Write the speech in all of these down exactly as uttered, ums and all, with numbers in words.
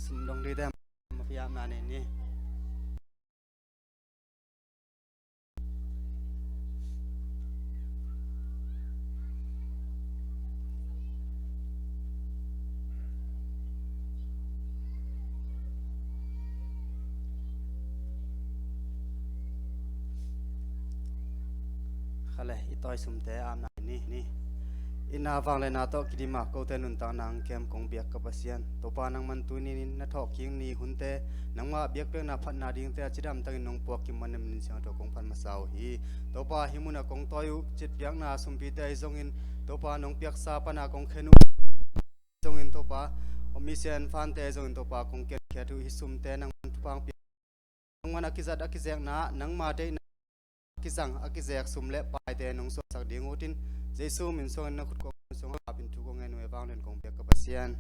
Sum dong dite ma piakna nei ni. Khale, i tawi sumte apna ni, ni. Inn a vangliatna tawh kidima kote nuntakna hong kem kong biak ka Pasian. Topa nangman tuni-in na thawhkik ni hunte, nangmah biakpiakna phatna dingte a cidamtangin nong puak kim manin Siangtho kong phat masa uh hi. Topa hih munah kong tawi uh citpiakna sumpite ahi zongin, Topa nong piaksa pana kong khen uh zongin Topa, mi sian fante zongin Topa kong kenkhiat uh hih sumte nangman thupha hong pia. Nangman a kizat a kizekna, nangma deihna a kizang a kizek sum le paite nong suahsak ding uh tin, Jesu min suangin na khut kong sung a kapin thu kong ngen uh e, vanglian kong biak ka Pasian.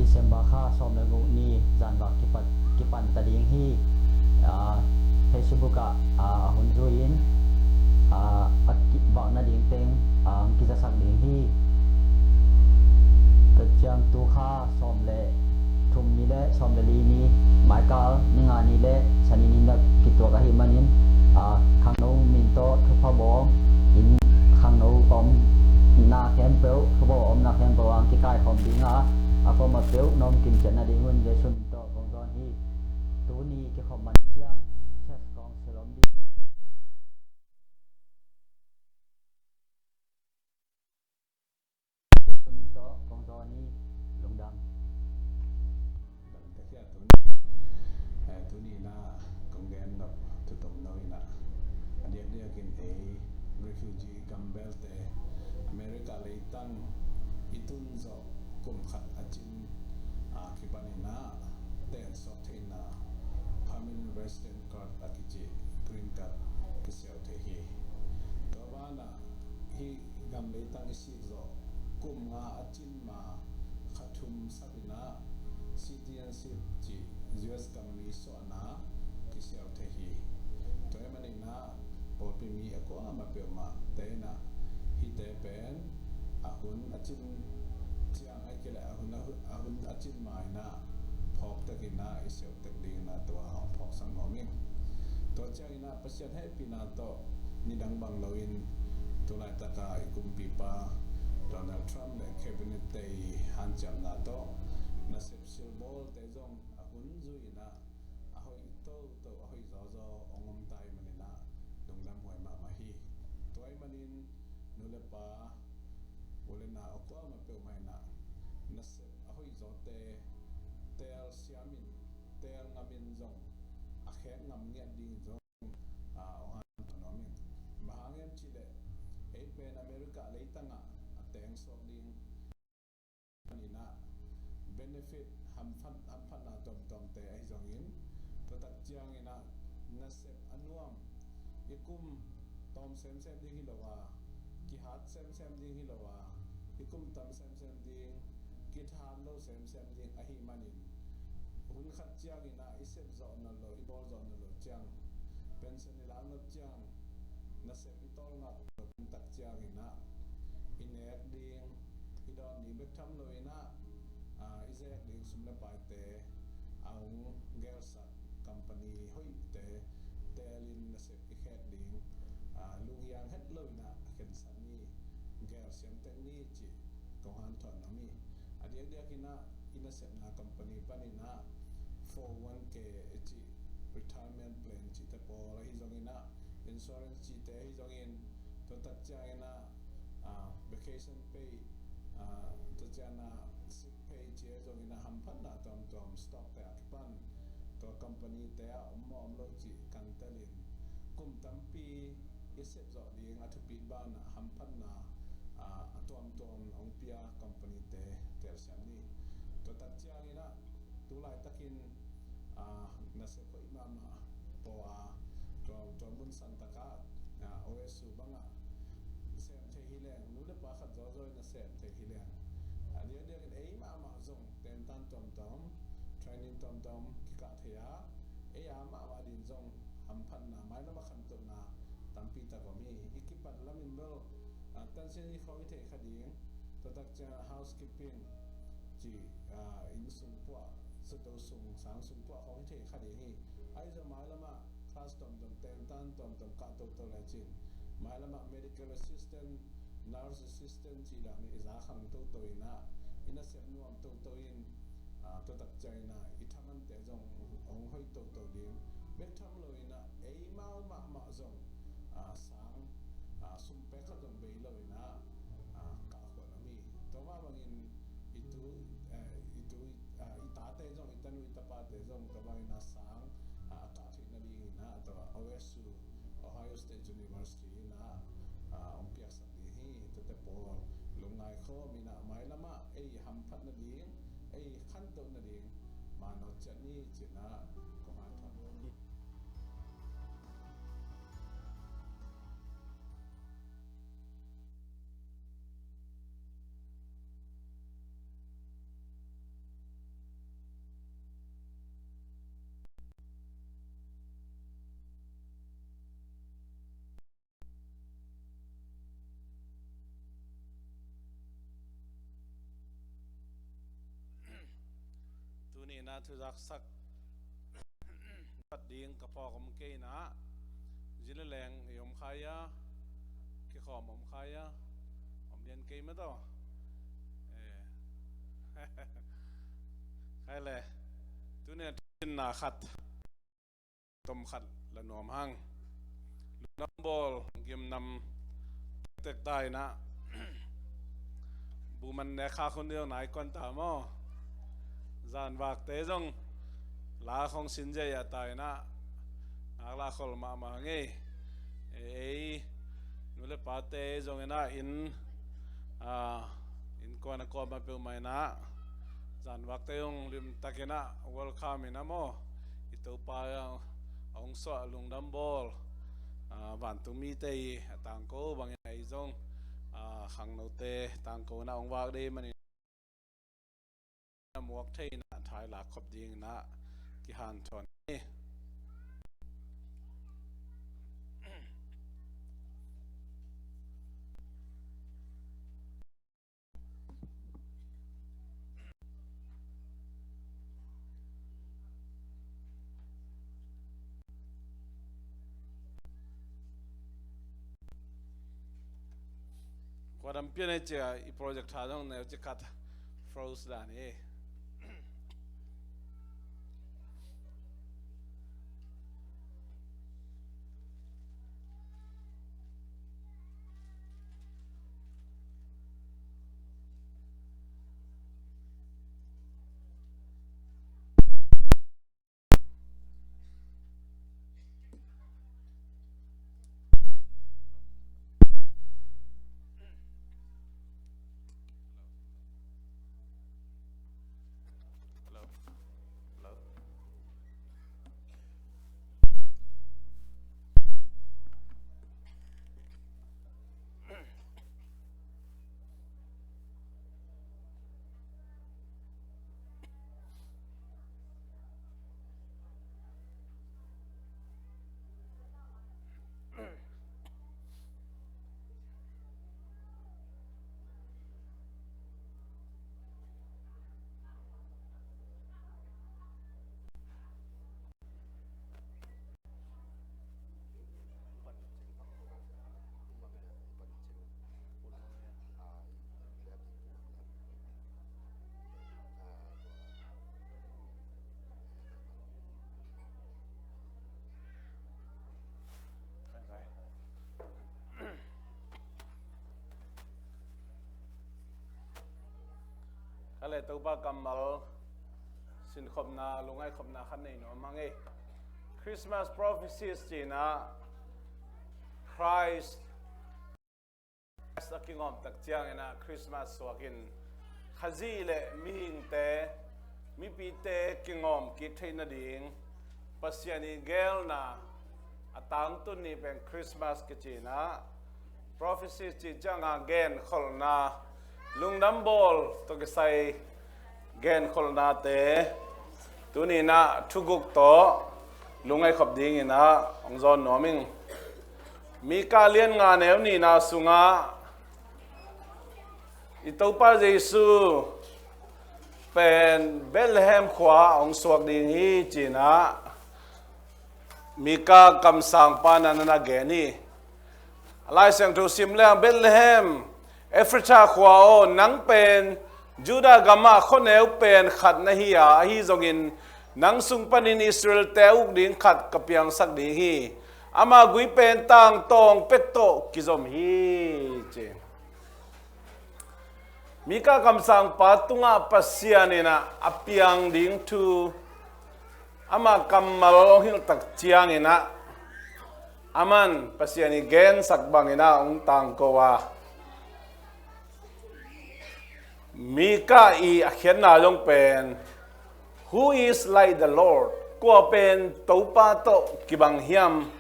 December kha sawm le guk ni zanvak kipan, kipan ta ding hi. Ah, Facebook ah, ah, a hun zui-in, ah, a kivak nading teng, ah, hong kizasak ding hi. Tua ciang tu kha sawm le thum ni le sawm le li ni, maikal ni nga ni le sani ni na kituak ahih manin, ah, khangno min tawh thupha bawng in khangno omna khempeuh, thupha bawng omna khempeuh ah kikaikhawm ding a, a kuamah peuh na om kimciat nadingun Jesu min tawh kong zawn hi. Tuni kikhop man ciang church council om ding. Min tawh kong zawn hi. Lungdam. Dangte khia tuni, eh, tuni na kong gen nop thutom no ina, a diakdiakin ei refugee gambelte America leitang i tun zawh kum khat a cin, ah, kipan ina tensawk theihna permanent resident card a kici green card kisiau thei hi. Tua banah hih gam leitang i sik zawh kum nga a cin ma kha thum sap ina citizenship cih U S gammi suahna kisiau thei hi. Tua ahih manin ah pawlpi mi a kuamah peuhmah te ina hihte pen a hun a cin ciang ahih kei leh a hun a, a hun a cin ma ina phawk tek ina i siau tek ding ina tua hong phawksak nuam ing. Tua ciangin ah Pasian hehpihna tawh nidang bang loin tulaitaka i kumpipa Donald Trump le cabinet te i hanciamna tawh nasep silbawlte zong a hun zui ina a hoih toto, a hoih zawzaw hong om ta ahih manin ah lungdam huai mahmah hi. Tua ahih manin nu le pa, u le nau a kuamah peuhmah ina nasep a hoih zawte teel siamin, teel ngamin zong khek ngam ngiat ding zong, ah, hong hanthawn nuam ing. Bang hang hiam cih leh ei pen America leitang ah a teng suak ding panin ah benefit hamphat, hamphatna tuamtuamte ahi zongin, tua tak ciangin ah nasep a nuam, i kum tawm semsem ding hi lo a, kihat semsem ding hi lo a, i kum tam semsem ding, kihat lo semsem ding ahih manin, hun khat ciangin ah i sep zawh nawn lo, i bawl zawh nawn lo ciang, pension i lak nop ciang, nasep i tawlngak lo tak ciangin ah i nek ding, i dawn ding bek tham loin ah, ah, i zek ding sum le paite a hong gelsak company hoihte teelin nasep i khek ding, ah, lunghiang het loin ah khensat ni, gelsiam tek ni cih kong hanthawn nuam hi. A diakdiakin ah i nasepna company panin ah four oh one K cih, retirement plan cihte pawl ahi zongin ah, insurance cihte ahi zongin, tua tak ciangin ah, ah, vacation pay, ah, tua ciangin ah sick pay cih ahi zongin ah hamphatna tuamtuam stockte a kipan, tua companyte ah om maw om lo cih kan telin, kum tampi i sep zawh ding a thupit banah hamphatna, ah, a tuamtuam hong pia companyte telsiam ni. Tua tak ciangin ah tu laitakin, ah, nasep hoih mahmah pua, tua, tua mun santak ah, ah, O S U bangah sem thei hi leng, nu le pa khat zawzaw in a sem thei hi leng, a diakdiakin ei mahmah zong tentan tuamtuam, training tuamtuam kikah thei a, ei a mahmah ding zong hamphatna, mailam a khantohna tampi tak om hi. I kipat lamin bel, ah, tansian i khawng i thei kha ding, tua tak ciang housekeeping cih, ah, inn sung puah, zato sung, sang sung puah khawng i thei kha ding hi. Ahi zong mailam ah class tuamtuam, tentan tuamtuam kah toto lecin, mailam ah medical assistant, nurse assistant cih dan i za khang toto in ah, i nasep nuam toto in, ah, tua tak ciangin ah i thamante zong hong hoih toto ding bek tham loin ah, ei mau mahmah zong, ah, sang, ah, sum pek khat zong bei loin ah, ah, kah khuan om hi. Tua mah bangin i tu, eh, i tu, ah, i tate zong, i tanu i tapate zong tua bangin ah sang, ah, kah theih nadingin ah tua O S U, Ohio State University in ah, ah, hong piaksak ding hi. Tuate pawl lungngai khawm in ah, mailam ah ei hamphat nading, ei khantoh nading manawh ciat ni ci-in ah kong hanthawn. Tuni in ah thuzaksak khat ding ka phawk om kei in ah, zi le leng i om kha hia, kikhawm om kha hia, om lian kei mah tawh. Eh. Khai le, tuni in ah thusinna khat tom khat la nuam hang. Lungdam bawl, gimnam tektek ta in ah, buman nek khak hun ding nai kuan ta maw. Zanvakte zong la khong sin zia ta in ah, ngaklah khol mahmah ngei. Ei nu le pate zong in ah, inn, ah, innkuan a kuamah peuhmah in ah, zanvakte zong limtakin ah welcome in ah maw, i Topa a hong suah lungdam bawl, ah, vantung mite i a tangko bangin ah, ei zong, ah, khangnote tangko in ah hong vak ding manin a muak thei in ah, thai lak khop ding in ah kihanthawn hi. Kua dam pian ei cia, i projector zong neu ci khat froze dan hi. A le Topa kammal sinkhopna, lungaikhopna khat nei nuam hang e. Christmas prophecies cih in ah Christ a kingawm tak ciangin ah Christmas suakin Khazih le mihingte, mipite kingawm kik theih nading Pasian i gelna a tangtun ni pen Christmas kici in ah, prophecy cih ciangin genkholhna, lungdam bawl tawh kisai genkholhnate tuni in ah thuguk tawh lungaikhop dingin ah hong zawn nuam ing. Mika lian nga neu nihna sungah i Topa Jesu pen Bethlehem khua ah hong suak ding hi ci in ah Mika kamsangpa in ah na gen hi. A Lai Siangtho sim leng Bethlehem Ephratha khua aw, nang pen Judah gamah khuaneu pen khat na hi a, ahi zongin nang sung panin Israelte a uk ding khat ka piangsak ding hi. Ama gui pen tangtawng pek tawh kizom hi ci. Mika kamsangpa tungah Pasian in ah a piang ding thu ama kammal hong hilh tak ciangin ah aman Pasian i gensak bangin ah hong tangko a, Mika i a khiatna zong pen, "Who is like the Lord?" Kua pen Topa tawh kibang hiam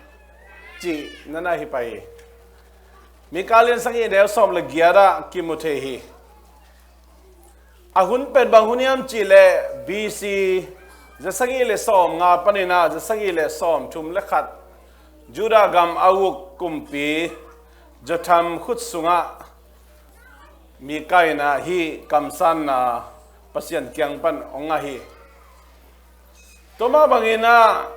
cih na na hi pai hi. Mika lian sagih neu sawm le giat ah kimu thei hi. A hun pen bang hun hiam cih leh B C za sagih le sawm nga panin ah za sagih le sawm thum le khat Judah gam a uk kumpi Jotham khut sungah Mika in ah hih kamsanna Pasian kiang pan hong ngah hi. Tua mah bangin ah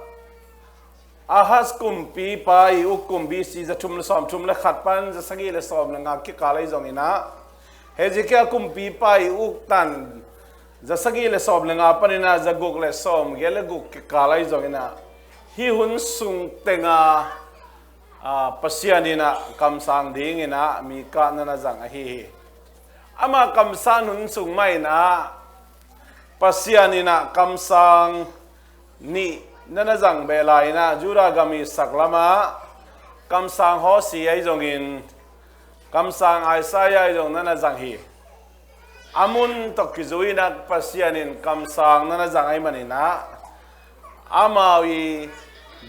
Ahaz kumpipa i uk kum B C za thum le sawm thum le khat pan za sagih le sawm le nga kikal ahi zongin ah, Hezekiah kumpipa i uk tan za sagih le sawm le nga panin ah za guk le sawm giat le guk kikal ahi zongin ah, hih hun sung teng ah, ah, Pasian in ah kamsang dingin ah Mika na na zang ahi hi. Ama kamsan hun sung mah in ah Pasian in ah kamsang nih na na zang beh lai in ah, Judah gam i saklam ah kamsang Hosea ahi zongin kamsang Isaiah ahi zong na na zang hi. A mun tawh kizui in ah Pasian in kamsang na na zang ahih manin ah, amau i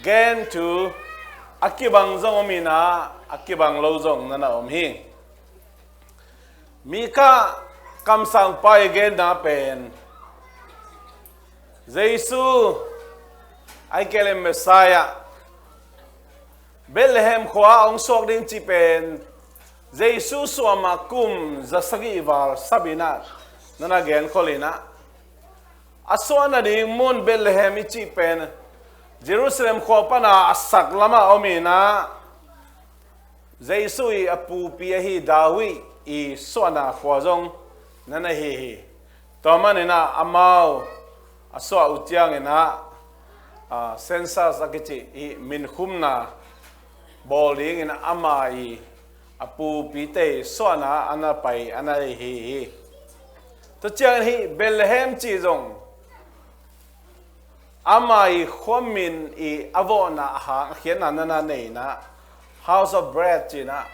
gen thu a kibang zong om in ah, a kibang lo zong na na om hi. Mika kamsangpa i genna pen Jesu, ahih kei leh Messiah, Bethlehem khua ah hong suak ding cih pen Jesu suah ma kum za sagih val sap in ah na na genkhol in ah, a suah nading mun Bethlehem i cih pen Jerusalem khua pan a saklam ah om in ah, Jesu i a pupi ahi David i suahna khua zong na na hi hi. Tua manin ah amau a suah uh ciangin ah, ah, census a kici hi, minkhumna bawl dingin ama i a pupite suahna a na pai a na hi hi. Tua ciangin hih Bethlehem cih zong ama i khuamin i a vawhna a hang a khiatna na na nei in ah, House of Bread ci in ah,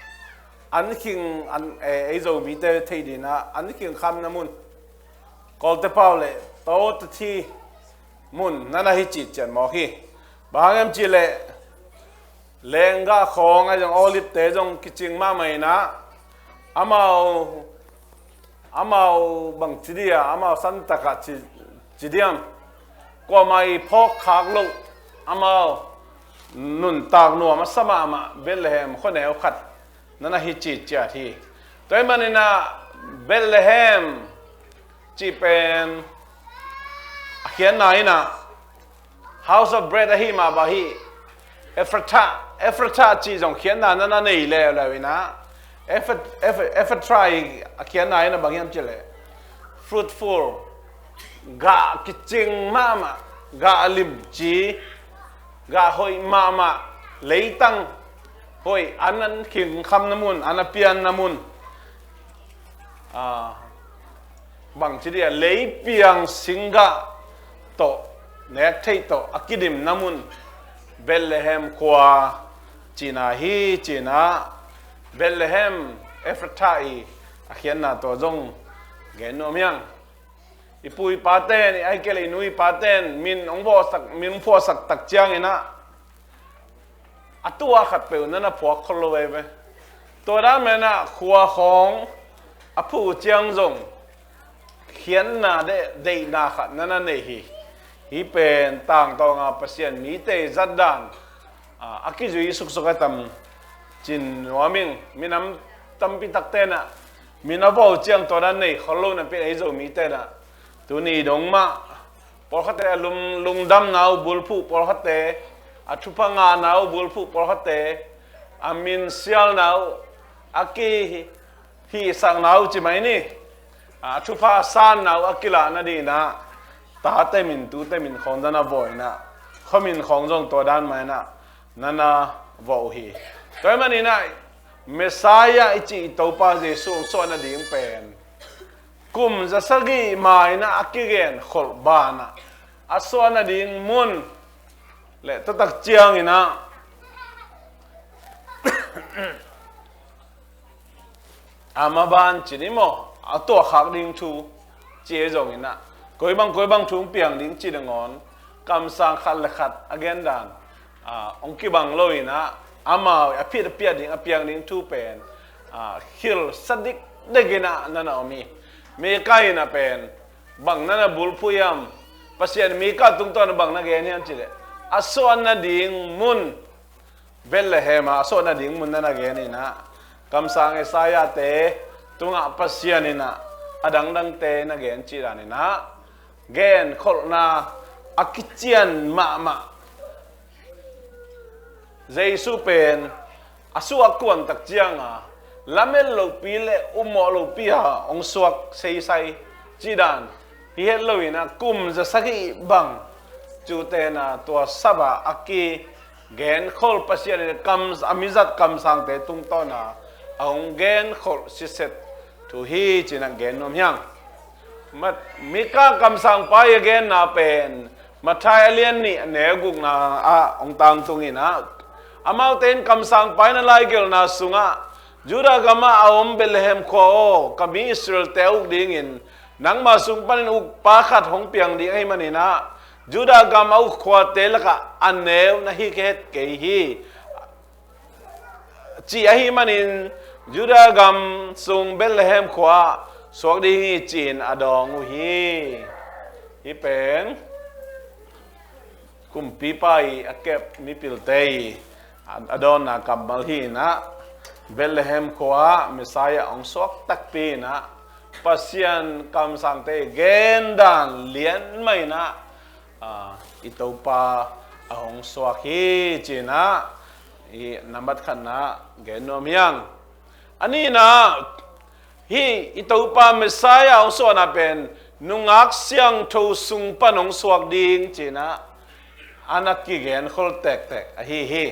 an khing, an, eh, ei Zomite thei ding in ah, an khing khamna mun, Kawlte pau leh tawtathi mun na na hi cih ciat mawk hi. Bang hang hiam cih leh lenggah khawng ahi zong, olive-te zong kicing mahmah in ah, amau, amau bang ci dia, amau santak ah ci, ci diam, kuamah i phawk khak loh, amau nuntak nuam a sa mahmah Bethlehem khuaneu khat na na hi cih ciat hi. Tua ahih manin ah Bethlehem cih pen a khiatna in ah House of Bread ahih mah bang hi, Ephratha, Ephratha cih zong khiatna na na nei leuleu in ah, Eph-, Eph-, Ephratha i a khiatna in ah bang hiam cih leh fruitful, gah kicing mahmah, gah limci, gah hoih mahmah, leitang hoih, an an khing khamna mun, an a pianna mun. Ah, bangci dia leipiang singgah tawh, nek theih tawh a kidimna mun Bethlehem khua cihna hi cinah, Bethlehem Efratha i a khiatna tawh zong gen nuam hiang. I pu i paten, i aike le i nu i paten min hong vawhsak, min hong phuahsak tak cianginah a tua khat peuh nana phuak khol lo veve. Tua dan menah khua khawng a phu ciang zong khiatna de, deihna khat nana nei hi. Hi pen tangtawnga Pasian mite zatdan a, a kizui suksuk a tam cin nuaming. Minam tampi taktenah min a vau ciang tua dan nei khol lo napi ei Zomitenah tuni dong mah pawlkhatte a lung, lungdamna uh bulphuh, pawlkhatte a thupha ngahna uh bulphuh, pawlkhatte a minsialna uh, a kihihsakna uh ci mai ni. A thupha a sanna uh a kilah nadinah tate min tute min khawng nana vawh inah, khuamin khawng zong tua dan mah inah nana vawh uh hi. Tua hi maninah Messiah i cih i Topa Jesu hong suah nading pen kum zasagih mainah a kigen kholh banah a suah nading mun le taktak cianginah a maban ci ni maw, a tuahkhak ding thu ci ei zonginah, koi bang koi bang thu hong piang ding ci nangawn kamsang khat le khat a gendan a hong kibang loinah, amau a phit a piat ding, a piang ding thu pen a khilsa dikdekinah nana om hi. Mika inah pen bang nana bulphuh hiam? Pasian Mika tungtawn bang na gen hiam cileh, a suah nading mun Bethlehem ah a suah nading mun nana gen inah, kamsang Isaiah-te tungah Pasian inah a dangdangte na gen cih daninah genkholhna a kician mahmah Jesu pen a suah kuan tak cianga lamet lopi le upmawh lopi a hong suak seisai cih dan hi het loinah kum zasagih bang cutena tua saba a kigenkhol Pasian in kam, a mizat kamsangte tungtawna a hong genkholh siset thu hi cinah gen nuam hiang. Mat-, Mika kamsangpa i a genna pen Matthai a lian nih a neu gukna ah hong tangtunginah, amaute in kamsangpa in a laigelna sungah, Judah gamah a om Bethlehem khua aw, ka mi Israel-te a uk dingin nangma sung panin ukpa khat hong piang ding ahi maninah Judah gam a uk khuate lakah a neu na hi ka het kei hi, cih ahi manin Judah gam sung Bethlehem khua-ah suak ding hi ci-in a dawng uh hi. Hih pen kumpipa i a kep mipilte i a, a dawnna kammal hi inah, Bethlehem khua-ah Messiah hong suak takpi inah Pasian kamsangte i gendan lian mah inah, a, i Topa a hong suak hi cinah i nambat khatna gen nuam hiang. A nihna, hih i Topa Messiah hong suahna pen nungak siangtho sung pan hong suak ding cinah a na kigenkhol tektek ahi hi.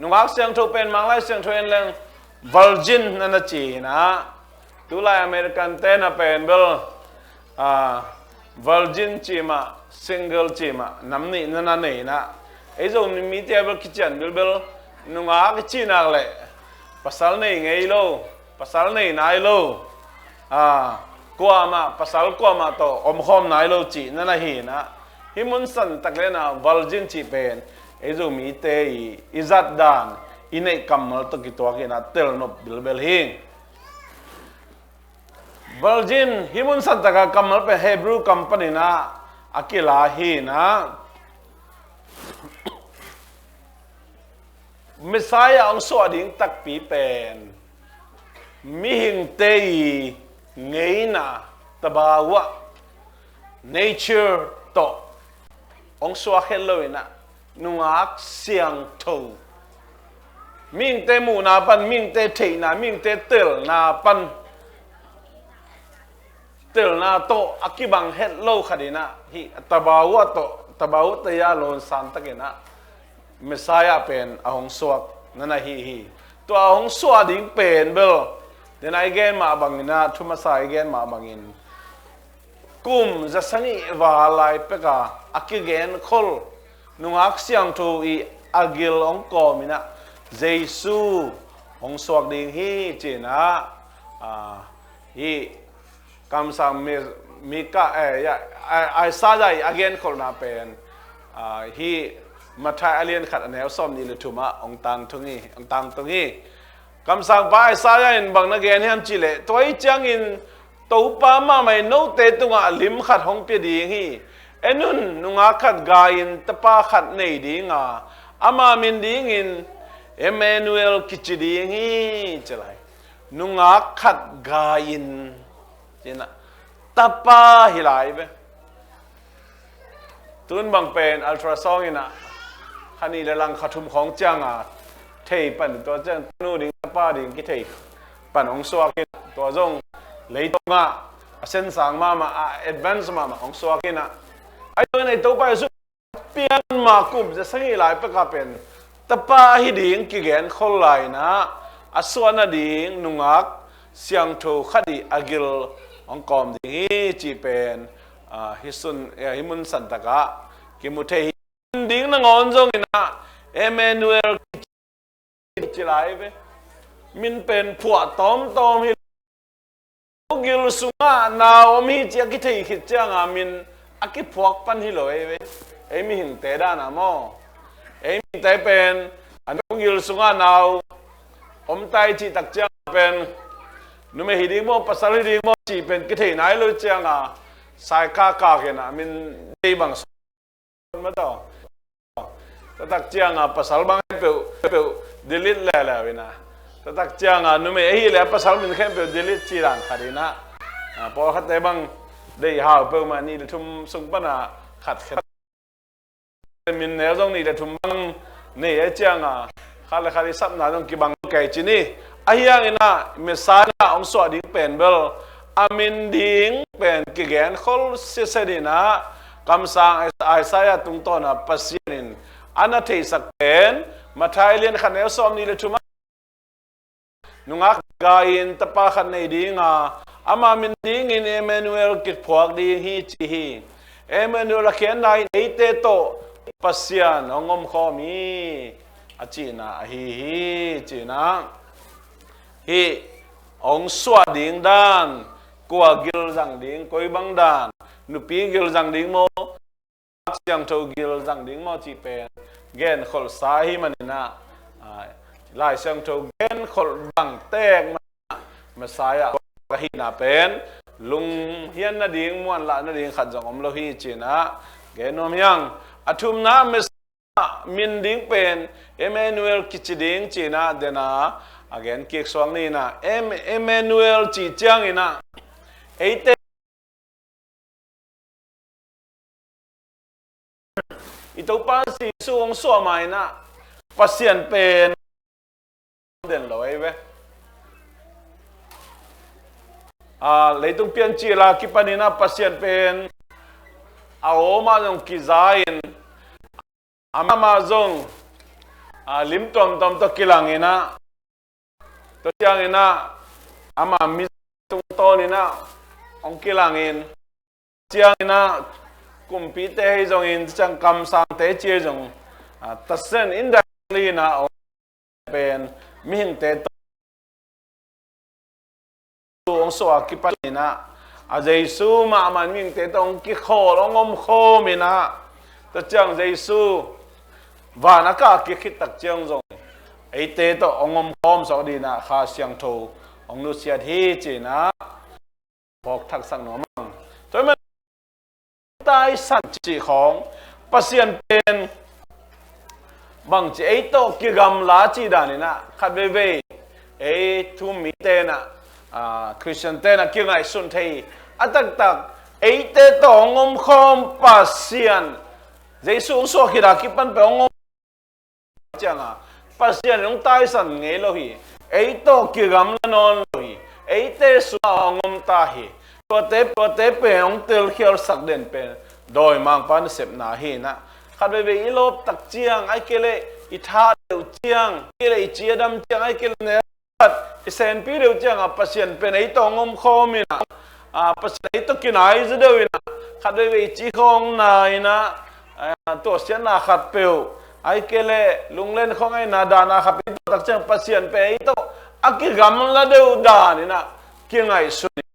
Nungak siangtho pen Manglai Siangtho en leng virgin nana ci inah, tulai American-te na pen bel, a, virgin cih mah, single cih mah, nam nih nana nei inah, ei Zomite bel kician bilbel, nungak i cih nak leh pasal nei ngei lo, pasal nei nai lo, a, kuamah, pasal kuamah tawh omkhawm nai lo cih nana hi inah, hih mun santak lenah virgin cih pen ei Zomite i, i zatdan, i neih kammal tawh kituak inah telnop bilbel hi. Virgin, hih mun santaka kammal pen Hebrew kam paninah a kila hi inah, Messiah hong suah ding takpi pen mihingte i ngeina, tabawa, nature tawh hong suak het loinah nungak siangtho, mihingte muhna pan, mihingte theihna, mihingte telna pan, telna tawh a kibang het lo khat inah hih tabawa tawh, tabawa taya lawnsan takinah Messiah pen a hong suak nana hi hi. Tua a hong suah ding pen bel, denah i gen mah banginah, thumasa i gen mah bangin kum za sagih val lai peka a kigenkhol nungak siangtho i a gil hong kawm inah Jesu hong suak ding hi cinah, ah, hi kamsang mi, Mika, eh, ya, Isaiah i a genkholhna pen, ah, hi Matthai a lian khat a neu sawm nih le thum ah hong tangtung hi, hong tangtung hi. Kamsangpa Isaiah in bang na gen hiam cihleh, tua hi ciangin Topa mahmah in note tungah lim khat hong pia ding hi. En un, nungak khat gai-in tapa khat nei ding a, ama min dingin Emmanuel kici ding hi, ci lai. Nungak khat gai-in, cinah, tapa hi lai ve. Tun bang pen ultrasound inah kha nih le lang kha thum khawng cianga thei pan, tua ciang tanu ding tapa ding kithei pan hong suak in, tua zong leitungah a sensang mahmah, a advance mahmah hong suak inah, ai tua inah i Topa Jesu pian ma kum za sagih lai peka pen tapa ahi ding kigenkhol lai inah a suahna ding nungak siangtho khat i a gil hong kawm ding hi cih pen, ah, hi sun, eh, hi mun santakah kimu thei hi. Ding nangawn zong inah Emmanuel kici lai ve. Min pen phuah tawmtawm hi lo. Gil sungah nau om hi ci a kithei khit cianga min a kiphuak pan hi lo ei ve. Ei mihingte dana maw, ei mihingte pen a nu gil sungah nau om tai cih tak cianga pen numei hi ding maw, pasal hi ding maw cih pen kithei nai lo cianga saikha kak inah min dei bang sung mataw. Tua tak cianga pasal bang khempeuh, khempeuh delete leleu inah, tua tak cianga numei ahi le a pasal min khempeuh delete ci dan khat inah, ah, pawlkhatte bang deih hau peuhmah nih le thum sung pana khat khat min neu zong nih le thum bang nei a cianga khat le khat i sapna zong kibang kei ci ni. Ahi hang inah Messiah hong suah ding pen bel a min ding pen kigenkhol siasia inah kamsang Isaiah tungtawna Pasian in a na theisak pen Matthai lian khat neu sawm nih le thum ah, nungak gai-in tapa khat nei ding a, ama min dingin Emmanuel kiphuak ding hi ci hi. Emmanuel a khiatna in eite tawh Pasian hong omkhawm hi a cihna ahi hi cinah. Hih hong suah ding dan, kua gil zang ding, koi bang dan, nupi gil zang ding maw, siangtho gil zang ding maw cih pen genkholhsa ahi maninah, ah, Lai Siangtho genkholh bang tek maninah Messiah ka hihna pen lunghian nading, muanlah nading khat zong om lo hi cinah gen nuam hi hang. A thumna Messiah min ding pen Emmanuel kici ding cinah dena a gen kik suak ninah, Em-, Emmanuel cih cianginah eite i Topa Jesu hong suah ma inah Pasian pen den lo ei ve. A, leitung piancil a kipaninah Pasian pen a om ah zong kiza in, amah zong, a, lim tuamtuam tawh kilang inah, tua cianginah ama mi tungtawn inah hong kilang in, cianginah kumpite hei zongin, ciang kamsangte ci hei zong, a, tasen in dan li inah hong pen mihingte tawh hong suah a kipaninah a Jesu mahmah mihingte tawh hong kikhawl, hong omkhawm inah, tua ciang Jesu van a kah kik khit tak ciang zong eite tawh hong omkhawm sawk dinah Kha Siangtho hong nusiat hi cinah phawk thaksak nuam ang. Tua hi man taisan cih khawng Pasian pen bangci ei tawh kigamla cih daninah khat veivei ei thu-um mite inah, a, Khristian tenah kingaihsun thei hi. A taktak eite tawh hong omkhawm Pasian, Jesu hong suah khit a kipan pen hong om cianga Pasian in hong taisan ngei lo hi. Ei tawh kigamla nawn lo hi. Eite sungah hong om ta hi. Tuate, tuate pen hong telkhialsak den pen dawimangpa nasepna hi inah. Khat veivei i lawp tak ciang, ai kei leh i tha deuh ciang, ai kei leh i cidam ciang, ai kei leh neu khat i senpi deuh ciangah Pasian pen ei tawh hong omkhawm inah, a, Pasian ei tawh kinai zaw deuh in ah, khat veivei ci khawng na in ah, a, tuahsiatna khat peuh, ahih kei leh lunglen khawng a ina dahna khat peuh i tuah tak ciang Pasian pen ei tawh a kigamla deuh dan in ah kingaihsun in,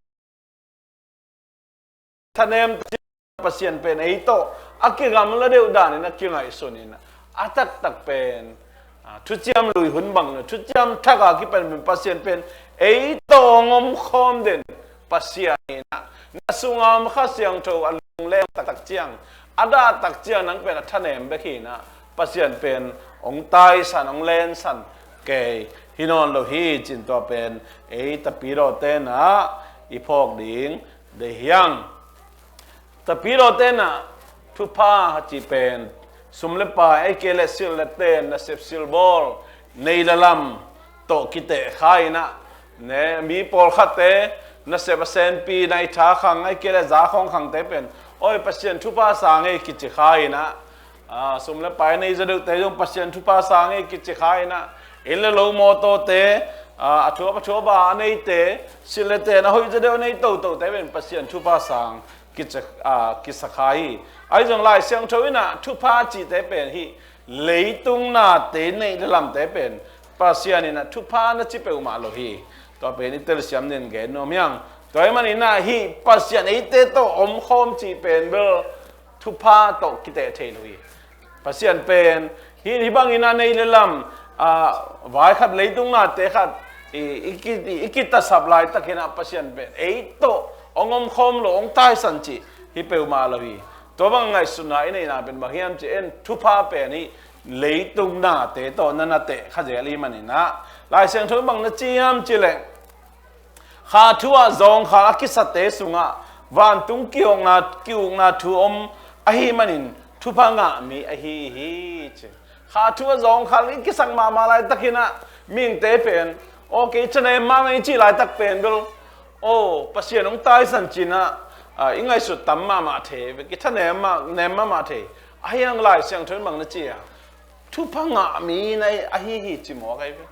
thanem Pasian pen ei tawh a kigamla deuh dan in ah kingaihsun in ah, a taktak pen, a, thuciam lui hun bang lo, thuciam thak a kipan pen Pasian pen ei tawh hong omkhawm den Pasian in ah, na sunga om Kha Siangtho a lungleng taktak ciang, a dah tak ciang nang pen a thanem bek hi in ah, Pasian pen hong taisan, hong lensan kei hi nawn lo hi, ci-in tua pen ei tapidawte in ah i phawk ding deih hi hang. Tapidawte in ah thupha a cih pen sum le pai, ahih kei leh sil le ten, nasep silbawl, nei le lam tawh kiteh kha in ah, ne, mi pawlkhatte nasep a senpi, nai tha khang, ahih kei leh za khawng khangte pen, oi, Pasian thupha sang hi kici kha in ah, a, sum le pai nei zaw deuhte zong Pasian thupha sang hi kici kha in ah, inn le lo mawtawte, a, a thuap a thuap a a neite, sil le ten a hoih zaw deuh a nei totote pen Pasian thupha sang kici, a, kisa kha hi. Ahi zong Lai Siangtho in ah thupha cihte pen hih leitung nate, nei le lamte pen Pasian in ah thupha na ci peuhmah lo hi. Tua pen i telsiam dingin gen nuam hi hang. Tua ahih manin ah hih Pasian eite tawh omkhawm cih pen bel thupha tawh kiteh thei lo hi. Pasian pen hih, hih bangin a nei le lam, a, vai khat leitung nate khat i, i, ki, i, i kitasap laitakin ah Pasian pen ei tawh hong omkhawm lo, hong taisan cih hi peuhmah lo hi. Tua bang ngaihsutna i neihna pen bang hiam cih leh thupha pen hih leitung nate tawh na na teh kha zel ahih manin ah, Lai Siangtho in bang na ci hiam cih leh, kha thu ah zawngkhal a kisate sungah vantung ki-ukna, ki-ukna thu om ahih manin thupha ngah mi ahi hi, ci. Kha thu ah zawngkhal i kisak mahmah laitakin ah mihingte pen, aw, kei thanem mah ing ei cih laitak pen bel, aw, Pasian hong taisan ci-in ah, a, i ngaihsut tam mahmah thei, i thanem mah, nem mahmah thei. Ahi hang Lai Siangtho in bang na ci a, thupha ngah mi na ahi hi ci mawk ahi ve.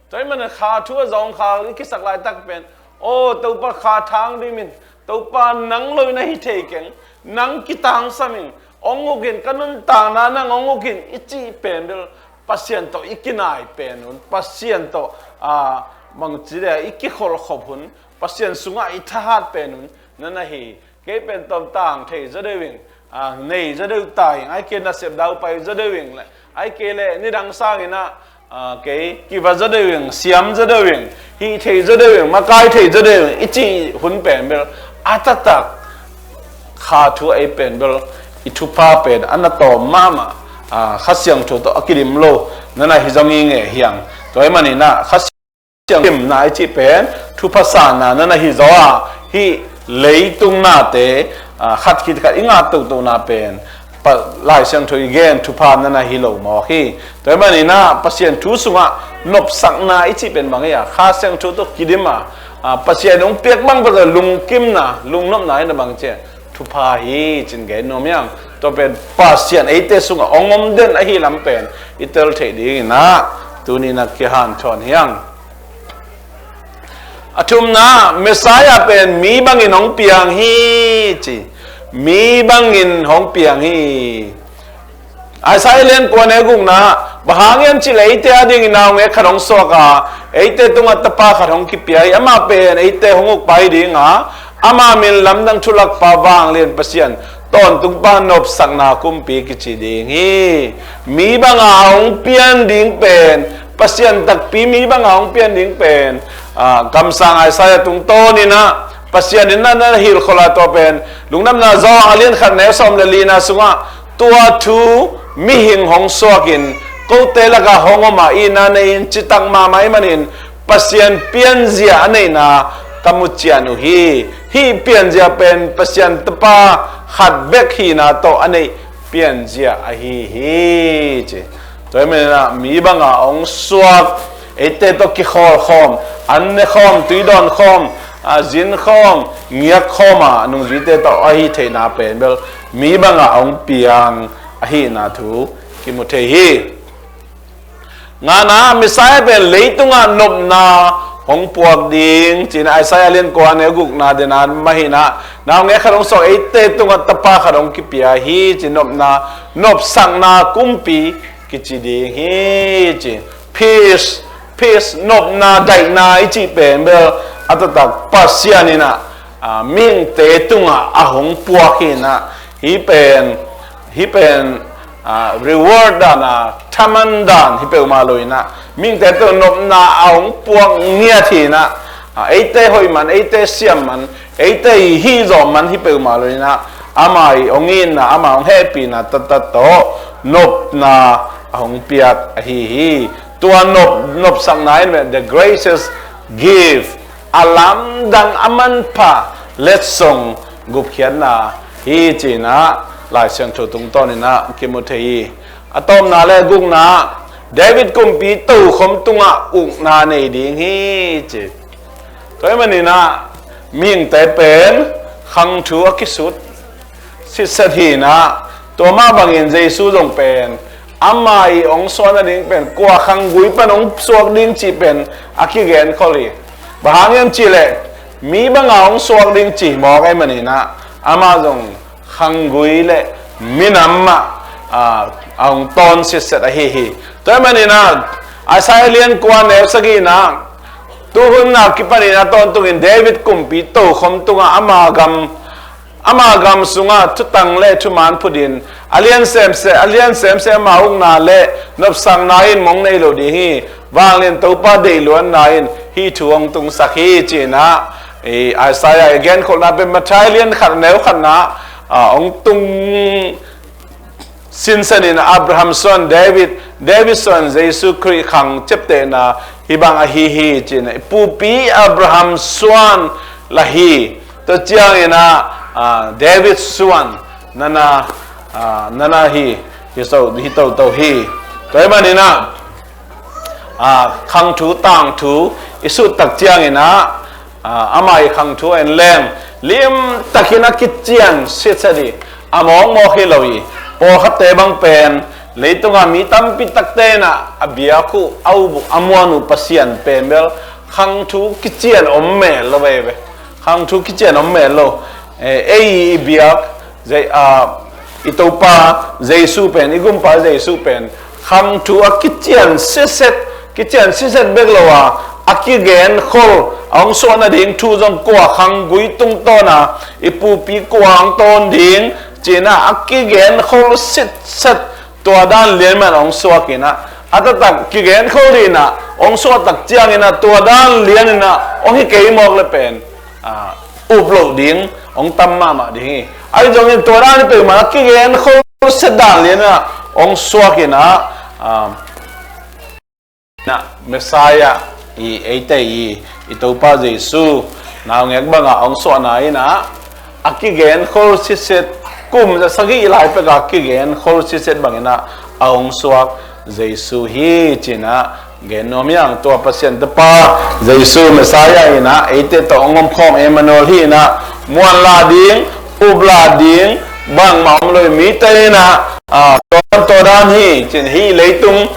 Tua ahih manin kha thu ah zawngkhal i kisak laitak pen, aw, Topa, kha thang dim in, Topa, nang lo in ahi thei keng, nang kitangsam in, hong uk in, ka nuntakna nang hong uk in i cih pen bel Pasian tawh i kinai pen un, Pasian tawh, a, bangci dia i kikholhkhop hun, Pasian sungah i thahat pen un na na hi. Kei pen tawm tang thei zaw deuh ing, a, nei zaw deuh ta ing, ahih kei leh nasep daupai zaw deuh ing le, ahih kei leh nidang sangin ah, a, kei kiva zaw deuh ing, siam zaw deuh ing, hih thei zaw deuh ing, makai thei zaw deuh ing i cih hun pen bel a taktak kha thu ah ei pen bel i thupha pen a na tawm mahmah, a, Kha Siangtho tawh a kidim lo na na hi zong i ngei hi hang. Tua ahih manin ah Kha Siangtho kimna i cih pen thupha sanna na na hi zaw a, hih leitung nate, a, khat khit khat i ngah tohtona pen pa, Lai Siangtho i gen thupha na na hi lo mawk hi. Tua ahih manin ah Pasian thu sungah nopsakna i cih pen bang hi a, Kha Siangtho tawh kidim a, a, Pasian hong piak bang bek a lungkimna, lungnopna hi na bang ci a, thupha hi ci-in gen nuam hi hang. Tua pen Pasian eite sungah hong om den ahih lam pen i tel theih dingin ah tuni-in ah kihanthawn hi hang. A thumna, Messiah pen mi bangin hong piang hi ci. Mi bangin hong piang hi. Isaiah lian kua neu gukna, bang hang hiam cih leh eite adingin naungek khat hong suak a, eite tungah tapa khat hong kipia hi. Amah pen eite hong ukpa hi ding a, ama min Lamdang Thulakpa, Vanglian Pasian, Tawntungpa, Nopsakna Kumpi kici ding hi. Mi banga hong pian ding pen, Pasian takpi mi banga hong pian ding pen, a, kamsang Isaiah tungtawnin ah Pasian in na na hilh khol a, tua pen Lungdamna Johan a lian khat neu sawm le lina sungah, tua thu mihing hong suakin kote lakah hong om a, itna nei in, citak mahmah ahih manin Pasian pianzia a neihna ka mu cian uh hi. Hih pianzia pen Pasian Tapa khat bek hihna tawh a neih pianzia ahi hi, ci. Tua ahih manin ah mi banga hong suak, eite tawh kikhawlkhawm, an nekhawm, tui dawnkhawm, a, zinkhawm, ngiakkhawm a nungzuite tawh ahi theihna pen bel mi banga hong piang ahihna thu kimu thei hi. Ngana, Messiah pen leitungah nopna hong puak ding, ci-in Isaiah lian kua neu gukna dena mah hi-in ah, naungek khat hong suak, eite tungah tapa khat hong kipia hi, ci-in nopna, nopsakna kumpi kici ding hi, ci. Peace, peace, nopna, daihna i cih pen bel a taktak Pasian in ah, a, mihingte tungah a hong puak hi-in ah, hih pen, hih pen, a, reward dan, a, thaman dan hi peuhmah lo-in ah, mihingte tungah nopna a hong puak ngiat hi-in ah, a, eite hoih man, eite siam man, eite i hih zawh man hi peuhmah lo-in ah, ama i hong itna, ama hong hehpihna taktak tawh nopna a hong piak ahi hi. Tua nop, nopsakna in, the gracious gift, a lamdang, a manpha letsong gupkhiatna hi, ci-in ah Lai Siangtho tungtawnin ah kimu thei hi. A tawpna le gukna, David kumpi tokhom tungah ukna nei ding hi, ci. Tua ahih manin ah mihingte pen khang thu a kisut sitset hi-in ah, tua mah bangin Jesu zong pen ama i hong suah nading pen kua khanggui pan hong suak ding cih pen a kigenkhol hi. Bang hang hiam cih leh mi banga hong suak ding ci mawk ahih manin ah, ama zong khanggui le minam ah, a, a hong tawn sitset ahi hi. Tua ahih manin ah Isaiah lian kua neu sagihna, tuhun a kipanin a tawntungin David kumpi tokhom tungah ama gam, ama gam sungah thutang le thuman phutin, a lian semsem, a lian semsem ama ukna le nopsakna in mong nei lo ding hi. Vanglian Topa deihluatna in hih thu hong tungsak hi, ci-in ah, i, Isaiah i genkholhna pen Matthai lian khat neu khatna, a, hong tung sinsenin Abraham suan David, David suan Jesu Khrih khang ciaptehna hih bang ahi hi, ci-in ah, i pupi Abraham suan lah hi. Tua ciangin ah, a, David suan nana, a, nana hi, hi so, hi toto hi. Tua ahih manin ah, a, khang thu, tangthu i sut tak ciangin ah, a, ama i khang thu en leng, limtakin a kician sitset hi, a mawkmawk hi lo hi. Pawlkhatte bang pen, leitungah mi tampi takte in ah a biak uh, a up uh, a muan uh Pasian pen bel khang thu kician om mel lo veve. Khang thu kician om mel lo. Eh, ei i biak, Zei-, a, i Topa Jesu pen, i Gumpa Jesu pen, khang thu a kician sitset, kician sitset bek lo a, a kigenkhol, a hong suah nading thu zong kua khanggui tungtawn a, i pupi kua hong tawn ding, ci-in ah a kigenkhol sitset, tua dan lian man hong suak in ah, a taktak kigenkhol ding in ah hong suah tak ciangin ah, tua dan lian in ah hong hi kei mawk le pen, a, up loh ding hong tam mahmah ding hi. Ahi zongin tua dan hi peuhmah a kigenkhol sitset dan lian in ah hong suak in ah, a, na, Messiah i eite i, i Topa Jesu naungek bangah hong suahna in ah, a kigenkhol sitset, kum za sagih lai pek a kigenkhol sitset bangin ah a hong suak Jesu hi, ci-in ah gen nuam hi hang. Tua Pasian Tapa Jesu Messiah in ah eite tawh hong omkhawm Emmanuel hi-in ah, muanlah ding, uplah ding bangmah om lo hi. Mite in ah, a, tua dan, tua dan hi, ci-in, hih leitung,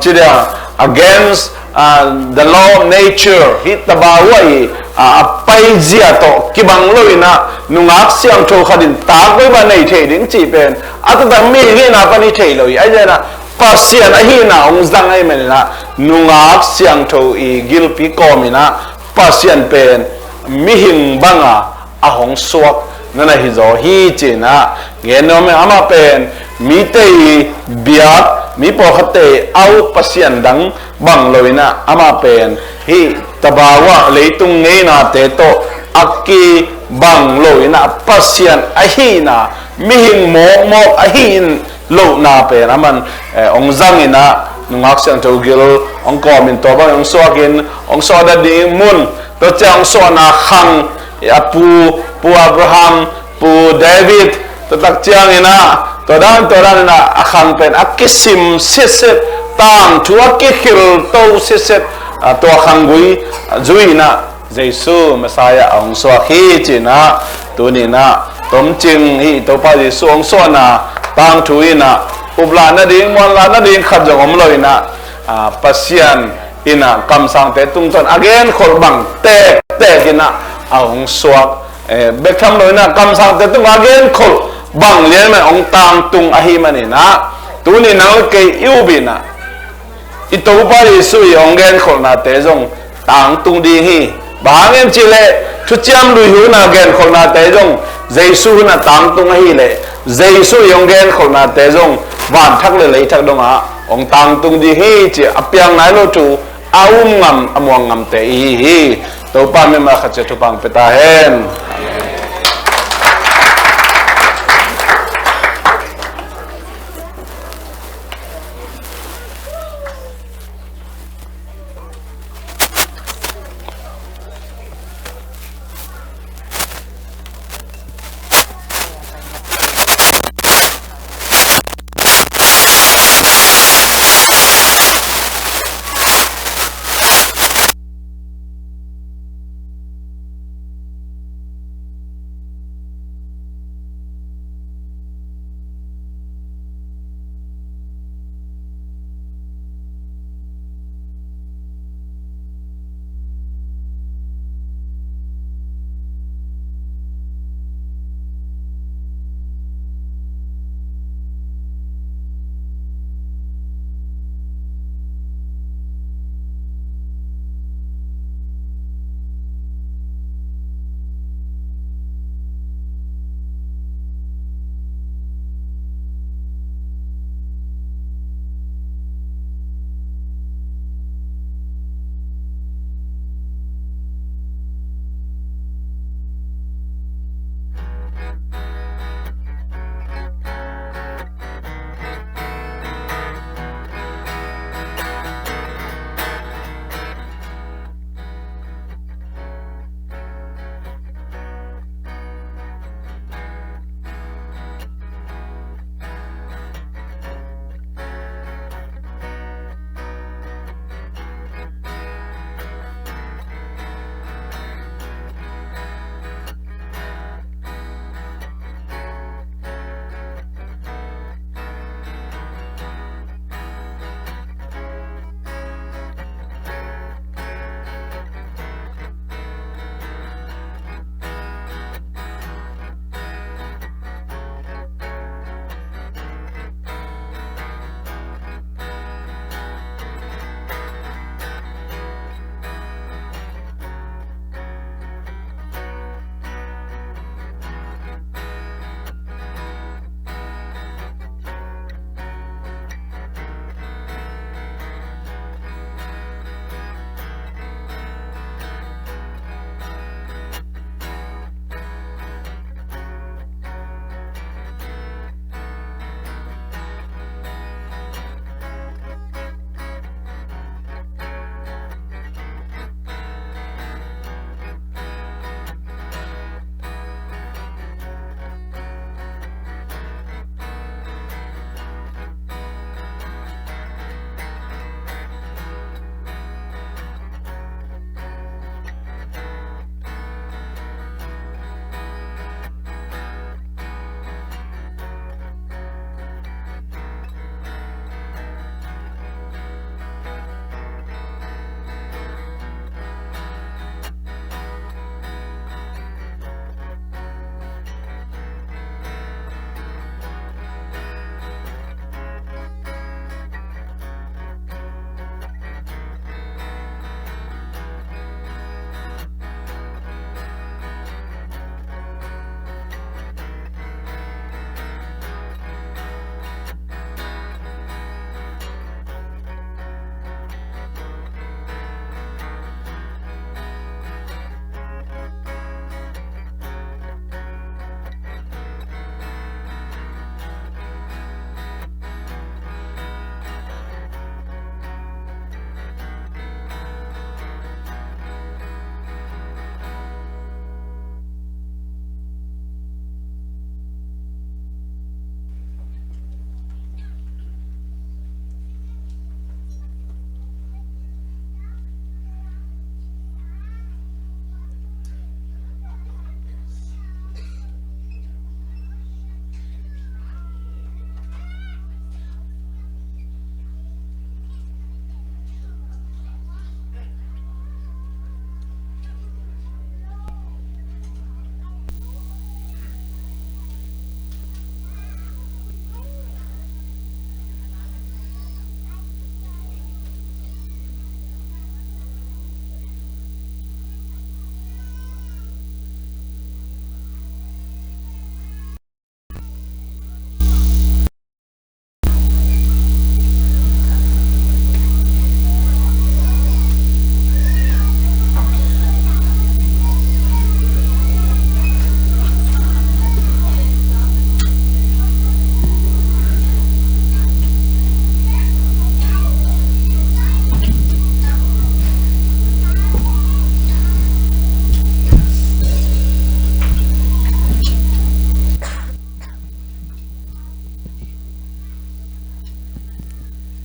ci dia, against, a, the law of nature, hih tabawa i, a, a paizia tawh kibang lo-in ah, nungak siangtho khat in tak baiba nei thei ding cih pen a taktak mihing hihna pan hi thei lo hi. Ahi zongin ah Pasian ahihna hong zang ahih manin ah, nungak siangtho i gilpi kawmin ah, Pasian pen mihing banga a hong suak nana hi zaw hi, ci-in ah gen nuam hi. Amah pen mite i biak, mi pawlkhatte a up Pasian dang bang lo-in ah, amah pen hih tabawa leitung ngeinate tawh a kibang lo-in ah, Pasian ahihna, mihing mawkmawk ahi in lohna pen aman, eh, hong zangin ah, nungak siangtho gil hong kawmin tua bang hong suakin, hong suah nading mun, tua ciang hong suahna khang, eh, a pu, Pu Abraham, Pu David, tua tak ciangin ah, tua dan, tua dan in ah, a khang pen a kisim sitset, tangthu a kikhilto sitset, ah, tua khanggui, ah, zui-in ah, Jesu Messiah a hong suak hi, ci-in ah, tuni-in ah, tomcing hih Topa Jesu hong suahna tangthu in ah, uplah nading, muanlah nading khat zong om lo-in ah, ah, Pasian in ah kamsangte tungtawn a genkholh bang tektek in ah a hong suak. Eh, bek tham lo in ah kamsangte tung a genkholh bang lian man hong tangtung ahih manin ah, tuni nang le kei i up in ah i Topa Jesu i hong genkholhnate zong tangtung ding hi. Bang hang hiam cih leh thuciam lui hun a genkholhnate zong Jesu hun a tangtung ahih leh Jesu i hong genkholhnate zong vanthak le leithak dong ah hong tangtung ding hi ci a piang nai lo thu a um ngam a muang ngamte i hi hi. Topa mimal khat ciat thupha hong pia ta hen.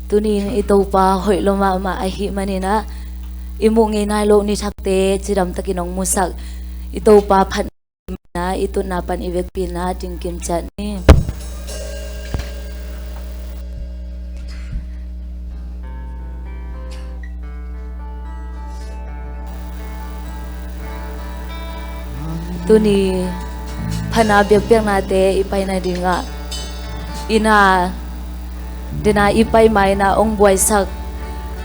Tuni-in i Topa hoih lo mahmah ahih manin ah, i muh ngei nai loh ni thakte cidamtakin hong musak i Topa phatna i tutna pan i vekpi-in ah dingkim ciat ni. Tuni phatna biakpiaknate i pai nadingah, inn ah dena i pai ma-in ah hong buaisak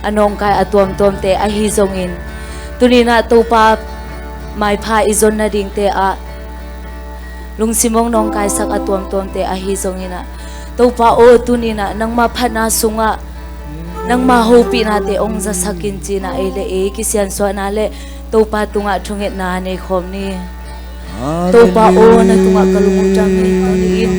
a nawngkai a tuamtuamte ahi zongin, tuni-in ah Topa maipha i zon nadingte ah lungsim hong nawngkaisak a tuamtuamte ahi zongin ah, Topa aw, tuni-in ah nangma phatna sungah nangma hopihnate hong zasak in ci-in ah, ei le ei kisiansuahna le Topa tungah thungetna nei khawm ni. Topa aw, na tungah ka lung lungdam hi. Tuni-in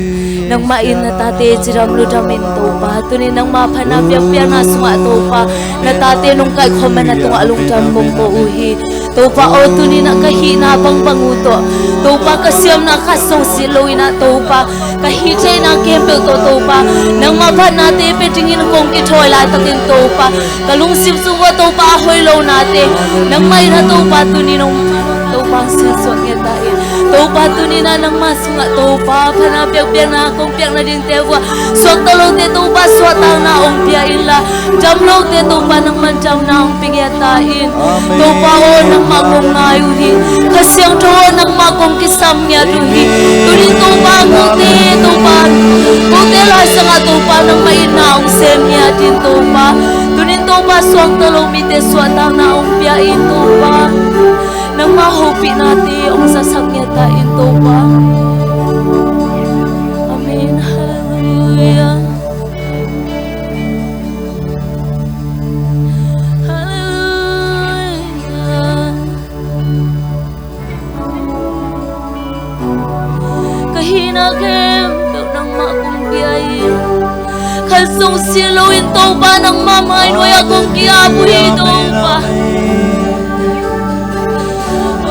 nangmah in na tate cidam lungdam in Topa. Tuni-in nangma phatna biakpiakna sungah Topa, na tate nong kaihkhawm a na tungah lungdam kong ko uh hi. Topa aw, tuni-in ah ka hihna bangbang uh tawh, Topa, ka siamna khat zong silh loin ah Topa, ka hih theihna khempeuh tawh Topa, nangma phatnate pia dingin kong kithawi laitakin Topa, ka lungsim sung uah Topa a hoih lonate nangmah in ah Topa tuni-in hong, Topa, hong sinsuak ngiat ta in. Topa, tuni-in ah nangma sungah Topa phatna biakpiakna kong piak nadingte uah suakta lote Topa suahtakna hong pia inla, dam lote Topa nangman damna hong pia ngiat ta in. Amen. Topa aw, nangmah kong ngai uh hi. Kha Siangtho aw, nangmah kong kisam ngiat uh hi. Tuni-in Topa, kote Topa, kote laisangah Topa nangmah in na hong sem ngiat in Topa. Tuni-in Topa suakta lo mite suahtakna hong pia in Topa. Nangma hopihnate hong zasak ngiat ta in Topa. Amen. Halleluiah. Halleluiah. Ka hihna khempeuh nangmah kong pia hi. Khat zong silh loin Topa nangmah mainuai-ah kong ki-ap uh hi Topa.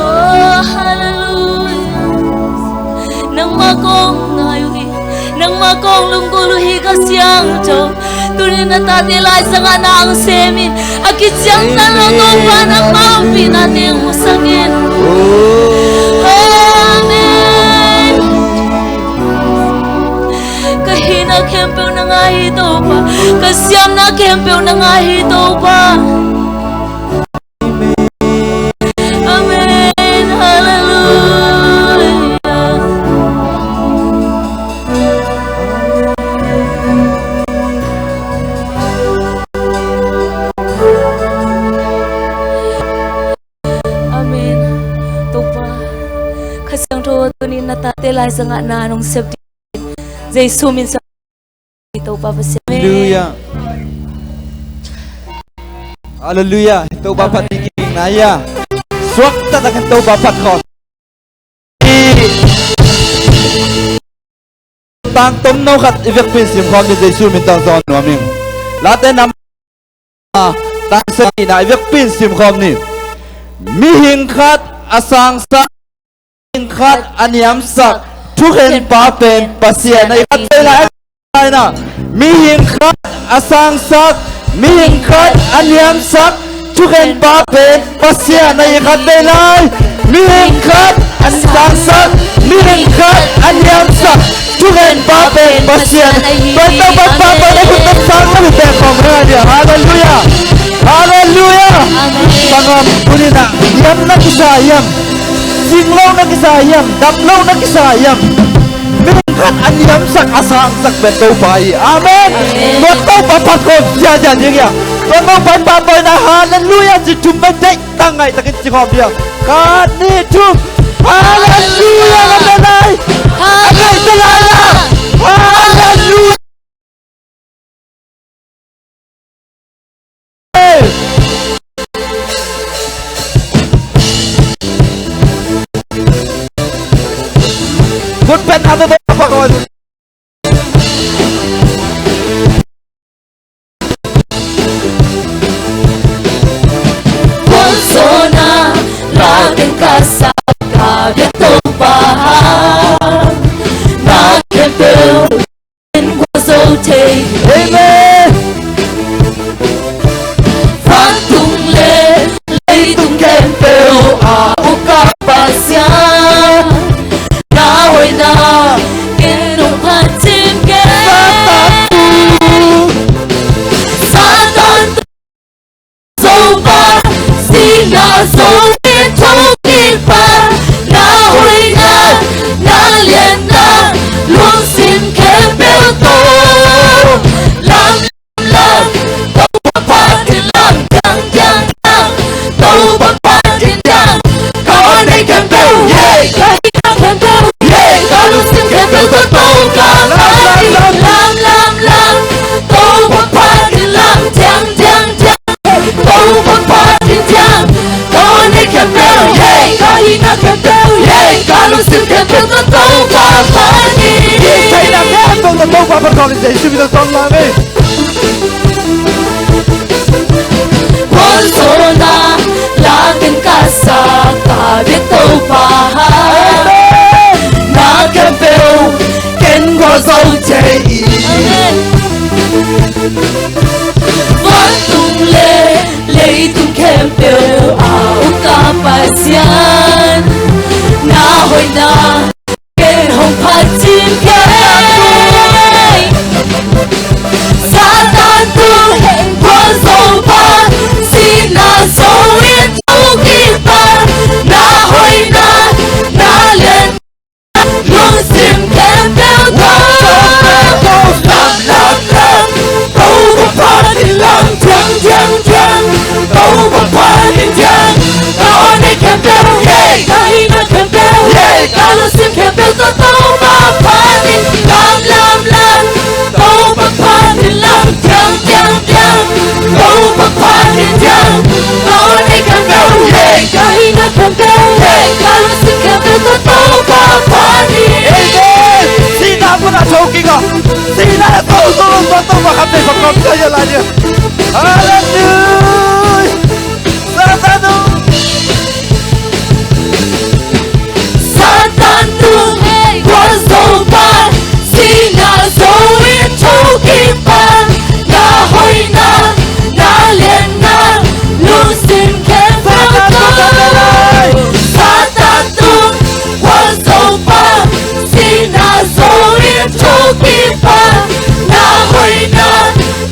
Oh, halleluiah. Nangmah kong ngai uh hi. Nangmah kong lunggulh uh hi, Kha Siangtho. Tuni-in na tate laisangah na hong sem in, a kiciangtan lo Topa nangmah hong pihnate hong musak in. Amen. Ka hihna khempeuh nang aa hi Topa, ka siamna khempeuh nang aa hi Topa. Amen. Halleluiah. Amen. Topa, Kha Siangtho, tuni-in na tate laisangah na hong sep ding Jesu min suang Topa Pasian. Halleluiah. Halleluiah. Topa phat ding kingna ia. Suakta takin Topa phat khawm. Tang tomno khat i vekpi-in sim khawm ni, Jesu min tawh zawn nuam ing. Late nam tang sagihna i vekpi-in sim khawm ni. Mihing khat a sangsak, mihing khat a niamsak thukhenpa pen Pasian ahi. Khat vei lai, mihing khat a sangsak, mihing khat a niamsak thukhenpa pen Pasian ahi. Khat vei lai. Mihing khat a sangsak, mihing khat a niamsak thukhenpa pen Pasian. Tua Topa pa pen a khut tawh sang na pen khawm ngai dia. Halleluiah. Halleluiah. Amen. Bang om, tuni-in ah niam na kisa hiam? Sing lo na kisa hiam? Dam lo na kisa hiam? Mihing khat a niamsak, a sangsak pen Topa hi. Amen. Amen. Tua Topa phat khawm ziahziah ding ia. Tua Topa in pahtawi na, halleluiah ci thum mai deih tang ngaih takin ci khawm dia. Khat, nih, thum. Halleluiah. Halleluiah. Halleluiah. Good pen ate to pa ko. khempeuh a uk a Pasian, na hoihna ken hong phat cing kei. Satan Topa, sihna Zo in thokikpa, na hoihna, na lianna, lungsim khempeuh tawh lamlam, Topa phat in lamdang, dang, dang, Topa phat in dang. Ka aw neih khempeuh, yeah, ka hihna khempeuh, yeah, ka lungsim khempeuh tawh Topa phat in lamlam, lam, Topa phat in lam, dang, dang, dang. Topa phat in dang, ka aw neih khempeuh, yeah, ka hihna khempeuh, yeah, ka lungsim khempeuh tawh Topa phat in. Hih theihna khempeuh tawh Topa phat in, Jesu min tawh tawng lam hi. Khualzawhna la ken ka sa, ka biak Topa, amen, na khempeuh ken gualzo thei hi. Amen. Vantung le leitung khempeuh a uk a Pasian, na hoihna ken hong phat cing kei. Satan tung, khualzo pa, sihna Zo in thokikpa, na hoihna, na lian, lungsim khempeuh tawh lamlam, lam, Topa phat in lam, dang, dang, dang, Topa phat in dang. Ka aw neih khempeuh, yeah, ka hihna khempeuh, yeah, ka lungsim khempeuh tawh Topa phat in lamlam, lam, Topa phat in lam, dang, dang, dang, Topa phat in dang. Ka aw neih khempeuh, yeah, ka hihna khempeuh, yeah, ka lungsim khempeuh tawh Topa phat in. Amen. Sihna mun ah thokik a, sihna tawh Topa, Topa khat vei, pakhat vei, lai dia. Hallelujah. Satan tung, Satan tung, khualzo pa, sihna Zo in thokikpa, na hoihna, na lianna, lungsim khempeuh tawh. Satan tung, khualzo pa, sihna Zo in thokikpa, na hoihna,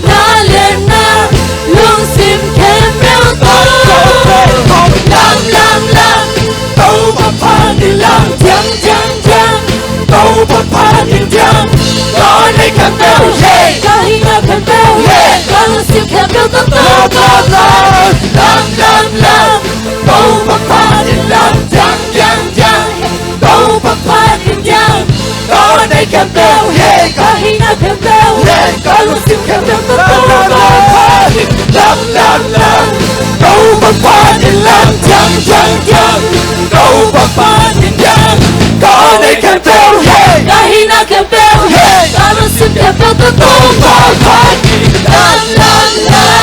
na lianna, lungsim khempeuh tawh lamlam, lam, Topa phat in lam, dang, dang, dang, Topa phat in dang. Ka aw neih khempeuh, yeah, ka hihna khempeuh, yeah, ka lungsim khempeuh tawh Topa phat in lamlam, lam, Topa phat in lam, dang, dang, dang, Topa phat in dang. Ka aw neih khempeuh, yeah, ka hihna khempeuh, yeah, ka lungsim khempeuh tawh Topa phat in lamlam, lam, Topa phat in lam, dang, dang, dang, Topa phat in dang. Ka aw neih khempeuh, yeah, ka hihna khempeuh, yeah, ka lungsim khempeuh tawh Topa phat in lamlam, lam.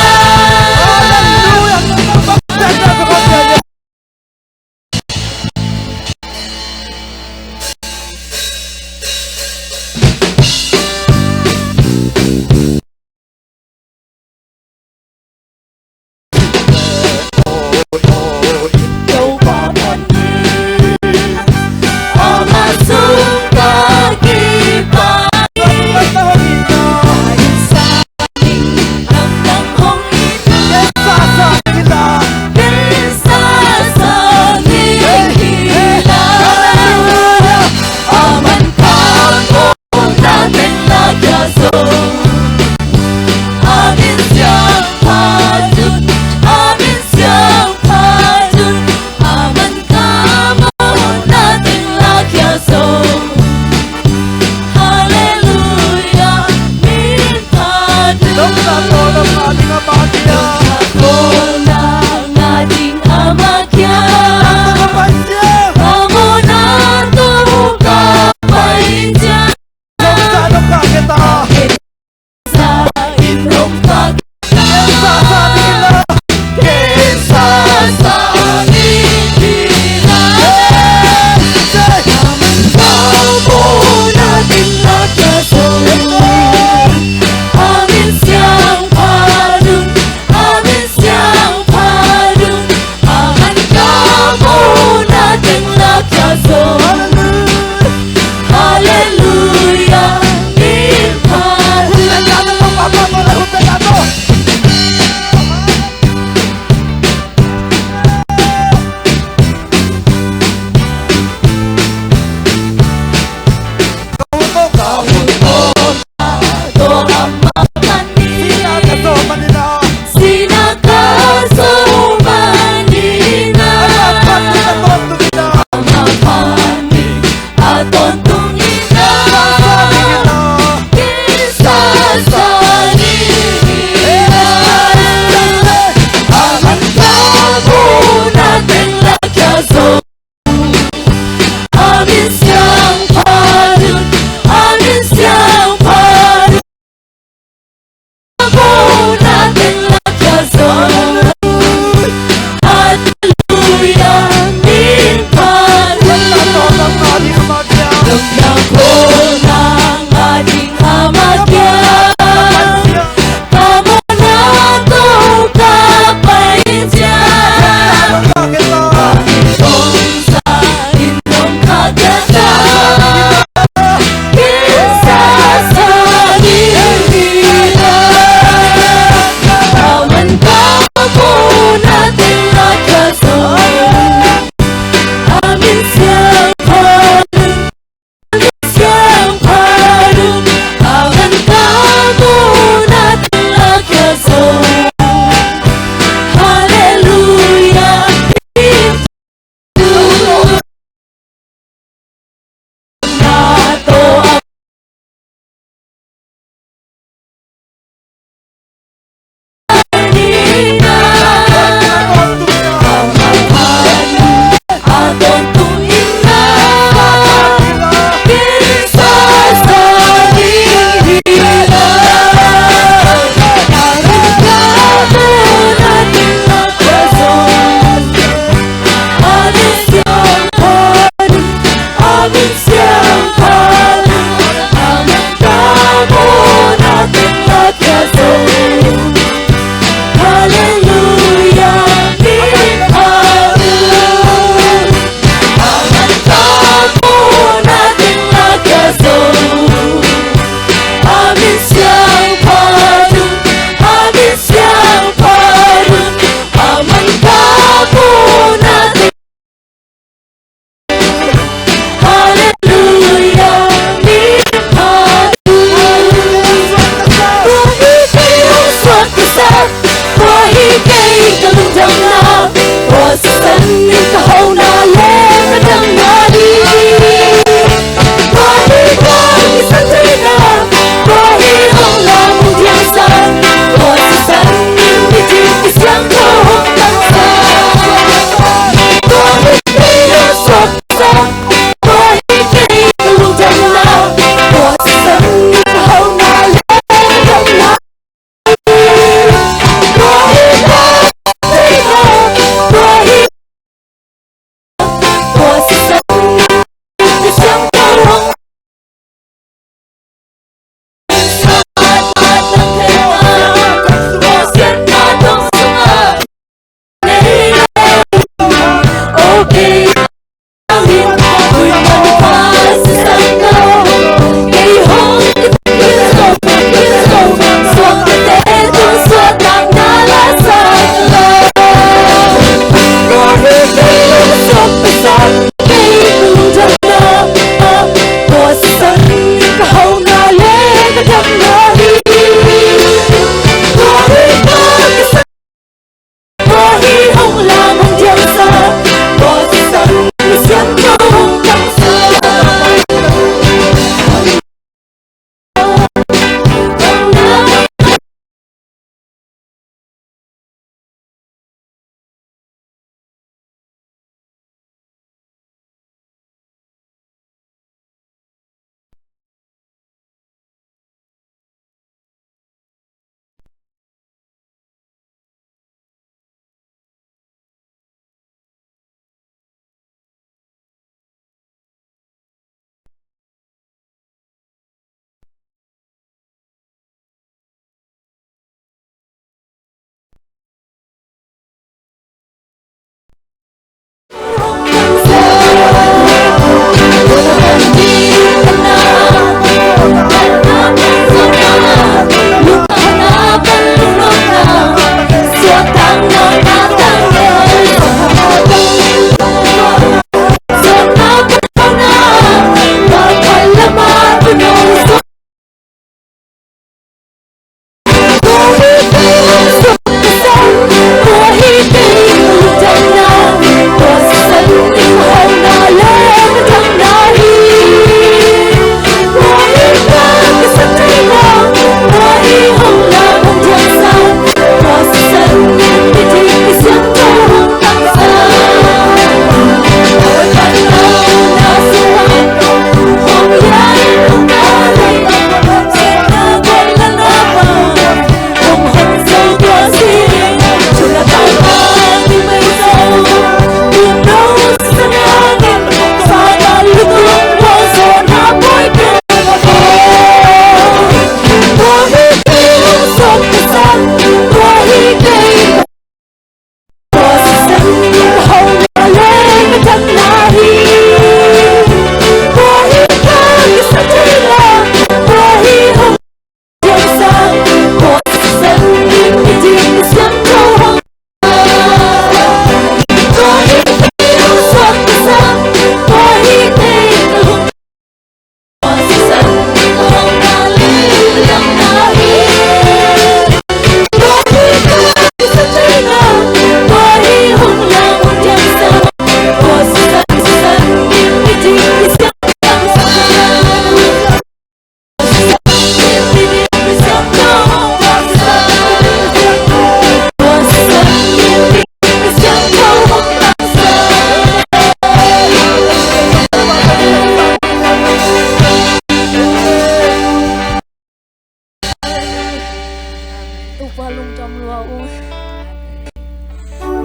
Topa ung,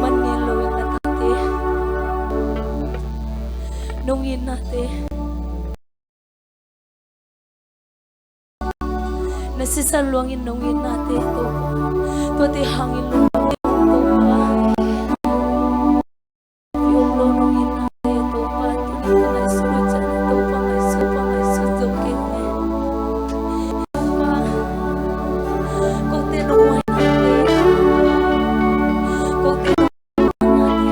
man ngei lo in na tate, nong itnate, na sisan luangin nong itnate Topa, tuate hangin lungdam Topa. Om lo nong itnate Topa, tuni ka ngaihsut uh ciang Topa ngaihsut, Topa ngaihsut zo kei ung e. Topa, kote nong huainate, kote nong huainate, Topa.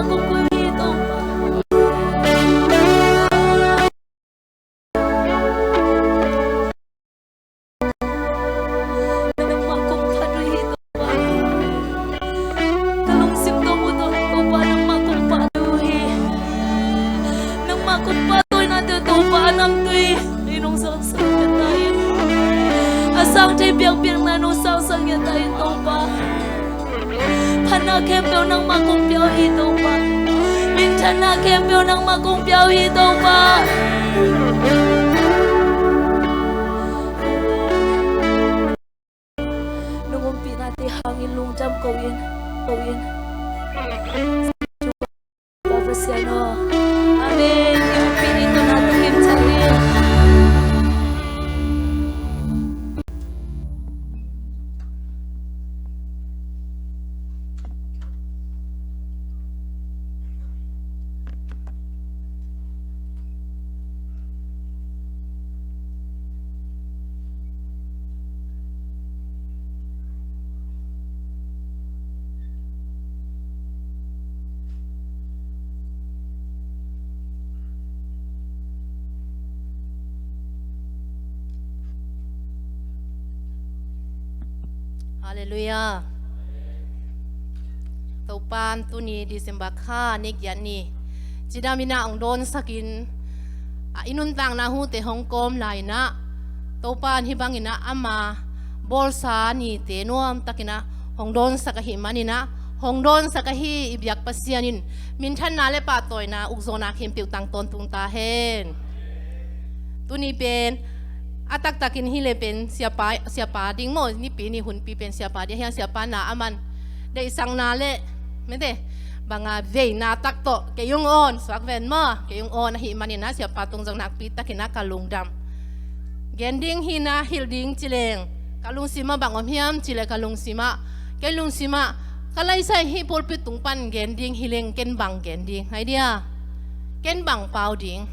kong ko hi Topa. Nangmah kong phat uh hi Topa. Ka lungsim tawh uh tawh Topa nangmah kong phat uh hi. Nangmah kong pahtawi nate uh Topa a namtui in hong sangsak ngiat ta in. A sang thei biakpiakna in hong sangsak ngiat ta in Topa. Phatna khempeuh nangmah kong pia uh hi Topa. Minthanna khempeuh nangmah kong pia uh hi Topa. Nong ompihnate hangin lungdam ko in, ko in. Topa Pasian aw. Amen. I ompi ni tawh na tungin chan ni. Halleluiah. Topa'n tuni December kha ni giat ni cidam in ah hong dawnsak in, a i nuntakna hute hong kawm lai in ah, Topa'n hih bangin ah ama bawlsa nite nuamtakin ah hong dawnsak ahih manin ah, hong dawnsak ahi i biak Pasian in minthanna le pahtawina ukzawhna khempeuh tang tawntung ta hen. Tuni pen a taktakin hi le pen siapa, siapa ding maw, nipi ni hunpi pen siapa ding, a hiang siapa na a man deihsakna le mete banga veina tak tawh kei hong awn suak ven maw, kei hong awn ahih manin ah siapa tung zong nakpi takin ah ka lungdam. Gen ding hi in ah hilh ding ci leng ka lungsim ah bang om hiam ci leh ka lungsim ah, kei lungsim ah ka laisai hih pulpit tung pan gen ding hi leng ken bang gen ding, hai dia, ken bang pau ding.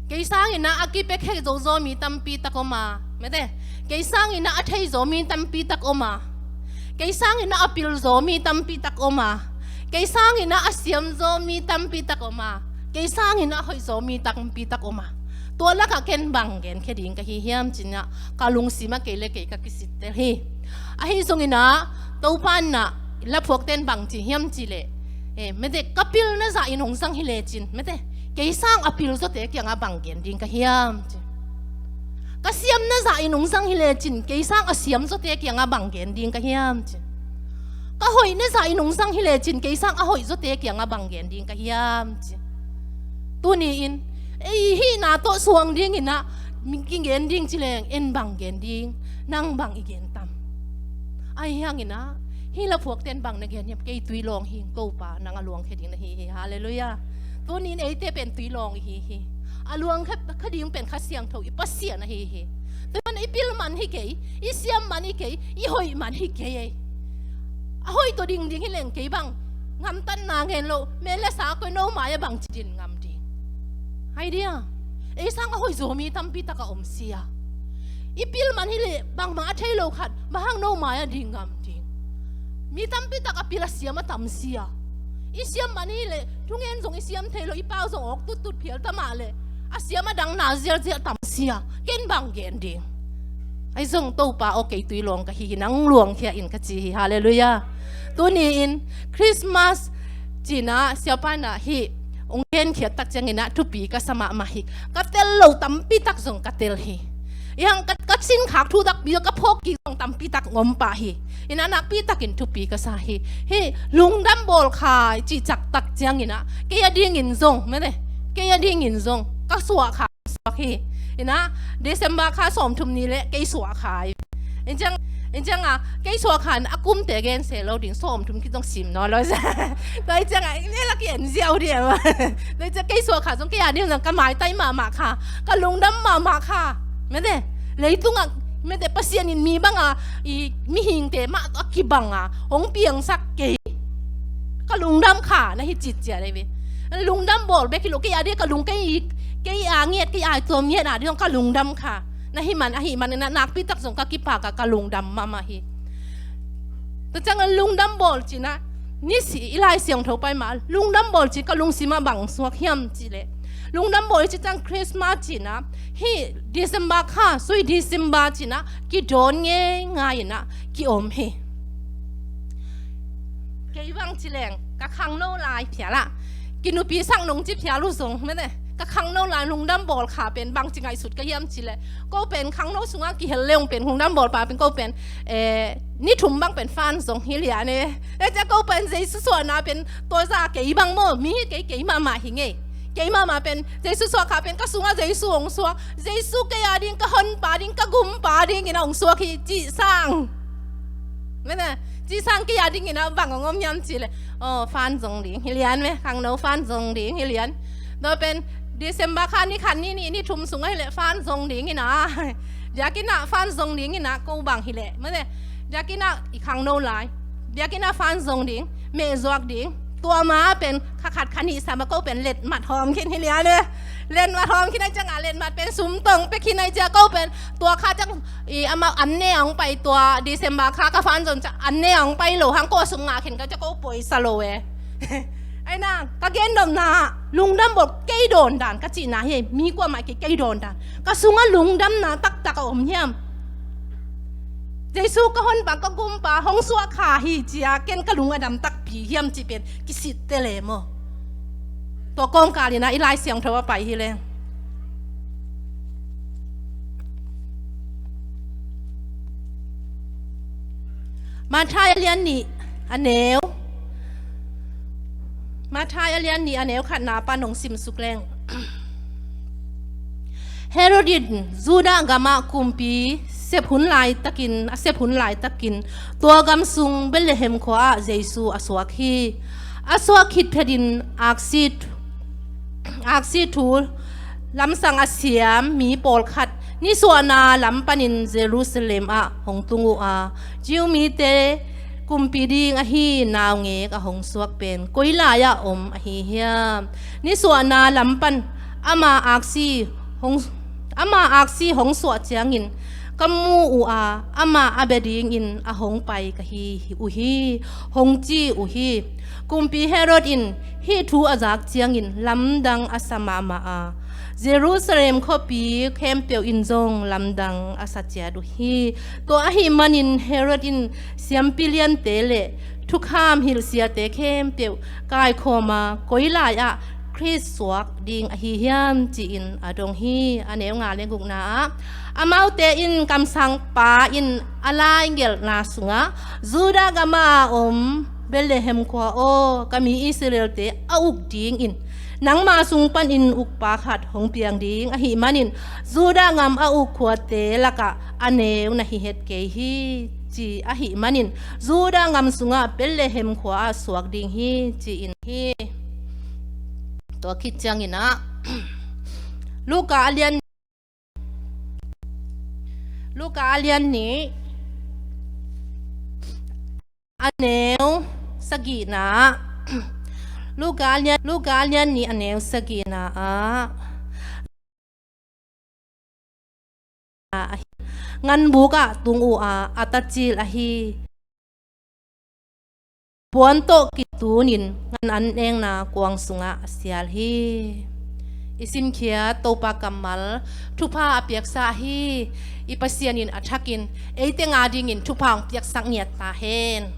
Kei sangin ah a kipia khek zozo mi tampi tak om a, mete, kei sangin ah a thei zaw mi tampi tak om a, kei sangin ah a pil zaw mi tampi tak om a, kei sangin ah a siam zaw mi tampi tak om a, kei sangin ah a hoih zaw mi tampi tak om a, tua lakah ken bang genkhia ding ka hi hiam ci in ah ka lungsim ah kei le kei ka kisittel hi. Ahi zongin ah Topa'n ah laphuakte'n bang ci hiam ci leh, eh, mete, ka pilna zah in hong zang hi lecin, mete, kei sang a pil zawte kiangah bang gen ding ka hiam ci. Ka siamna zah in hong zang hi lecin kei sang a siam zawte kiangah bang gen ding ka hiam ci. Ka hoihna zah in hong zang hi lecin kei sang a hoih zawte kiangah bang gen ding ka hiam ci. Tuni in ei hihna tawh suang dingin ah mi kigen ding ci leng en bang gen ding, nang bang i gen tam? Ahi hangin ah hih laphuakte'n bang na gen hiam? Kei tui lawng hi ing Topa, nang a luangkhia ding na hi hi. Halleluiah. Tuni in eite pen tui lawng i hi hi. A luangkhia ding pen Kha Siangtho i Pasian ahi hi. Tua man i pil man hi kei, i siam man hi kei, i hoih man hi kei ei. A hoih tawh dingding hi leng kei bang ngamtatna ngen lo, mel le sa koi no mai-ah bang ci din ngam ding? Hai dia, ei sang a hoih zaw mi tampi tak a om sia. I pil man hi leh bangmah a thei lo khat bang hang no mai-ah ding ngam ding? Mi tampi tak a pil a siam a tam sia. I siam man hi leh thungen zong i siam thei lo, i pau zong awk tuttut phial ta mah leh a siam a dang na zialzial tam sia. Ken bang gen ding? Ahi zong Topa aw, kei tui lawng ka hi hi, nang luangkhia in ka ci hi. Halleluiah. Tuni in Christmas ci in ah siapa in ah hih hong genkhiat tak ciangin ah thupi ka sa mahmah hi. Ka tel lo tampi tak zong ka tel hi. Ahi hang ka, ka sinkhak thu takpi zong, ka phawk kik zong tampi tak om pah hi. In ah nakpi takin thupi ka sa hi. Hih lungdam bawl kha i cih cak tak ciangin ah kei a dingin zong, mete, kei a dingin zong ka suah kha suak hi. In ah December kha sawmthum ni leh kei suah kha hi. In ciang, in ciang a kei suah kha in a kumte gen se lo ding, sawmthum khit zong sim nawn lo. Tua i ciang a ne la ki en ziau ding a. Tua i ciang kei suah kha zong kei a ding zong ka maitai mahmah kha, ka lungdam mahmah kha. Mete, leitungah, mete, Pasian in mi banga i mihingte mah a kibanga hong piangsak kei. Ka lungdam kha na hi citciat ei ve. Lungdam bawl bek hi lo, kei a ding ka lung, kei, kei a ngiat, kei a tuam ngiat a ding zong ka lungdam kha na hi man, ahih manin ah nakpi tak zong ka kipak a, ka lungdam mahmah hi. Tua ciang a lungdam bawl ci in ah Ni si i Lai Siangtho pai mah lungdam bawl ci ka lungsim ah bang suak hiam cih leh, lungdam bawl i ci ciang Christmas ci-in ah, hih December kha, sui December ci-in ah kidawn ngeingai in ah ki-om hi. Kei bang ci leng ka khangno lai phial ah, kinupi sak nong ci phial uh zong, mene, ka khangno lai lungdam bawl kha pen bang ci ngaihsut ka hiam cih leh, ko pen khangno sungah kihel leng pen lungdam bawl pa pen ko pen, eh, ni thum bang pen fan zong hi lian e. Tua ciang ko pen Jesu suahna pen tua zah kei bang maw, mi hi kei, kei mahmah hi ngei. Kei mahmah pen Jesu suah kha pen ka sungah Jesu hong suak, Jesu kei a ding, ka honpa ding, ka gumpa dingin ah hong suak hi cih sang, mene, cih sang kei a dingin ah bang hong om hiam cih leh, aw, fan zong ding hi lian, me, khangno fan zong ding hi lian. Tua pen December kha ni khat, ni nih, ni thum sungah hi leh fan zong dingin ah, biakinn ah fan zong dingin ah ko bang hi leh, mene, biakinn ah i khangno lai, biakinn ah fan zong ding, meh zuak ding. Tua ma pen kha khat kha nih sam ah ko pen letmat hawm khin hi lian e. Letmat hawm khin ahih ciang ah, letmat pen sum tawh pia khin ahih ciang ko pen tua kha ciang i amau an ne hong pai, tua December kha ka fan zong ciang an ne hong pai lo hang ko a sum ngah khin ka ciang ko poisa lo e. Ahi hang ka gen nopna ah lungdam bawl, kei dawn dan ka cihna hi, mi kuamah kei, kei dawn dan. Ka sungah lungdamna taktak a om hiam? Jesu ka honpa, ka gumpa hong suah kha hi ci-a ken ka lung a dam takpi hiam cih pen kisitte le maw. Tua kawngkal in ah i Lai Siangtho ah pai hi leng, Matthai a lian nih a neu, Matthai a lian nih a neu khatna pan hong simsuk leng, Herod in Judah gamah kumpi sep hun laitakin, a sep hun laitakin, tua gam sung Bethlehem khua-ah Jesu a suak hi. A suak khit phetin aksi, aksi thu lamsang a siam mi pawlkhat nisuahna lam panin Jerusalem ah hong tung uh a, Jew mite kumpi ding ahi naungek a hong suak pen koi lai-ah om ahi hiam? Nisuahna lam pan ama aksi hong, ama aksi hong suah ciangin ka mu uh a, amah a bia dingin a hong pai ka hi uh hi, hong ci uh hi. Kumpi Herod in hih thu a zak ciangin lamdang a sa mahmah a, Jerusalem khuapi khempeuh in zong lamdang a sa ciat uh hi. Tua ahih manin Herod in siampi liante le thukham hilhsiate khempeuh kaikhawm a, koi lai-ah Khrist suak ding ahi hiam ci-in a dong hi. A neu nga le gukna ah, amaute in kamsangpa in a laigelhna sungah, Judah gamah a om Bethlehem khua aw, ka mi Israelte a uk dingin nangma sung panin ukpa khat hong piang ding ahih manin Judah gam a uk khuate lakah a neu na hi het kei hi, ci ahih manin Judah gam sungah Bethlehem khua-ah suak ding hi, ci-in hi. Tua khit ciangin ah Luka a lian, Luka a lian nih a neu sagihna, Luka a lian, Luka a lian nih a neu sagihna ah, nganbuk ah tung uh a, a tacil ahi puan tawh kitunin ngan an engna kuang sungah a sial hi. I simkhiat Topa kammal thupha a piaksa ahi i Pasian in a thakin eite nga dingin thupha hong piaksak ngiat ta hen.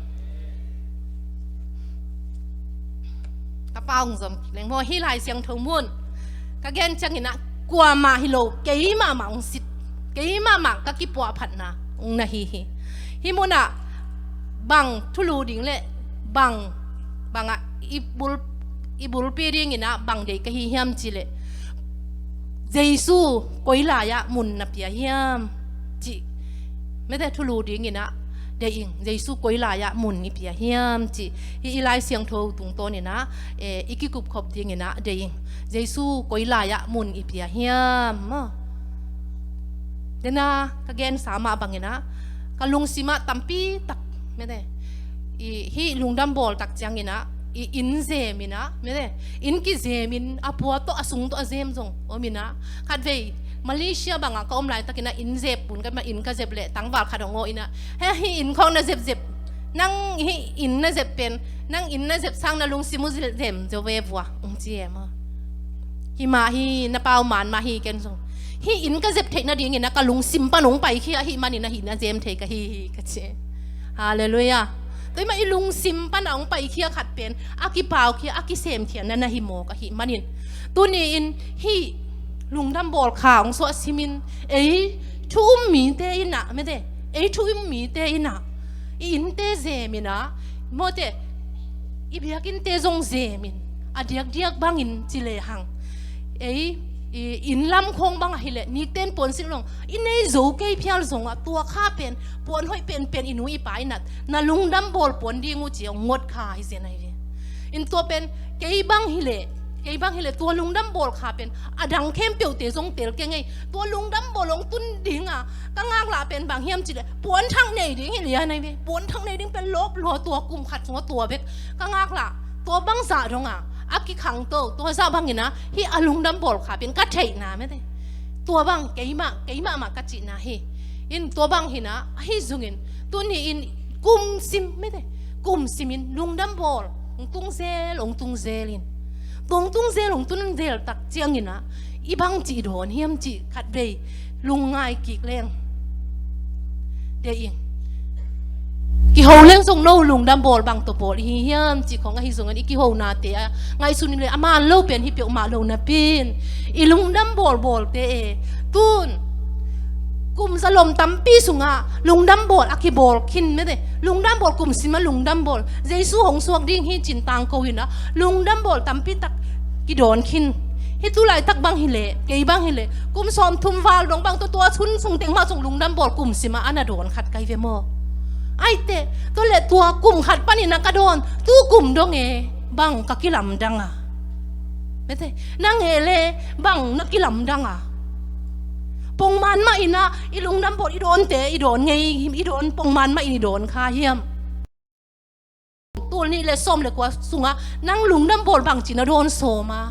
Ka pa hong zom leng maw, hih Lai Siangtho mun ka gen ciangin ah kuamah hi lo, kei mahmah hong sit, kei mahmah ka kipuahphatna hong na hi hi. Hih munah bang thulu ding le bang, bangah i bul, i bulpi dingin ah bang deih ka hi hiam cih leh, Jesu koi lai-ah mun na pia hiam cih, mete, thulu dingin ah deih ing, Jesu koi lai-ah mun i pia hiam cih. Hih i Lai Siangtho tungtawnin ah, eh, i kikupkhop dingin ah deih ing, Jesu koi lai-ah mun i pia hiam maw. Dena ka gensa mah bangin ah ka lungsim ah tampi tak, mete, i hih lungdam bawl tak ciangin ah i inn zem in ah, mete, inn kizem in a pua tawh a sung tawh a zem zong om in ah, khatvei Malaysia bangah ka om laitakin ah inn zep pun ka, ma inn ka zep leh tangval khat hong aw in ah, he, hih inn khawng na zepzep Nang hih inn na zep pen, nang inn na zep sang na lungsim uh zem zo ve vua, ung ci e maw. Hih mah hi, na pau man mah hi ken zong. Hih inn ka zep theih nadingin a ka lungsim pan ung paikhia ahih manin a hih na zem thei ka hi hi ka ci e. Halleluiah. Tua hih mah i lungsim pan a ung paikhia khat pen a kipaukhia, a kisemkhia na na hi mawk ahih manin. Tuni-in hih lungdam bawl kha ung suah simin ei thu um mite in ah, mete, ei thu um mite in ah i innte zemin ah, mawte, i biakinnte zong zemin a diakdiak bangin ci lehang ei i inn lam khawng bang ahileh nikten puan sin long i nei zo kei phial zongah tua kha pen puan hoih penpen i nu i pa in ah na lungdam bawl puan ding uh ci a ngot kha hi zen ahi ve. In tua pen kei bang hileh, kei bang hileh tua lungdam bawl kha pen a dang khempeuhte zong tel kei ngei. Tua lungdam bawl hong tun dinga ka ngaklah pen bang hiam cileh puan thak nei ding hi lian ahi ve. Puan thak nei ding pen lawp lua tua kum khat sungah tua bek ka ngaklah. Tua bang zah donga a kikhangto tua zah bangina hih a lungdam bawl kha pen ka theihna mete. Tua bang keimah, keimah mah ka cihna hi. In tua bang hina ahi zongin tuni in kum sim mete, kum simin lungdam bawl hong tung zel, hong tung zelin tua hong tung zel, hong tung zel tak ciangina i bang cih dawn hiam cih khatvei lungngai kik leng. Te in kiho leng zong no lungdam bawl bang tawh bawl i hi hiam cih khong ahi zongin i kihonate a ngaihsun in le a man lo pen hi peuhmah lo napin i lungdam bawlbawlte e. Tun kum zalom tampi sungah lungdam bawl a kibawl khin mete. Lungdam bawl kum sima lungdam bawl Jesu hong suak ding hi cin tangko inah lungdam bawl tampi tak kidawn khin. Hih tu laitak bang hileh, kei bang hileh kum sawm thum val dong bang tua tua chun sung teng mah sung lungdam bawl kum sima a na dawn khat kai ve maw? Aite tua le tua kum khat panin a ka dawn tu kum dong e bang ka kilamdang a? Mete, nang e le bang na kilamdang a? Pongman mah inah i lungdam bawl i dawnte i dawn ngei, i dawn pongman mah in i dawn kha hiam? Tul nih le sawm le kua sungah nang lungdam bawl bangci na dawn sawm a?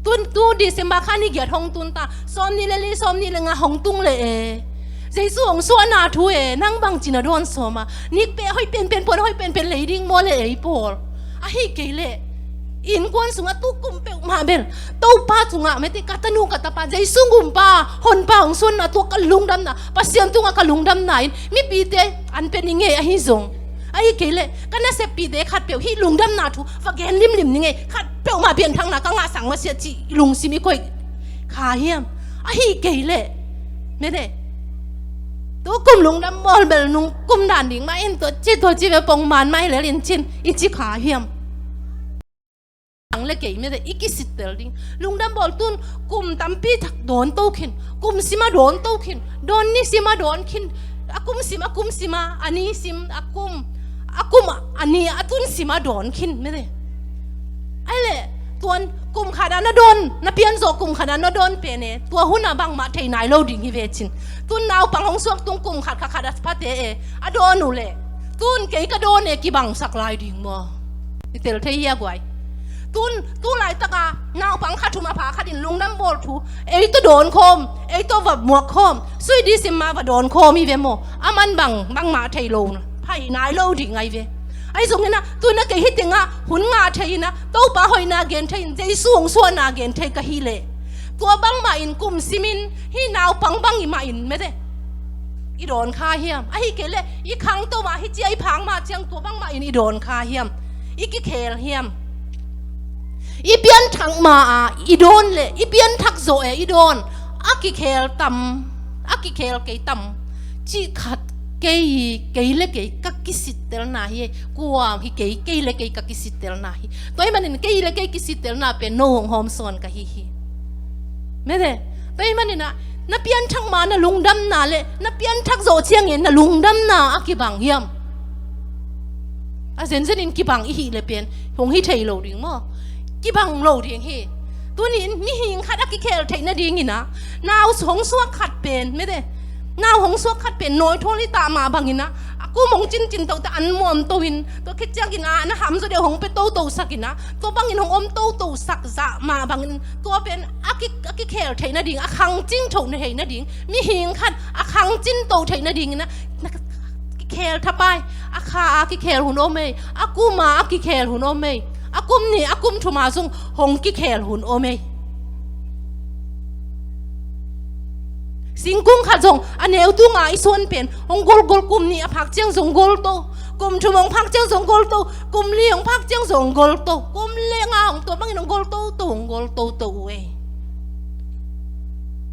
Tun tu December kha ni giat hong tun ta, sawm nih le li, sawm nih le nga hong tung le e. Jesu hong suahna thu e, nang bangci na dawn sawm a? Nik peh hoih penpen, puan hoih penpen lei ding maw le ei pawl? Ahi kei leh innkuan sungah tu kum peuhmah bel Topa sungah mete ka tanu ka tapa Jesu gumpa honpa hong suanna tua ka lungdamna, Pasian tungah ka lungdamna in mipite an pia ni ngei ahi zong. Ahi kei leh ka naseppite khat peuh hih lungdamna thu va gen limlim ni ngei, khat peuhmah pianthakna ka ngahsak masiah cih lungsim i koih kha hiam? Ahi kei leh mete tu kum lungdam bawl bel nung kum dan ding mah in tua ci tua ci ve pongman mah hi lel in cin i ci kha hiam? Ang le kei mete i kisittel ding. Lungdam bawl tun kum tampi thak dawn to khin. Kum sima dawn to khin. Dawn ni sima dawn khin. A kum sim, a kum sima, a ni sim, a kum, a kum a ni a tun sima dawn khin mete. Ai le tuan kum khat a na dawn, na pianzawh kum khat a na dawn pen e tua hun a bangmah thei nai lo ding hi ve cin. Tun naupang hong suak tung kum khat kha khat a phate e a dawn uh le tun kei ka dawn e kibangsak lai ding maw? I tel thei hia guai? Tun tu laitaka naupang kha thum a pha khatin lungdam bawl thu ei tawh dawn khawm, ei tawh va muak khawm, sui disim ma va dawn khawm hi ve maw? A man bang bangmah thei lo na phai nai lo ding ai ve. Ai zong ina tuna kei hi tengah hun ngah thei ina Topa hoihna gen thei in Jesu hong suahna gen thei ka hi leh tua bangmah in kum simin hih naupang bang i mah in mete i dawn kha hiam? Ahi kei leh i khangto mah hi cia i phang mah ciang tua bangmah in i dawn kha hiam? I kikhel hiam? I pianthak ma a i dawn le i pianthak zawh e i dawn a kikhel tam, a kikhel kei tam cih khat kei hi. Kei le kei ka kisittelna hi. Kua hi kei, kei le kei ka kisittelna hi. Tua hi manin kei le kei kisittelna pen no hong hawmsawn ka hi hi. Mete tua hi maninah na pianthak ma na lungdamna le na pianthak zawh ciangin na lungdamna a kibang hiam? A zenzenin kibang i hih le pen hong hi thei lo ding maw? Kibang lo ding hi. Tunin mihing khat a kikhel theih nadinginah nau hong suak khat pen mete nau hong suak khat pen nawithawl i tah mah banginah a kum hong cincin tohte an muam tohin tua khit ciangin a na hamzaw deuh hong pia totosakinah tua bangin hong om totosak zah mah bangin tua pen a ki, a kikhel theih nading, a khangcing thoh theih nading, mihing khat a khangcin toh theih nadinginah na ki, Khel thapai, a kha a kikhel hun om ei, a kum a a kikhel hun om ei, a kum nih a kum thum a zong hong kikhel hun om ei. Singkung khat zong a neu tunga i suan pen hong golgol, kum nih a phak ciang zong golto, kum thum hong phak ciang zong golto, kum li hong phak ciang zong golto, kum li nga hong, tua bangin hong goltoto, hong goltoto uh ei.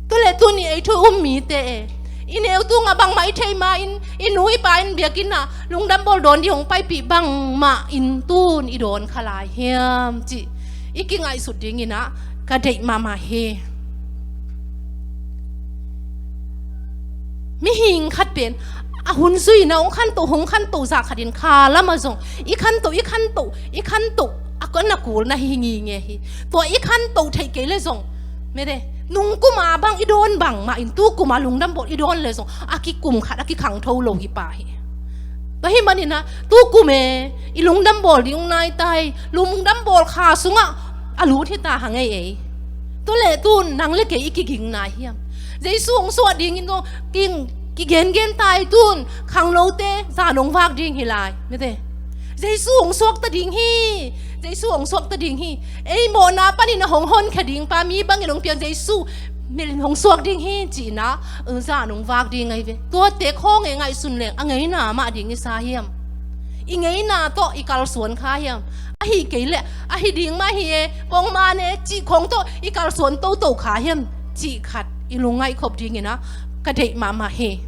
Tua leh tuni ei thu um mite e, i neu tunga bangmah i thei ma-in, i nu i pa in biakinn ah lungdam bawl dawn ding hong paipih bangmah in tun i dawn kha lai hiam cih i kingaihsut dingin ah ka deih mahmah hi. Mihing khat pen a hun zui in ah hong khanto, hong khanto zah khatin kha lamah zong i khanto, i khanto, i khanto a kua na kul na hi nginge hi. Tua i khanto theih kei leh zong, mete, nung kum a bang i dawn bangmah in tu kum a lungdam bawl i dawn leh zong a kikum khat a kikhangtho lo hi pah hi. Tua hih manin ah tu kum e i lungdam bawl ding hong nai ta hi. Lungdam bawl kha sungah a lut hi ta hang ei ei. Tua leh tun nang le kei i kiging nai hiam? Jesu hong suah dingin zong king kigengen ta hi. Tun khangnote zan hong vak ding hi lai, mete. Jesu hong suak ta ding hi. Jesu hong suak ta ding hi. Ei mawhna panin a hong honkhia ding pa, mi bangin hong piang Jesu, milim hong suak ding hi ci-in ah zan hong vak ding ahi ve. Tuate khawng e ngaihsun leng a ngeina mah ding i sa hiam? I ngeina tawh i kalsuan kha hiam? Ahi kei leh ahi ding mah hi e, pongman e cih khawng tawh i kalsuan toto kha hiam cih khat i lungngaih khop dingin ah ka deih mahmah hi.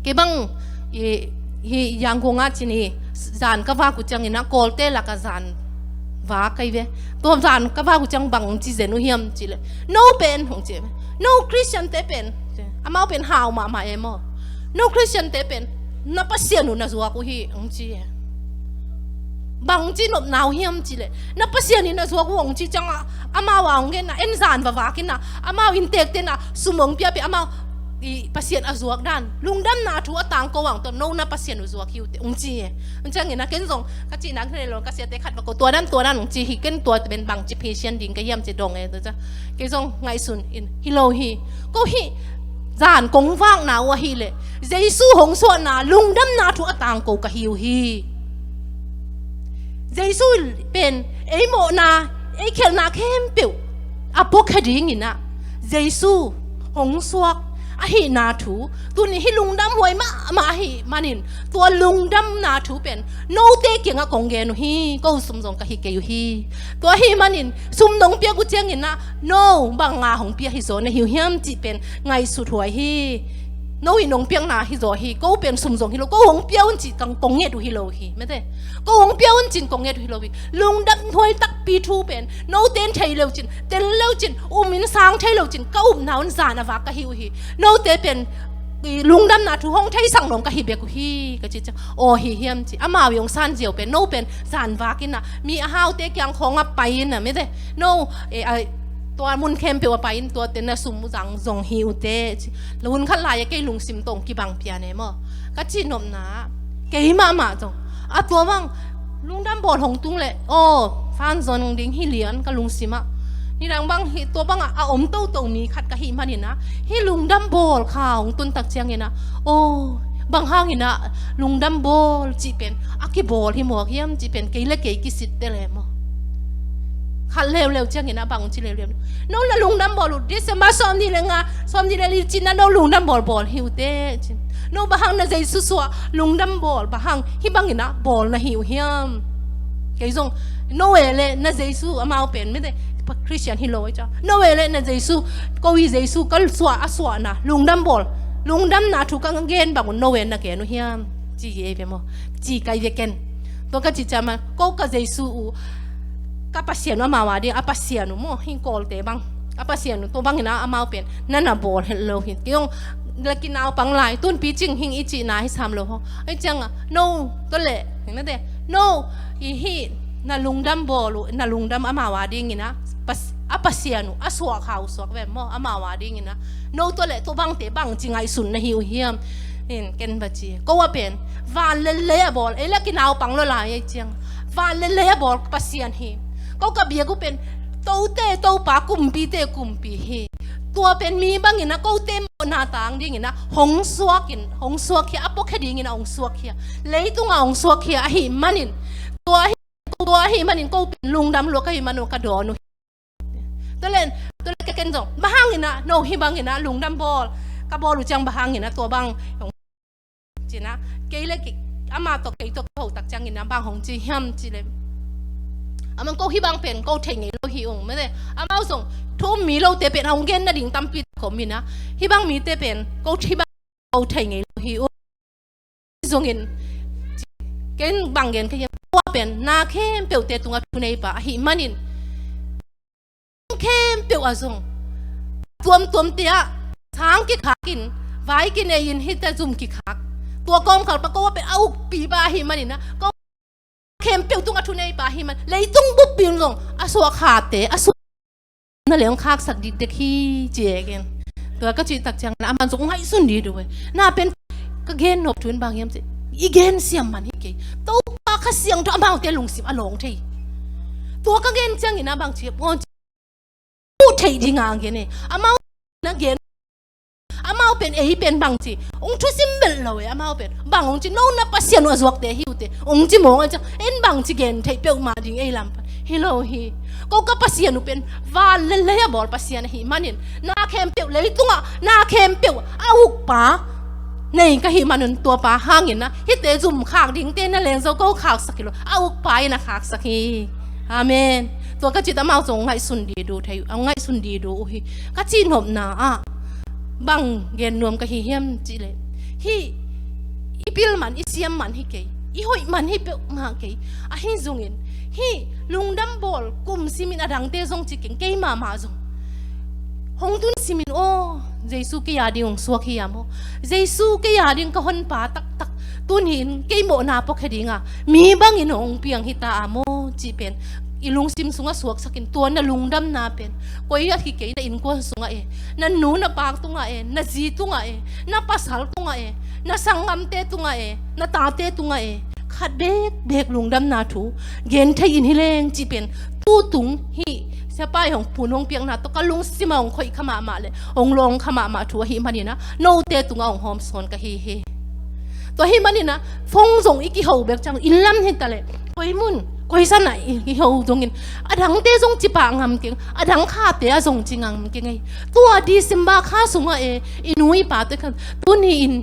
Kei bang i, hi Yangon ah cin hi, zan ka vak uh ciangin ah Kawlte lakah zan vak ka hi ve. Tua zan ka vak uh ciang bang ci zen uh hiam cih leh, no pen hong ci, no Christian te pen, amau pen hau mahmah e maw. No Christian te pen na Pasian uh na zuak uh hi hong ci e. Bang ci nopna uh hiam cih leh, na Pasian in na zuak uh hong ci ciangah amau a hong genna en zan va vak in ah amau inntekte in ah sum hong piapia, amau i Pasian a zuak dan, lungdamna thu a tangko ang tawh no na Pasian uh zuak hi uh teh hong ci e. Hong ciangin ah ken zong ka cihna ka nei lo, ka siate khat va ko, tua dan tua dan hong ci hi, ken tua pen bang ci phisian ding ka hiam ci dong e. Tua ciang kei zong ngaihsun in hi lo hi. Ko hih zan kong vakna uh ahih leh Jesu hong suahna lungdamna thu a tangko ka hi uh hi. Jesu pen ei mawhna, ei khialhna khempeuh a puakhia dingin ah Jesu hong suak ahihna thu, tuni hih lungdam huai mahmah ahih manin tua lungdamna thu pen note kiangah kong gen uh hi. Ko sum zong ka hi kei uh hi. Tua ahih manin sum nong piak uh ciangin ah no banga hong pia hi zaw na hi uh hiam cih pen ngaihsut huai hi. No in nong piakna hi zaw hi, ko pen sum zong hi lo, ko hong pia un cih kong nget uh hi lo hi, mete. Ko hong pia un cin kong nget uh hi lo hi. Lungdam huai takpi thu pen note in thei leu cin, tel leu cin, um in sang thei lo cin, ka upna un zan a vak ka hi uh hi. Note pen i lungdamna thu hong theisak nong ka hi bek uh hi, ka ci ciang, aw hi hiam ci, amau i hong san ziau pen no pen zan vak in ah mi a haute kiang khawng a pai in ah, mete, no, e, a, tua mun khempeuh a pai in tuate na sum uh zang zong hi uh teh ci. Hun khat lai-ah kei lungsim tawh kibang pian e maw. Ka cihnopna kei mahmah zong a tua bang lungdam bawl hong tung leh aw fan zong ding hi lian ka lungsim ah. Nidang bang hi tua bangah a om toto mi khat ka hih manin ah hih lungdam bawl kha hong tun tak ciangin ah aw bang hangin ah lungdam bawl cih pen a kibawl hi mawk hiam cih pen kei le kei kisit te le maw. Khat leuleu ciangin ah bang ci leuleu, no na lungdam bawl uh, December sawmnih le nga, sawmnih le li cin ah no lungdam bawl bawl hi uh teh cin. No bang hang na Jesu suah lungdam bawl bang hang hih bangin ah bawl na hi uh hiam? Kei zong no e le na Jesu, amau pen mite Christian hi lo ahi ciang, no e le na Jesu, ko i Jesu ka suah a suahna lungdam bawl, lungdamna thu ka gen bang un no e na gen uh hiam? Ci hi ei ve maw. Ci kai ve ken. Tua ka cih ciang ma ko ka Jesu uh, ka Pasian uh amau a ding a Pasian uh maw, hih Kawlte bang a Pasian uh tua bangin ah amau pen na na bawl het lo hi. Kei zong laki naupang lai tun picing hing i cihna hi sam lo ho. Ahi ciangah no tua leh hing nate no i hih na lungdam bawl uh, na lungdam amau a dingin ah pas-, a Pasian uh a suah kha uh suak ve maw, amau a dingin ah. No tua leh tua bangte bangci ngaihsun na hi uh hiam? In ken va ci, ko a pen van le lei a bawl, ei laki naupang lo lai ei ciang van le lei a bawl Pasian hi. Ko ka biak uh pen tote Topa, kumpite Kumpi hi. Tua pen mi bangin a kote mawhna tang dingin a hong suakin, hong suakkhia, a puakhia dingin a hong suakkhia, leitungah hong suakkhia ahih manin, tua ahi, tua ahih manin ko pen lungdam lua ka hih man uh ka dawn uh hi. Tua len, tua len ka ken zong bang hangin a no hih bangin a lungdam bawl ka bawl uh ciang bang hangin a tua bang hong cina, kei le kei, ama tawh kei tawh ka hotak ciangin a bang hong ci hiam cih le, amah ko hih bang pen ko thei ngei lo hi ung mate. Amau zong thu um mi lote pen hong gen nading tampi tak om in a, hih bang mite pen ko hih bang ko thei ngei lo hi ung. Zongin ken bang gen ka hiam, tua pen na khempeuhte tungah thuneipa ahih manin khempeuh ah zong tuamtuamte ah sang kikhakin, vai kinei in hihte zum kikhak, tua kawmkal pa ko pen a ukpipa ahih manin a, ko khempeuh tungah thuneipa ahih man, leitung buppi un zong a suahkhate a suah na leng khaksak dikdek hi ci e ken. Tua ka cih tak ciangin amah zong ngaihsun dih duh e. Na pen ka gen nop thu in bang hiam cih, i gen siam man hi kei. Topa Kha Siangtho amaute lungsim a lawng thei. Tua ka gen ciangin a bang ci, ngawn ci, muh theih ding a gen e. Amau na gen, amau pen ei pen bang ci, ong thusim belh lo e. Amau pen bang ong ci, no na Pasian uh a zuakte hi uh teh ong ci mawng a ci, en bang ci gen theih peuhmah ding ei lam pan hi lo hi. Ko ka Pasian uh pen van le lei a bawl Pasian ahih manin, na khempeuh leitungah na khempeuh a ukpa nei ka hih manun tuapa hangin a hihte zum khak dingte na leng zo ko khaksak hi lo, a ukpa in a khaksak hi. Amen. Tua ka cih tak amau zong ngaihsun dih duh thei, a ngaihsun dih duh uh hi. Ka cih nopna ah bang gen nuam ka hi hiam cih leh, hih i pil man, i siam man hi kei, i hoih man hi peuhmah kei. Ahi zongin hih lungdam bawl kum simin a dangte zong ci keng, kei mahmah zong hong tun simin, aw, Jesu kei a ding hong suak hi a maw? Jesu kei a ding ka honpa taktak tuni in kei mawhna puakhia ding a mi bangin hong piang hi ta a maw cih pen i lungsim sungah suaksakin, tua na lungdamna pen koi ah hi kei, na innkuan sungah e, na nu na pa tungah e, na zi tungah e, na pasal tungah e, na sanggamte tungah e, na tate tungah e, khat bekbek lungdamna thu gen thei in hi leng cih pen tu tung hih siapa in hong pun hong piakna tawh ka lungsim ah hong khoih kha mahmah le hong lawng kha mahmah thu ahih manin a, note tungah hong hawmsawn ka hi hi. Tua ahih manin a, phone zong i kiho bek ciang, inn lam hi ta leh, koi mun koi san ah i kiho zongin a dangte zong ci pah ngam keng, a dang khate ah zong ci ngam keng ei. Tua December kha sungah e, i nu i pate khan tuni in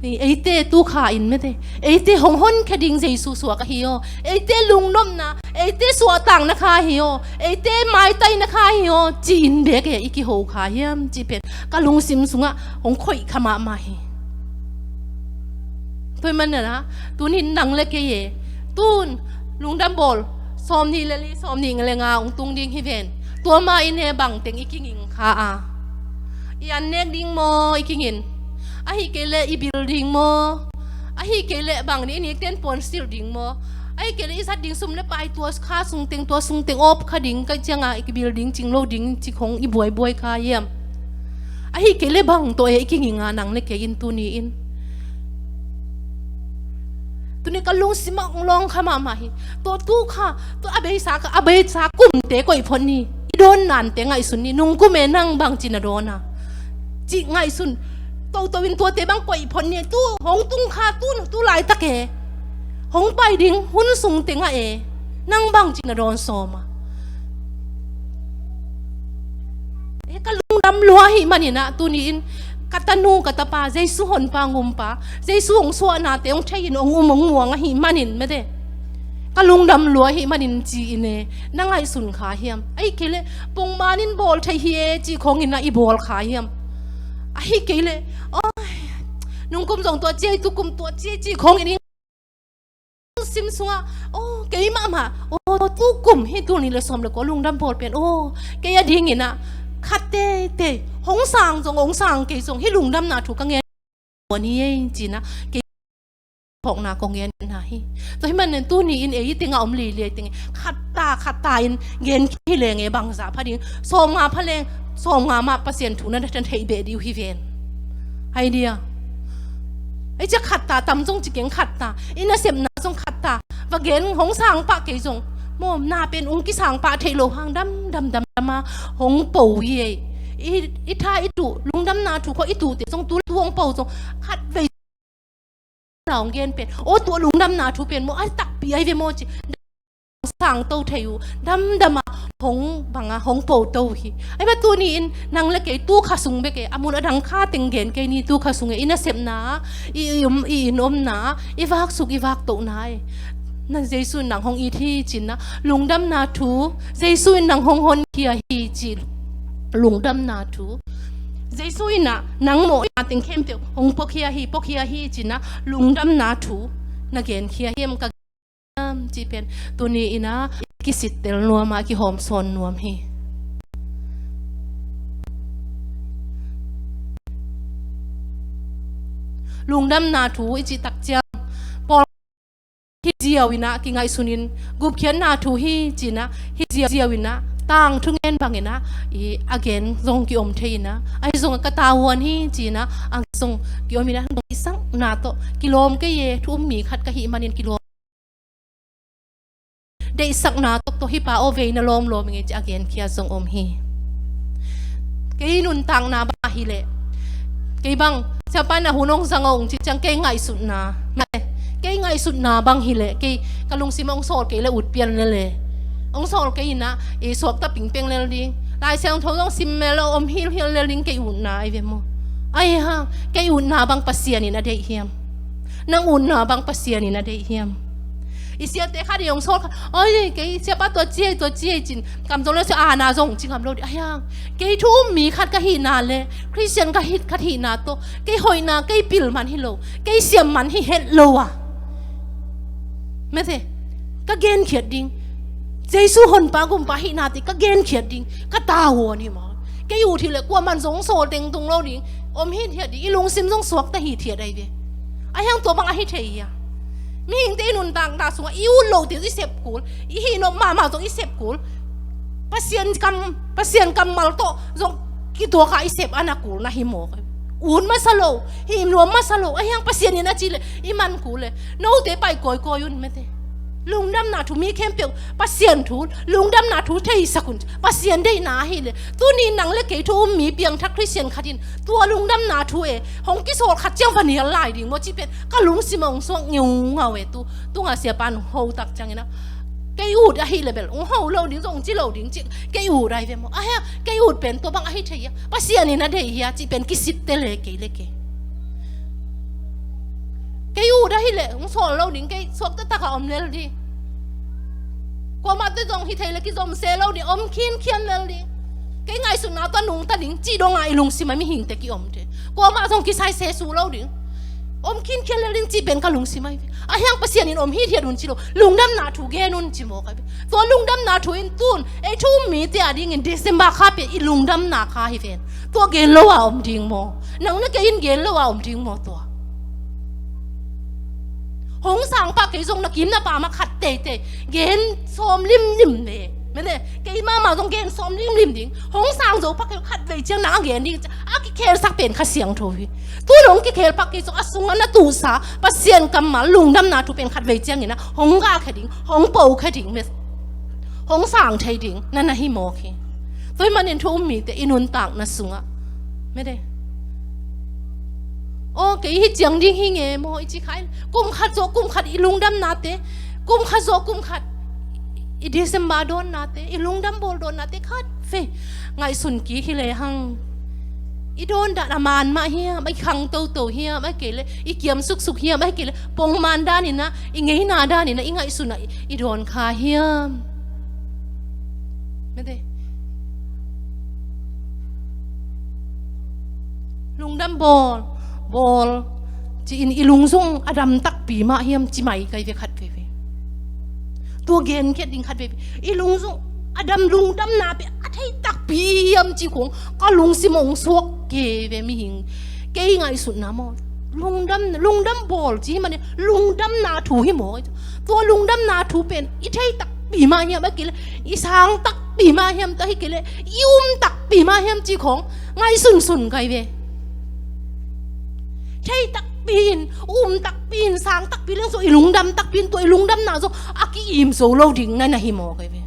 eite tu kha in mete, eite hong honkhia ding Jesu suak ahi aw, eite lungnopna, eite suahtakna kha ahi aw, eite maitaina kha ahi aw ci-in bek e i kiho kha hiam cih pen ka lungsim sungah hong khoih kha mahmah hi. Tua ahih manin a, tuni in nang le kei e, tun lungdam bawl sawmnih le li, sawmnih le nga hong tung ding hi ven. Tua ma in e bangteng i kinging kha a, i an nek ding maw i kingin, ahih kei leh i bil ding maw, ahih kei leh bang ding, i nikten puan silh ding maw, ahih kei leh i zat ding sum le pai tua kha sungteng, tua sungteng awp kha ding ka ciangah i bil ding, cing lo ding cih khong i buaibuai kha hiam? Ahih kei leh bang tawh e i kinging a, nang le kei in tuni in? Tuni ka lungsim ah hong lawng kha mahmah hi. Tua tu kha, tua a beisa kha, a beisa kumte koih phot ni. I dawn nante ngaihsun ni. Nung kum e nang bangci na dawn a, cih ngaihsun toto in tuate bang koih phot ni. Tu hong tung kha, tu, tu laitak e, hong pai ding hun sungteng ah e, nang bangci na dawn sawm a? E, ka lungdam lua ahih manin a, tuni in ka tanu ka tapa, Jesu honpa, ngumpa, Jesu hong suahnate hong thei in hong um hong muang ahih manin mete, ka lungdam lua ahih manin ci-in e na ngaihsun kha hiam? Ahih kei leh pongman in bawl thei hi e cih khong in a i bawl kha hiam? Ahih kei leh, aw, nungkum zong tua ci ei, tukum tua ci ei cih khong in i sim sungah, aw, kei mahmah, aw, tukum hi, tul nih le sawm le kua lungdam bawl pen, aw, kei a dingin a khat teitei, hong sang zong hong sang kei zong hih lungdamna thu ka ngen hi ei ci-in a, kei phawkna kong ngen hi. Tua ahih manin tuni in ei teng a om lili ei teng e, khatta khatta in gen hi leng e, bangzah pha ding, sawmnga pha leng, sawmnga mah Pasian thu na theih beh ding uh hi ven. Hai dia. Ei cia khatta tam zong ci keng, khatta. I nasepna zong khatta. Va gen hong sang pah kei zong, maw, na pen ong kisang pah theih loh hang dam dam dam dam a hong po hi ei. I, i tha i tuh, lungdamna thu khawng i tuhte zong tu le tu hong po zong khatvei na hong gen pen, aw, tua lungdamna thu pen maw, a takpi ahi ve maw ci. Sangto thei uh, damdam a hong bang a hong po to hi. Ahih manin tuni-in nang le kei tu kha sung bek e, a mun a dang kha teng gen kei ni, tu kha sung e, i nasepna, i, i, um, i inn omna, i vaksuk i vaktohna e, na Jesu in nang hong it hi ci-in ah lungdamna thu, Jesu in nang hong honkhia hi ci, lungdamna thu. Jesu in ah nang mawhna teng khempeuh hong puakhia hi, puakhia hi ci-in ah lungdamna thu na genkhia hiam, ka hiam cih pen tuni-in ah kisittel nuam a, kihawmsawn nuam hi. Lungdamna thu i cih tak ciang, Paul hi ziau in ah kingaihsun in, gupkhiatna thu hi ci-in ah hi ziau, ziau in ah tangthu ngen bangin ah i a gen zong ki-om thei in ah, ahi zong ka tavuan hi ci-in ah a zong ki-om in ah, deihsakna tawh kilawm kei e, thu um mi khat ka hih manin kilawm, deihsakna tawh, tawh hih pa aw vei na lawmlawm ing e ci a genkhia zong om hi. Kei nuntakna bang hileh, kei bang siapa in ah hun hong zang ung cih ciang kei ngaihsutna, kei ngaihsutna bang hileh, kei ka lungsim ah hong sawl kei leh ut pian lel e, hong sawl kei in ah i suakta pingpeng lel ding, Lai Siangtho zong sim mel a om hilhial lel ding, kei utna ahi ve maw. Ahi hang kei utna bang Pasian in a deih hiam? Nang utna bang Pasian in a deih hiam? I siate khat in hong sawl kha, oi, kei siapa tua ci e, tua ci e ci-in kam zong le sia, ana zong ci ngam lo ding. Ahi hang kei thu um mi khat ka hihna le Khristian ka hih, khat hihna tawh kei hoihna kei pil man hi lo, kei siam man hi het lo a, mate, ka genkhiat ding, Jesu Honpa Gumpa hihna te ka genkhiat ding ka tavuan hi mah. Kei ut hileh kuaman zong sawl tengtung lo ding, om hithiat ding, i lungsim zong suakta hithiat ahi ve. Ahi hang tua bang ahi thei hia? Mihingte i nuntakna sungah i ut lote i sep kul, i hih nop mahmah zong i sep kul, Pasian kam, Pasian kammal tawh zong kituak a i sep a na kul na hi mawk. Ut masa lo, hih nuam masa lo, ahi hang Pasian in a cih leh i man kul e. Note pai kawikawi un, mate. Lungdamna thu, mi khempeuh Pasian thu, lungdamna thu theisak un. Pasian deihna ahih leh tuni nang le kei thu um mi piangthak Khristian khat in tua lungdamna thu e, hong kisawl khat ciang va nial lai ding maw cih pen ka lungsim ah hong suak ngeungau e. Tu, tu ngah siapa in hong ho tak ciangin ah kei ut ahih leh bel hong ho lo ding, zong ci lo ding cih, kei ut ahi ve maw. Ahi hang kei ut pen tua bang ahi thei hia? Pasian in a deih hia cih pen kisittel e, kei le kei. Kei ut ahih leh hong sawl lo ding, kei suakta tak a om lel ding. Kuamah te zong hi thei leh kizom se lo ding, om khinkhian lel ding. Kei ngaihsutna tawh nungta ding cih dong a i lungsim ah mihingte ki-om thei. Kuamah zong kisai se su lo ding, om khinkhian lel ding cih pen ka lungsim ahi ve. Ahi hang Pasian in om hithiat un ci lo, lungdamna thu gen un ci mawk ahi ve. Tua lungdamna thu in tun ei thu um mite a dingin December kha pen i lungdamna kha hi ven. Tua gen lo a om ding maw? Nang na kei in gen lo a om ding maw tua? Hong sang pah kei zong na kim na pam ah khat teitei gen sawm limlim ve. Mene, kei mahmah zong gen sawm limlim ding. Hong sang zo pah kei khatvei ciang nang a gen ding, a kikhelsak pen Kha Siangtho hi. Tun hong kikhel pah kei zong a sungah na tuhsa Pasian kammal lungdamna thu pen khatvei ciangin ah hong gahkhia ding, hong pokhia ding, hong sang thei ding na na hi mawk hi. Tua ahih manin thu um mite i nuntakna sungah, mede, aw, kei hih ciang ding hi nge maw i ci kha in, kum khat zawh kum khat i lungdamnate, kum khat zawh kum khat i December dawnnate, i lungdam bawl dawnnate khatvei ngaihsun kik hi lehang, i dawn dan a man mah hiam, a i khang toto hiam, ahih kei leh i kiam suksuk hiam, ahih kei leh pongman danin ah, i ngeina danin ah, i ngaihsun ah i, i dawn kha hiam? Mede, lungdam bawl, bawl ci-in i lungzung a dam takpi mah hiam ci mai kai ve khat veve. Tua genkhiat ding khat veve. I lungzung a dam, lungdamna pen a thei takpi hiam ci khong ka lungsim hong suak kei ve mihing. Kei ngaihsutna maw, lungdam, lungdam bawl ci hi mah ni, lungdamna thu hi maw? Tua lungdamna thu pen i thei takpi mah hiam, ahih kei leh i sang takpi mah hiam, ahih kei leh i um takpi mah hiam ci khong ngaihsunsun kai ve. Thei takpi in, um takpi in, sang takpi leng zong i lungdam takpi in, tua i lungdamna zong a ki-im zo lo ding na na hi maw kai ve.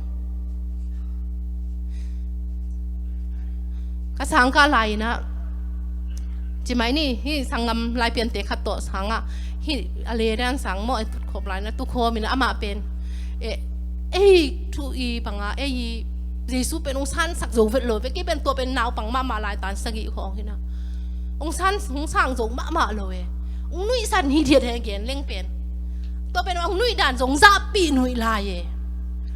A sangkah lai-in ah, ci mai ni, hih sanggam Laipiante khat tawh sangah, hih a ledan sang maw, a tutkhawm lai-in ah tukhawm in ah amah pen, eh, ei thu i bangah ei Jesu pen hong sansak zo vet lo ve. Kei pen tua pen naupang mahmah lai, tan sagih khawng hi-in ah, hong san, hong sang zo mahmah lo e. Hong nuihsan hithiat hi, gen leng pen. Tua pen hong nuih dan zong zahpih nuih lai e.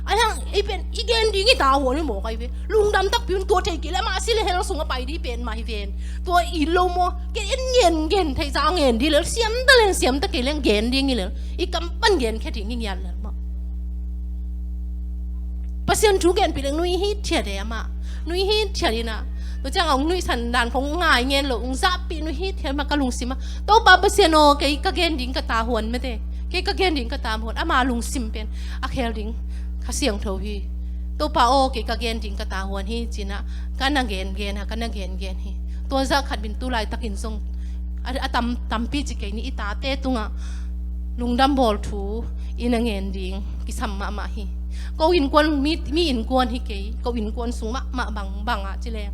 Ahi hang ei pen i gen ding i tavuan hi mawk ahi ve. Lungdam takpi un, tua thei kei leh amah si leh hell sungah pai ding pen mah hi ven. Tua i lo maw, kei en ngen ngen thei zah ngen ding lel, siam ta leng siam ta kei leng gen ding hi lel, i kam pan gen khia ding hi ngiat lel mah. Pasian thu genpih leng nuih hithiat e amah. Nuih hithiat in ah, tua ciang hong nuihsan dan khong ngai ngen lo, hong zahpih nuih hithiat mah ka lungsim ah. Topa Pasian aw, kei ka gen ding ka tavuan mate. Kei ka gen ding ka tavuan, ama lungsim pen a khel ding Kha Siangtho hi. Topa aw, kei ka gen ding ka tavuan hi, ci-in ah ka na gen gen a, ka na gen gen hi. Tua zah khat bang tu laitakin zong a, a tam, tampi ci kei ni, i tate tungah lungdam bawl thu i na ngen ding kisam mahmah hi. Ko innkuan, mi, mi innkuan hi kei, ko innkuan sung mahmah bang, bang ah ci leng,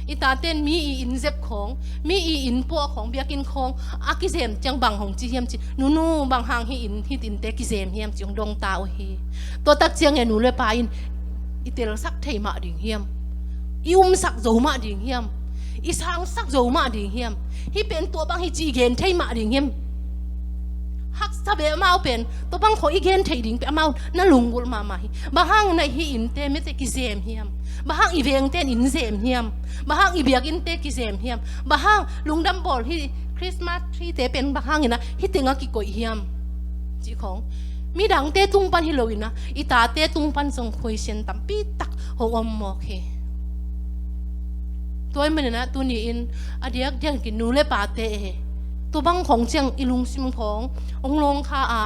i taten mi i inn zep khawng, mi i inn puah khawng, biakinn khawng a kizem ciang bang hong ci hiam ci, nunu, bang hang hih inn, hih innte kizem hiam ci hong dong ta uh hi. Tua tak ciang e, nu le pa in i telsak thei mah ding hiam? I umsak zo mah ding hiam? I sangsak zo mah ding hiam? Hih pen tua bang hi ci i gen thei mah ding hiam? Haksa ve, amau pen tua bang khawng i gen thei ding pen amau na lunggulh mahmah hi. Bang hang na hih innte mite kizem hiam? Bang hang i vengte in inn zem hiam? Bang hang i biakinnte kizem hiam? Bang hang lungdam bawl hih Christmas tree te pen bang hangin ah hih tengah kikoih hiam? Cih khawng midangte tung pan hi lo-in ah, i tate tung pan zong khuaisian tampi tak hong om mawk hi. Tua ahih manin ah tuni-in a diakdiakin nu le pate e, tua bang khawng ciang i lungsim khawng hong lawng kha a,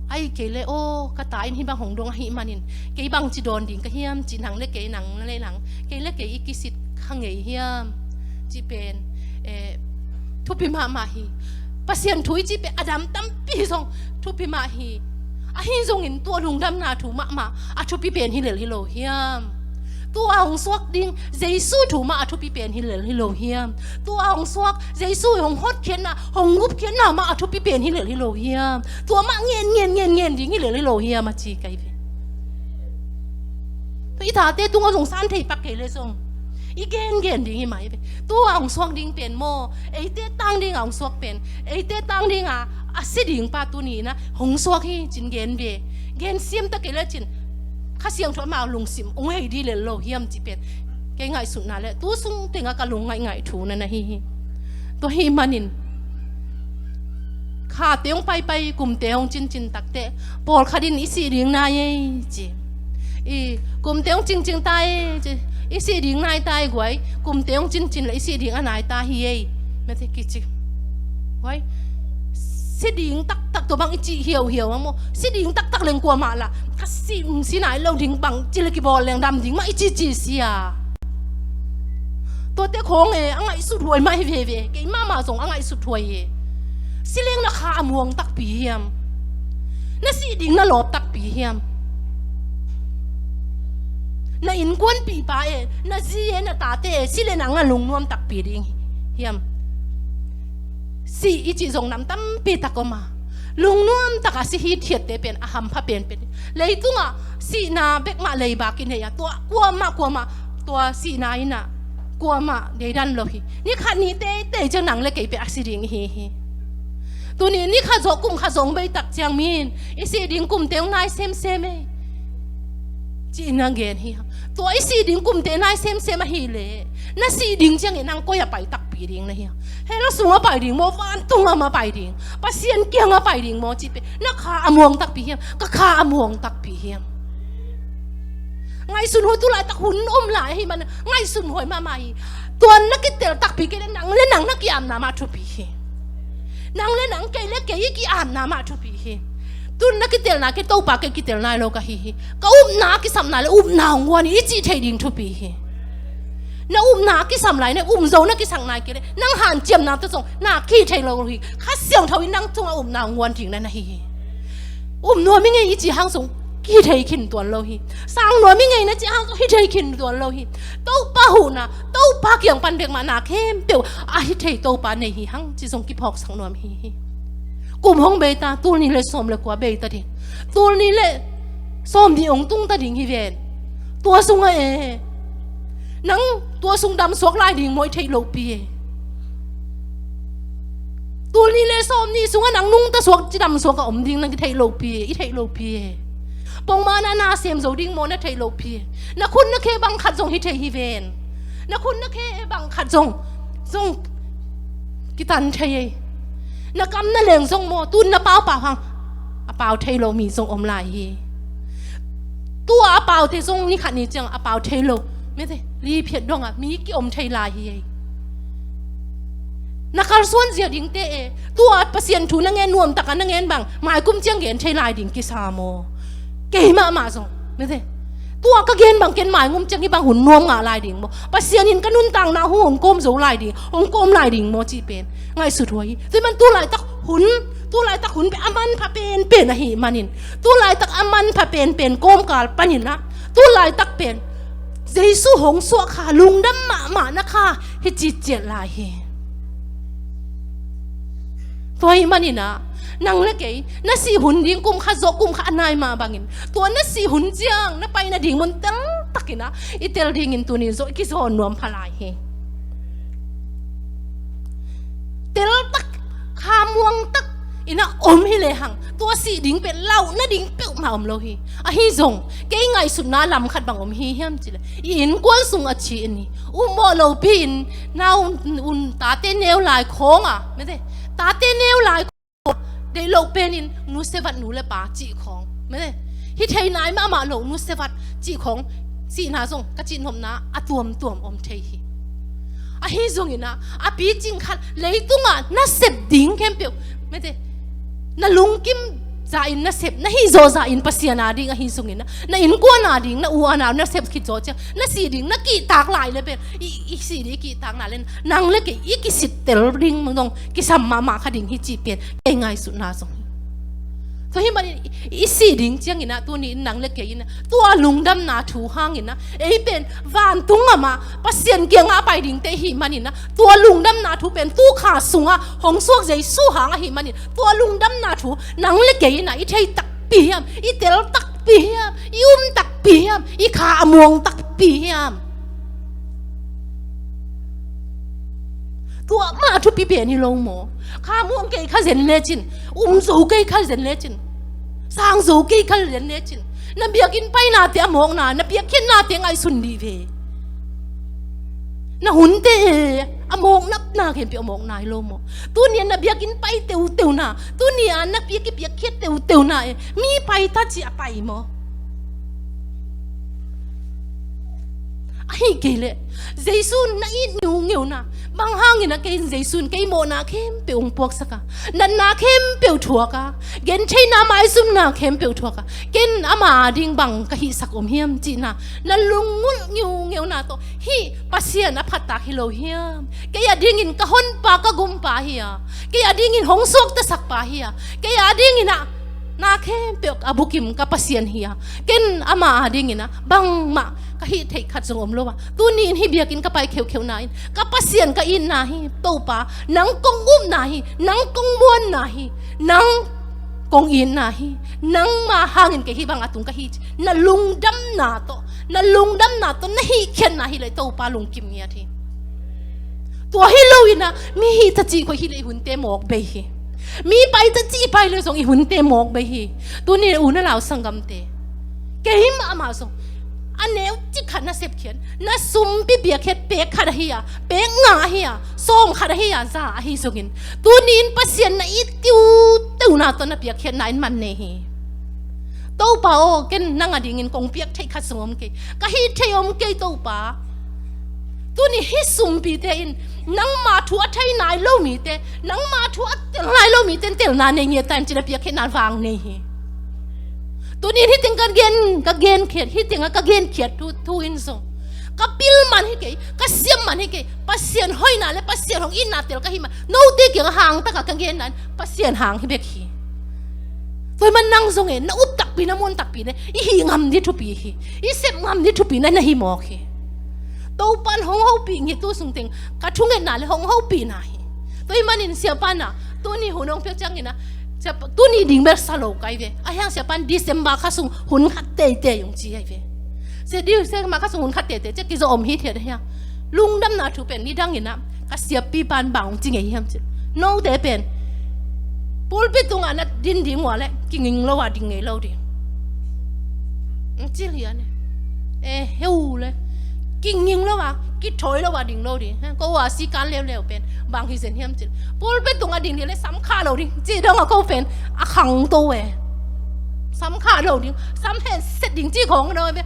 ahih kei leh aw, ka ta in hih bang hong dong ahih manin kei bangci dawn ding ka hiam, cih nang le kei, nang le nang, kei le kei i kisit kha ngei hiam, cih pen, eh, thupi mahmah hi. Pasian thu i cih pen a dang tampi zong thupi mah hi. Ahi zongin tua lungdamna thu mahmah a thupi pen hi lel hi lo hiam? Tua hong suak ding Jesu thu mah a thupi pen hi lel hi lo hiam? Tua hong suak Jesu hong hotkhiatna, hong gupkhiatna mah a thupi pen hi lel hi lo hiam? Tua mah ngen, ngen, ngen, ngen ding hi lel hi lo hiam, a ci ka hi ve. Tua i tate tungah zong san thei pak kei leh zong i gen gen ding hi mah hi ve. Tua hong suak ding pen maw, eite tang dingah hong suak pen, eite tang dingah a si ding pa tuni-in ah hong suak hi, ci-in gen ve. Gen siam ta kei leh cin Kha Siangtho amah lungsim hong hei ding lel lo hiam, cih pen kei ngaihsutna le tu sung tengah ka lung ngaihngaih thu na na hi hi. Tua ahih manin khate hong paipai, kumte hong cincin takteh, pawlkhat in i sih ding nai ei, ci. I kumte hong cincin ta ei, ci. I sih ding nai ta ei guai, kumte hong cincin leh i sih ding a nai ta hi ei, mate kici. Guai, si ding taktak tua bang i cih hiauhiau a maw, si ding taktak leng kuamah lah, ka si, si nai lo ding bang ci leh kibawl leng dam ding mah i cici sia. Tuate khawng e, a ngaihsut huai mah hi veve. Kei mahmah zong a ngaihsut huai e. Si leng na kha a muang takpi hiam? Na sih ding na lawp takpi hiam? Na innkuanpihpa e, na zi e, na tate e, si leh nang na lungnuam takpi ding hiam? Sih i cih zong nam tampi tak om a, lungnuam takah si hithiatte pen a hampha penpen. Leitungah sihna bek mah leibak i nei a, tua kuamah kuamah tua sihna in ah kuamah deidan lo hi. Ni khat ni teitei ciang nang le kei pen a si ding i hi hi. Tuni ni khat zawh kum khat zawh bei tak ciang mi in i sih ding kumte hong nai semsem ei, ci-in a gen hi. Tua i sih ding kumte nai semsem ahih leh na sih ding ciangin nang koi ah pai takpi ding na hi? Hell sungah pai ding maw, vantung ah mah pai ding, Pasian kiangah pai ding maw, cih pen na kha a muang takpi hiam? Ka kha a muang takpi hiam? Ngaihsun huai, tu laitak hun om lai ahih manin ngaihsun huai mahmah hi. Tua na kitel takpi kei leh nang le nang na ki-apna mah thupi hi. Nang le nang, kei le kei i ki-apna mah thupi hi. Tu na kitelna kei, Topa, kei kitel nai lo ka hi hi, ka upna a kisam nai leh upna hong guan in i cih theih ding thupi hi. Na upna a kisam lai, na um zo na kisak nai kei leh nang hanciamna tawh zong na khih thei lo hi. Kha Siangtho in nang tungah upna hong guan ding na na hi hi. Um nuam ing ei i cih hang zong Hi thei khin tuan lo hi. Sang nuam i ngeina cih hang zong hi thei khin tuan lo hi. Topa huhna, Topa kiang pan bek mah na khempeuh a hi thei Topa nei hi hang cih zong kiphawksak nuam hi hi. Kum hong bei ta, tul nih le sawm le kua bei ta ding. Tul nih le sawm nih hong tung ta ding hi ven. Tua sungah e, nang tua sung dam suak lai ding maw i theih loh pi e. Tul nih le sawm nih sungah nang nungta suak, cidam suak a om ding nang i theih loh pi e, i theih loh pi e. Pongmana na sem zo ding maw na theih loh pi e. Na khut na khe bang khat zong hi thei hi ven. Na khut na khe bang khat zong, zong kitan thei e. Na kam na leng zong maw, tun na pau pau hang a pau thei lo mi zong om lai hi. Tua a paute zong ni khat ni ciang a pau thei lo. Mete, li phiat dongah mi ki om thei lai hi. Na kalsuan zia dingte e, tua Pasian thu na ngen nuam taka na ngen bang, maikum ciang gen thei lai ding kisa maw? Kei mahmah zong, mete, tua ka gen bang ken maingum ciang hi bang hun nuam ngah lai ding maw? Pasian in ka nuntakna hu hong kawm zo lai ding, hong kawm lai ding maw cih pen ngaihsut huai hi. Tua man tu laitak hun, tu laitak hun pen a manpha penpen ahih manin, tu laitak a manpha penpen kawmkal panin ah, tu laitak pen Jesu hong suak kha, lungdam mahmah na kha hi ciciat lai hi. Tua ahih manin ah, nang le kei na sih hun ding kum khat zawh kum khat a nai mah bangin, tua na sih hun ciang na pai nading mun teltakin ah i tel dingin tuni zawh i kizawn nuam pha lai hi. Teltak, khamuangtak in ah om hi lehang, tua sih ding pen lauh nading peuhmah om lo hi. Ahi zong kei ngaihsutna lam khat bang om hi hiam cih leh, i innkuan sung a ci in hi, upmawh lopi in nau un tate neu lai khawng a, mete, tate neu lai khawng, deih loh penin nu sevat nu le pa cih khawng, mete, hi thei nai mahmah loh nu sevat cih khawng, sihna zong ka cihnopna a tuamtuam om thei hi. Ahi zongin ah, a picing khat leitungah na sep ding khempeuh, mete, na lungkim zahin na sep, na hih zawh zahin Pasian a ding ahi zongin ah, na innkuan a ding, na u a nau na sep khit zawh ciang na sih ding na kihtak lai le pen, i, i sih ding i kihtakna le nang le kei i kisittel ding zong kisam mahmah kha ding hi cih pen kei ngaihsutna zong hi. Tua ahih manin i, i sih ding ciangin ah tuni in nang le kei in ah tua lungdamna thu hangin ah ei pen vantung gam ah Pasian kiangah a pai dingte i hih manin ah, tua lungdamna thu pen tu kha sungah hong suak Jesu hang ahih manin, tua lungdamna thu nang le kei in ah i thei takpi hiam, i tel takpi hiam, i um takpi hiam, i kha a muang takpi hiam? Tua mah thupi pen hi lo maw? Kha muang kei kha zen lecin, um zo kei kha zen lecin, sang zo kei kha zen lecin, na biakinn painate a mawkna, na piakkhiatnate ngaihsun dih ve. Na hunte e, a mawkna khempeuh a mawkna hi lo maw? Tuni a na biakinn pai teuteuna, tuni a na piak i piakkhiat teuteuna e, mi pai ta ci a pai maw? Ahi kei leh Jesu na it ngeungeuna, bang hangin a kei in Jesu in kei mawhna khempeuh hong puaksak a, natna khempeuh thuak a, gentheihna maizumna khempeuh thuak a, ken ama a ding bang ka hihsak om hiam cihna na lungngulh ngeungeuna tawh, hih Pasian a phattak hi lo hiam? Kei a dingin ka honpa ka gumpa hi a, kei a dingin hong suaktasak pa hi a, kei a dingin ah na khempeuh a bukim ka Pasian hi a, ken ama a dingin ah bangmah ka hih theih khat zong om lo a, tuni in hih biakinn ka pai kheuhkheuhna in ka Pasian ka itna hi. Topa, nang kong upna hi, nang kong muanna hi, nang kong itna hi, nangma hangin kei hih bang a tung ka hi ci, na lungdamna tawh, na lungdamna tawh na hihkhiatna hi leh Topa lungkim ngiat hi. Tua hi lo in ah mi hih ta cih khawng hi leh i hunte mawk bei hi. Mi pai ta cih pai leh zong i hunte mawk bei hi. Tuni u na lau sanggamte, kei mahmah zong a neu cik khat na sepkhiat, na sumpi piakkhiat pek khat ahi a, pek nga ahi a, sawm khat ahi a, za ahi zongin, tuni in Pasian na it teuteuna tawh na piakkhiatna in man nei hi. Topa aw, ken nang a dingin kong piak theih khat zong om kei, ka hih theih om kei Topa. Tuni hih sumpite in nangma thu a thei nai lo mite, nangma thu a tel nai lo mite in telna nei ngiat ta in ci-in a piakkhiatna vang nei hi. Tuni in hih teng ka gen, ka genkhiat, hih tengah ka genkhiat thu, thu in zong ka pil man hi kei, ka siam man hi kei. Pasian hoihna le Pasian hong itna tel ka hih man, note kiangah hang takah ka genna in Pasian hang hi bek hi. Tua hi man nang zong e, na up takpi, na muan takpi ne, i hih ngam ding thupi hi. I sep ngam ding thupi na, na hi mawk hi. Topan hong hopih ngiat tu sungteng ka thungetna le hong hopihna hi. Tua hi manin siapa na tuni hun hong piak ciangin a, siapa, tuni ding bel sa lo kai ve. A hiang siapa in December kha sung hun khat teitei hong ci ai ve. Sia December kha sung hun khat teitei ciak kizo om hi thiat a hiang. Lungdamna thu pen nidangin a ka siapipan bang hong ci ngei hiam cih. Note pen pulpit tungah na din ding ua le kinging lo a ding ngei lo ding. Cil hian e heu le kinging lo a kithawi lo a ding lo ding. Ko a si kan leuleu pen bang hi zen hiam cil. Pulpit tungah ding ding le sam kha lo ding ci dong a ko pen a khangto e. Sam kha lo ding, sam hen set ding ci khong no ve.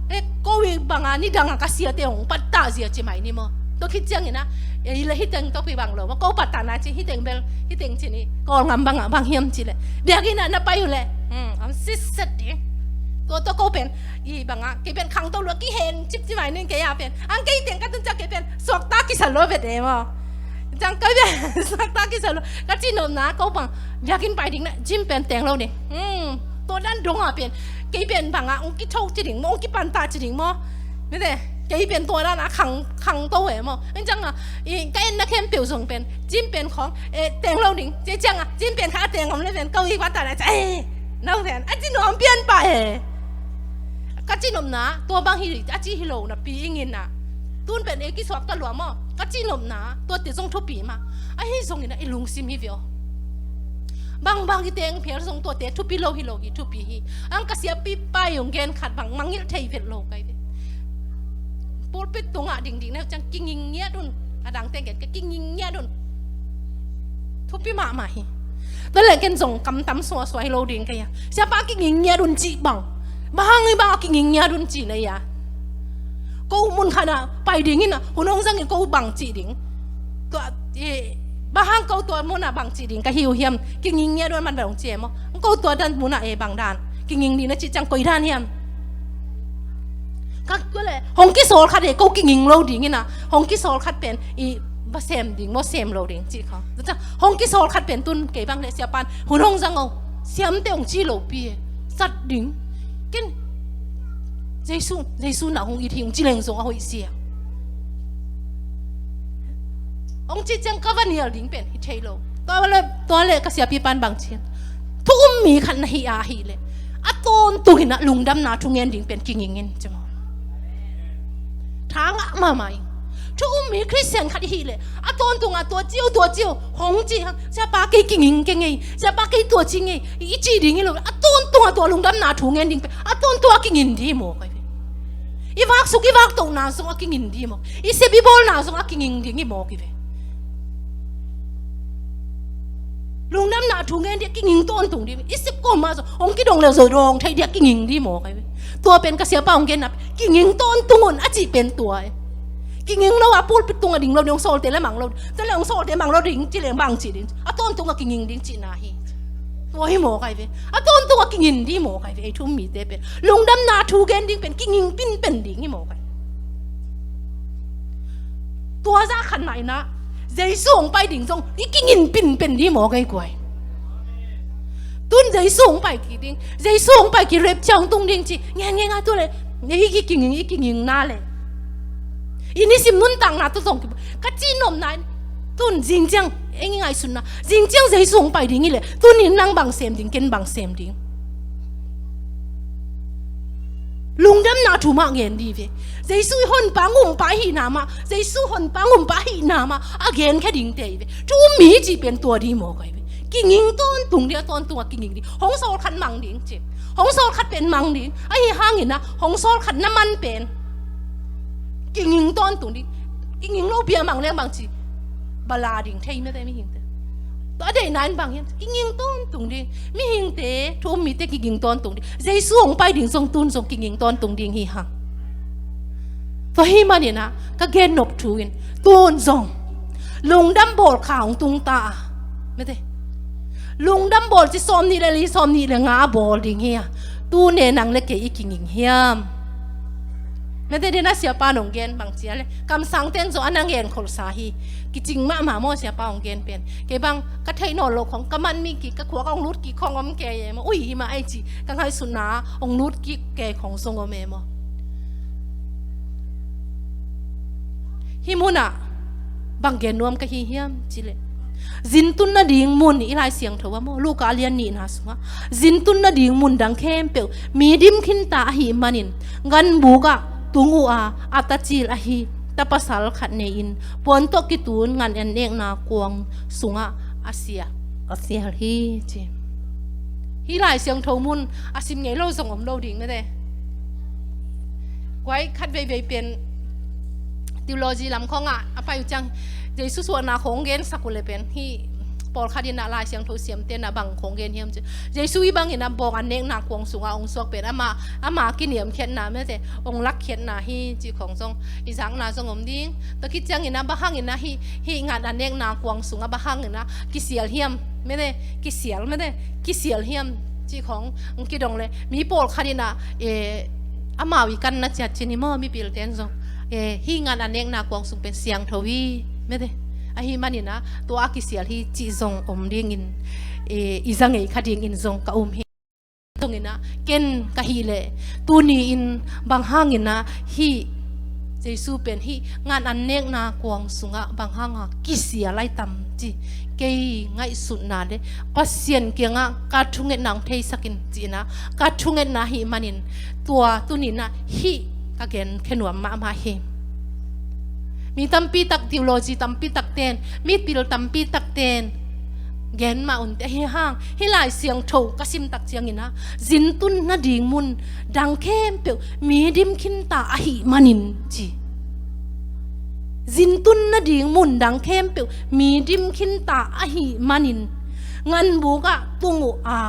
E ko i banga nidang a ka siate hong pattah zia ci mai ni maw. Tua khit ciangin a e le hiteng tua pi bang lo maw, ko pattah na ci hiteng bel hiteng ci ni. Kawlngam banga bang hiam ci le biakinn a na pai uh le am siset ding. Tua tua ko pen i banga kei pen khangto lua kihen cip ci mai ning kei a pen ang kei teng ka tun ciak kei pen suakta kisa lua vet e maw. Ciang kei pen suakta kisa lua ka ci nopna ko bang biakinn pai ding na gym pen teng lo ding. Tua dan dong a pen kei pen banga ong kitho ci ding maw, ong kipanta ci ding maw. Mite kei pen tua dan a khang khangto e maw. Eng ciang a i ka en na khempeuh zong pen gym pen khong e teng lo ding. Ci ciang a gym pen kha a teng om le pen ko i panta na ci e no pen a ci nuam pian pa e. Ka ci nopna tua bang hi a ci hi lo napi ingin a tun pen e kisuak ta lua maw. Ka ci nopna tua te zong thupi ma. Ahi zongin a i lungsim hi ve aw. Bangbang i teng phial zong tuate thupi lo hi lo hi thupi hi. Ang ka siapipa i hong gen khat bang mangngilh thei vet lo kai ve. Pulpit tungah dingding na ciang kinging ngiat un. A dang teng gen ka kinging ngiat un. Thupi mahmah hi. Tua leh ken zong kamtam suasua hi lo ding kei a. Siapa kinging ngiat un cih bang. Bang hang i bang a kinging ngiat un cih na i a. Ko mun khat ah pai dingin a hun hong zangin ko bang cih ding. Tua i bang hang ko tua mun ah bang cih ding ka hi uh hiam. Kinging ngiat un man bang hong ci e maw. Ko tua dan mun ah e bang dan kinging ding na cih ciang koi dan hiam. Ka tua le hong kisawl khat e ko kinging lo dingin a hong kisawl khat pen i va sem ding maw sem lo ding cih kha. Hong kisawl khat pen tun kei bang le siapan hun hong zang o siamte hong ci lo pi e sat ding. Ken Jesu, Jesu na hong it hi hong ci leng zong a hoih sia. Hong ci ciang ka va nial ding pen hi thei lo. Tua le, tua le ka siapipan bang ci. Thu um mi khat na hi a hi le a tawntungin a lungdamna thu ngen ding pen kinging in ci maw. Tha ngah mahmah ing. Thu um mi Khristian khat i hih leh a tawntung a tua ciu tua ciu hong ci hang siapa kei kinging kei ngei siapa kei tua ci ngei i ci ding hi lo a tawntung a tua lungdamna thu ngen ding pen a tawntung a kinging ding hi mawk ai ve. I vaksuk i vaktohna zong a kinging ding hi mawk i sep i bawlna zong a kinging ding hi mawk ai ve. Lungdamna thu ngen ding a kinging tawntung ding i sep kawm ah zong hong kidong leh zong dawng thei ding a kinging ding hi mawk ai ve. Tua pen ka siapa hong genna kinging tawntung un a cih pen tua e. Kinging lo a pulpit tungah ding lo ding hong sawlte le mang lo ding. Tua le hong sawlte mang lo ding ci leng bang cih ding a tawntung a kinging ding cihna hi. Tua hi mawk ai ve. A tawntung a kinging ding hi mawk ai ve. Ei thu um mite pen lungdamna thu gen ding pen kinging pinpen ding hi mawk ai. Tua zah khat mah in ah Jesu hong pai ding zong i kinging pinpen ding hi mawk ai guai. Tun Jesu hong pai kik ding Jesu hong pai kik rapture hong tung ding ci ngen ngen a tu le i kinging i kinging na le i nisim nuntakna tu zong ka ci nopna in tun zing ciang eng i ngaihsutna zing ciang Jesu hong pai ding hi le tun in nang bang sem ding ken bang sem ding. Lungdamna thu mah ngen ding ve. Jesu i honpa ngumpa ahihna mah Jesu honpa ngumpa ahihna mah a genkhia ding te hi ve. Thu um mi cih pen tua ding hi mawk ai ve. Kinging tawntung ding a tawntung a kinging ding hong sawl khat mang ding ci. Hong sawl khat pen mang ding ahi hangin ah hong sawl khat na man pen kinging tawntung ding. Kinging lo pi a mang leng bang ci bala ding thei mete mihingte. Tua a deihna in bang hiam kinging tawntung ding mihingte thu um mite kinging tawntung ding Jesu hong pai ding zong tun zong kinging tawntung ding hi hang. Tua hi manin ah ka gen nop thu in tun zong lungdam bawl kha hong tung ta a mete lungdam bawl ci sawm nih le li sawm nih le nga a bawl ding hi a tun e nang le kei i kinging hiam. Mete, den a siapa in hong gen bang ci a le, kamsang ten zong a na ngen kholsa hi. Kicing mahmah maw siapa hong gen pen. Kei bang ka theih nawn loh khong, ka man mi kik, ka khuak hong lut kik khong om kei e maw. Ui, hi mah ai ci, ka ngaihsutna hong lut kik kei khong zong om e maw. Hih munah bang gen nuam ka hi hiam cih leh, zintun nading mun, i Lai Siangtho ah maw, Luka a lian nihna sungah, zintun nading mun dang khempeuh mi dim khinta ahih manin, nganbuk ah tung uh a, a tacil ahi ta pasal khat nei-in, puan tawh kitun ngan an nekna kuang sungah a sial, a sial hi ci. Hih Lai Siangtho mun a sim ngei lo zong om lo ding mete. Guai, khat veivei pen theology lam khawngah a pai uh ciang, Jesu suahna khong gensak uh le pen, hih pawlkhat in ah Lai Siangtho siamte in ah bang khong gen hiam ci. Jesu hih bangin ah bawng an nekna kuang sungah hong suak pen, ama, ama kiniamkhiatna mete, hong lakkhiatna hi ci khong zong, i zakna zong om ding. Tua khit ciangin ah bang hangin ah hih, hih ngan an nekna kuang sungah bang hangin ah kisial hiam mete, kisial mete, kisial hiam ci khong hong kidong le, mi pawlkhat in ah, eh, amau i kanna ciat cin hi maw, mipilten zong, eh, hih ngan an nekna kuang sung pen siangtho hi mete. Ahih manin ah tua a kisial hi cih zong om dingin, eh, i za ngei kha dingin zong ka um hi. Zongin ah ken ka hih leh, tuni-in bang hangin ah hih Jesu pen hih ngan an nekna kuang sungah bang hanga kisial lai tam ci, kei ngaihsutna le Pasian kiangah ka thungetna hong theisak in ci-in ah ka thungetna ahih manin, tua tuni-in ah hih ka gen khe nuam mahmah hi. Mi tampi tak, theology tampi tak ten, mipil tampi tak ten gen mah un teh, ahi hang hih Lai Siangtho ka sim tak ciangin ah, zintun nading mun dang khempeuh mi dim khinta ahih manin ci. Zintun nading mun dang khempeuh mi dim khinta ahih manin, nganbuk ah tung uh a,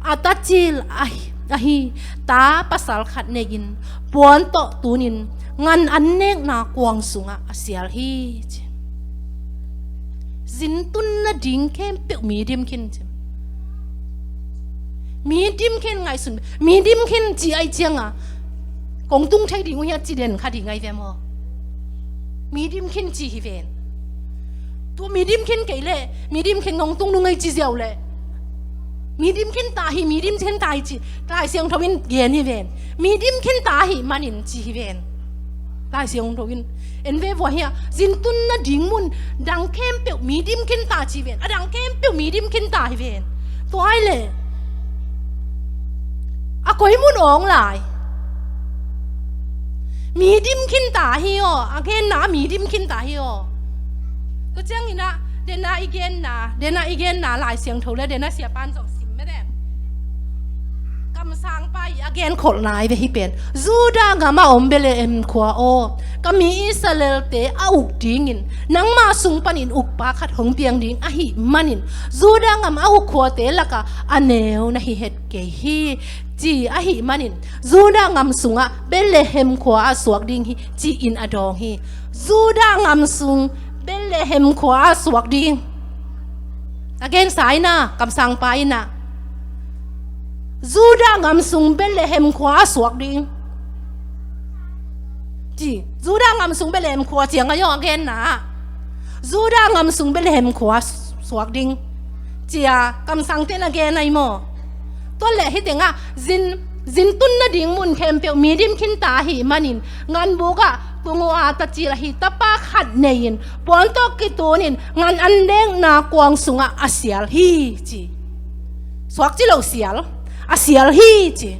a tacil ahi, ahi ta pasal khat nei-in, puan tawh tunin ngan an nekna kuang sungah a sial hi ci. Zintun nading khempeuh mi dim khin ci. Mi dim khin ngaihsun, mi dim khin ci ahih cianga kong tung thei ding uh hia ci den kha ding ahi ve maw. Mi dim khin ci hi ven. Tua mi dim khin kei leh, mi dim khin nong tung nung ahi ci ziau leh, mi dim khinta hi, mi dim khinta hi ci, Lai Siangtho in gen hi ven. Mi dim khinta ahih manin ci hi ven. Lai Siangtho in en ve vua hia, zintun nading mun dang khempeuh mi dim khinta ci ven. A dang khempeuh mi dim khinta hi ven. Tua ahih leh a koi mun awng lai. Mi dim khinta hi aw, a genna mi dim khinta hi aw. Tua ciangin ah, den a i genna, den a i genna Lai Siangtho le den a siapan zong sim mete. Kamsangpa i a genkholhna ahi ve hih pen. Judah gam a om Bethlehem khua aw, ka mi Israelte a uk dingin nangma sung panin ukpa khat hong piang ding ahih manin, Judah gam a uk khuate lakah a neu na hi het kei hi, ci ahih manin, Judah gam sungah Bethlehem khua ah suak ding hi, ci-in a dawng hi. Judah gam sung Bethlehem khua ah suak ding. A gensa in ah, kamsangpa in ah, Judah gam sung Bethlehem khua ah suak ding ci. Judah gam sung Bethlehem khua ciang a yawng a genna ah, Judah gam sung Bethlehem khua suak ding ci-a kamsangte in a gen ahi maw. Tua leh hih tengah zin, zintun nading mun khempeuh mi dim khinta ahih manin, nganbuk ah tung uh a, tacil ahi tapa khat nei-in, puan tawh kitunin ngan an nekna kuang sungah a sial hi ci. Suak ci lo, sial, a sial hi ci.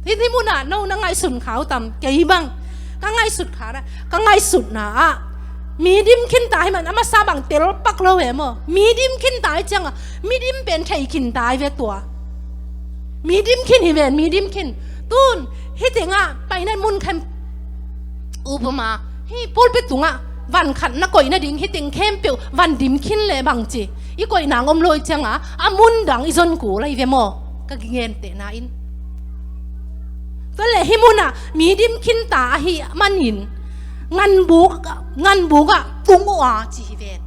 Hih, hih munah no na ngaihsun kha uh tam? Kei bang ka ngaihsut kha na, ka ngaihsutna ah mi dim khinta hi man, a masa bang telpak lo ve maw. Mi dim khinta hi ciangah, mi dim pen thei khinta hi ve tua. Mi dim khin hi ven, mi dim khin. Tun hih tengah paina mun khem, upama hih pulpit tungah van khat na koih nading, hih teng khempeuh van dim khin leh bang ci, i koih nang om lo hi ciangah, a mun dang i zon kul ahi ve maw, ka gentehna in. Tua leh hih munah mi dim khinta ahih manin, nganbuk, nganbuk ah tung uh a ci hi ven.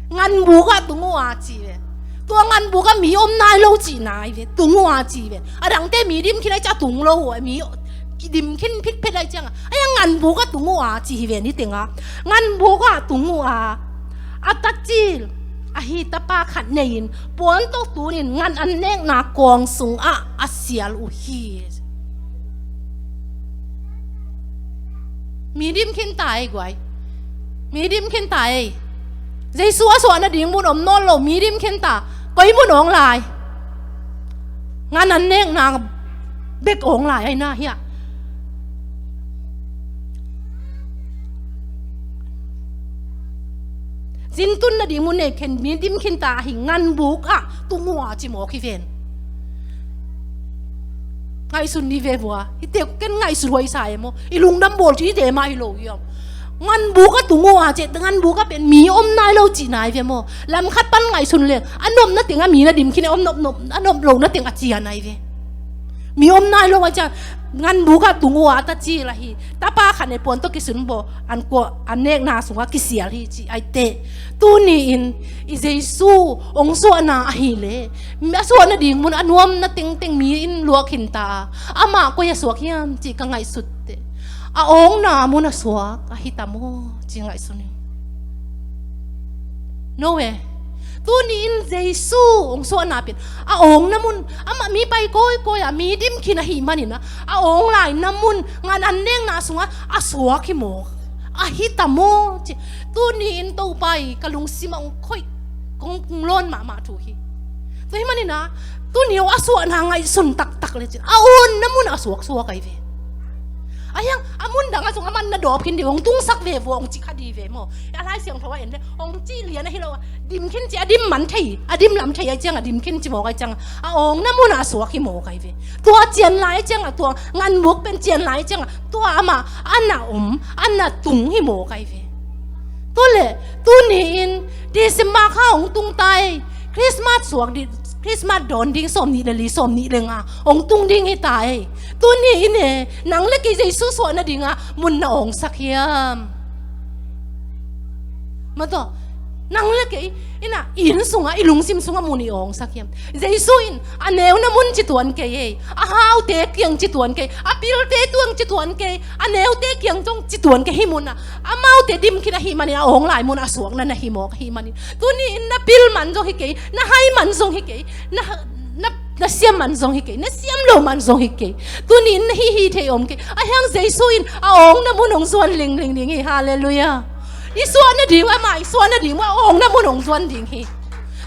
Nganbuk ah tung uh a ci hi ven. Tua nganbuk ah mi om nai lo cihna hi ve, tung uh a ci hi ve. A dangte mi dim khin a, i ci a tung lo uh a, mi dim khin phitphet a, i ciang a, a, nganbuk ah tung uh a ci hi ve. Ni tengah nganbuk ah tung uh a, a tacil ahi tapa khat nei-in puan tawh tunin ngan an nekna kuang sungah a sial uh hi. Mi dim khin ta ei guai. Mi dim khin ta ei. Jesu a suah nading mun om nawn lo, mi dim khin ta. Koi mun awng lai? Ngan an nekna bek awng lai ahi na hiah. Zintun nading mun nei khin, mi dim khin ta hi, nganbuk ah tung uh a ci mawk hi ven. Ngaihsun ni ve vua. Hite ken ngaihsun huai sa e maw. I lungdam bawl ci hite mah hi lo hiam. Nganbuk ah tung uh a ci, nganbuk ah pen mi om nai lo cihna hi ve maw. Lam khat pan ngaihsun leng a nopna teng a mi na dim khin a, om nop, nop, a nop lohna teng a cian ahi ve. Mi om nai lo a ciang nganbuk ah tung uh a tacil ahi tapa khat nei puan tawh kisun baw an kuang, an nekna sungah kisial hi ci ahi teh. Tuni-in i Jesu hong suahna ahih leh a suah nading mun a nuamna tengteng mi in luah khin ta a, amah koi a suak hiam cih ka ngaihsut teh, a awngna mun a suak ahi ta maw ci ngaihsun hi. No e. Tuni-in Jesu hong suahna pen a awngna mun, amah mi pai kawikawi a, mi dim khin ahih manin a, a awng laina mun ngan an nekna sungah a suak hi maw, ahi ta maw ci. Tuni-in Topa i ka lungsim ah hong khoih, kong, kong lawn mahmah thu hi. Tua hi manin a, tuni hong a suahna ngaihsun taktak le cin a awngna mun a suaksuak ahi ve. A hiang a mun dang a zong a man na dawp khin dih, hong tungsak ve vua hong ci kha dih ve maw. A Lai Siangtho a en le hong ci lian ahi lo a, dim khin ci a dim man thei, a dim lam thei a ciang a dim khin ci mawk a ciang a, a awngna mun a suak hi mawk ahi ve. Tua cian lai a ciang a, tua nganbuk pen cian lai a ciang a, tua amah a na om, a na tung hi mawk ahi ve. Tua le, tuni-in December kha hong tung ta ei. Christmas suak dih, Christmas dawn ding sawm nih le li, sawm nih le nga hong tung ding hi ta ei. Tuni-in e, nang le kei Jesu suah nading a mun na awngsak hiam? Mataw, nang le kei in a, i inn sungah, i lungsim sungah mun i awngsak hiam? Jesu in a neuna mun ci tuan kei ei, a haute kiang ci tuan kei, a pilte tuang ci tuan kei, a neute kiang zong ci tuan kei hi mun a, amaute dim khin ahih manin a awng lai mun a suakna na hi mawk ahih manin. Tuni-in na pil man zong hi kei, na hai man zong hi kei, na, na, na siam man zong hi kei, na siam lo man zong hi kei. Tuni-in na hih hi thei om kei. A hiang Jesu in a awngna mun hong zuan lingling ding hi. Halleluiah. I suah nading, amah i suah nading, a awngna mun hong zuan ding hi.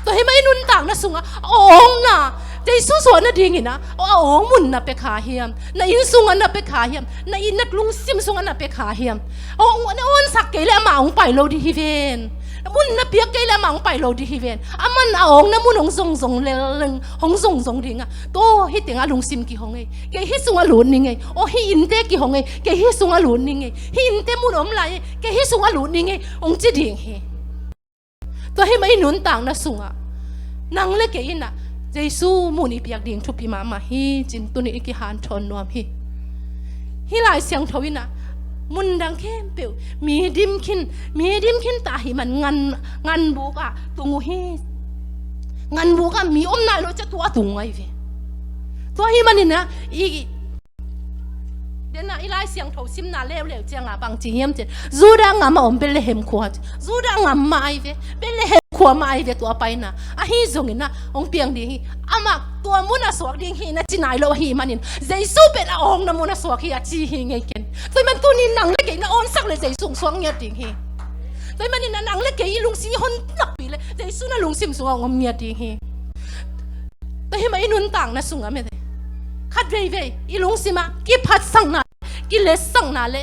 Tua hi mah i nuntakna sungah a awngna, Jesu suah nadingin a, a awng mun na pia kha hiam? Na inn sungah na pia kha hiam? Na inn, na lungsim sungah na pia kha hiam? A awng na awnsak kei le amah hong pai lo dih hi ven. Na mun na piak kei le amah hong pai lo dih hi ven. Aman a awngna mun hong zongzong leleng, hong zongzong ding a, tua hih tengah lungsim kihong ei. Kei hih sungah lut ning ei. Aw, hih innte kihong ei. Kei hih sungah lut ning ei. Hih innte mun om lai ei. Kei hih sungah lut ning ei, hong ci ding hi. Tua hi mah i nuntakna sungah nang le kei in a, Jesu mun i piak ding thupi mahmah hi cin tuni i kihanthawn nuam hi. Hih Lai Siangtho in a, mun dang khempeuh mi dim khin, mi dim khin ta ahih man ngan, nganbuk ah tung uh hi. Nganbuk ah mi om nai lo ciang tua tung ahi ve. Tua hi manin a, i, den a i Lai Siangtho simna leuleu ciang a bang ci hiam cin, Judah gam a om Bethlehem khua, Judah gam mah ahi ve, Bethlehem khua mah ahi ve tua paina. Ahi zongin a, hong piang ding hi. Amah tua mun a suak ding hi na ci nai lo ahih manin, Jesu pen a awngna mun a suak hi a ci hi ngei ken. Tua hi man tuni nang le kei na awnsak le Jesu hong suak ngiat ding hi. Tua hi manin a nang le kei i lungsim i hon nakpi le Jesu na lungsim sungah hong om ngiat ding hi. Tua hi mah i nuntakna sungah mete, khat veivei i lungsim ah kiphatsakna, kiletsakna le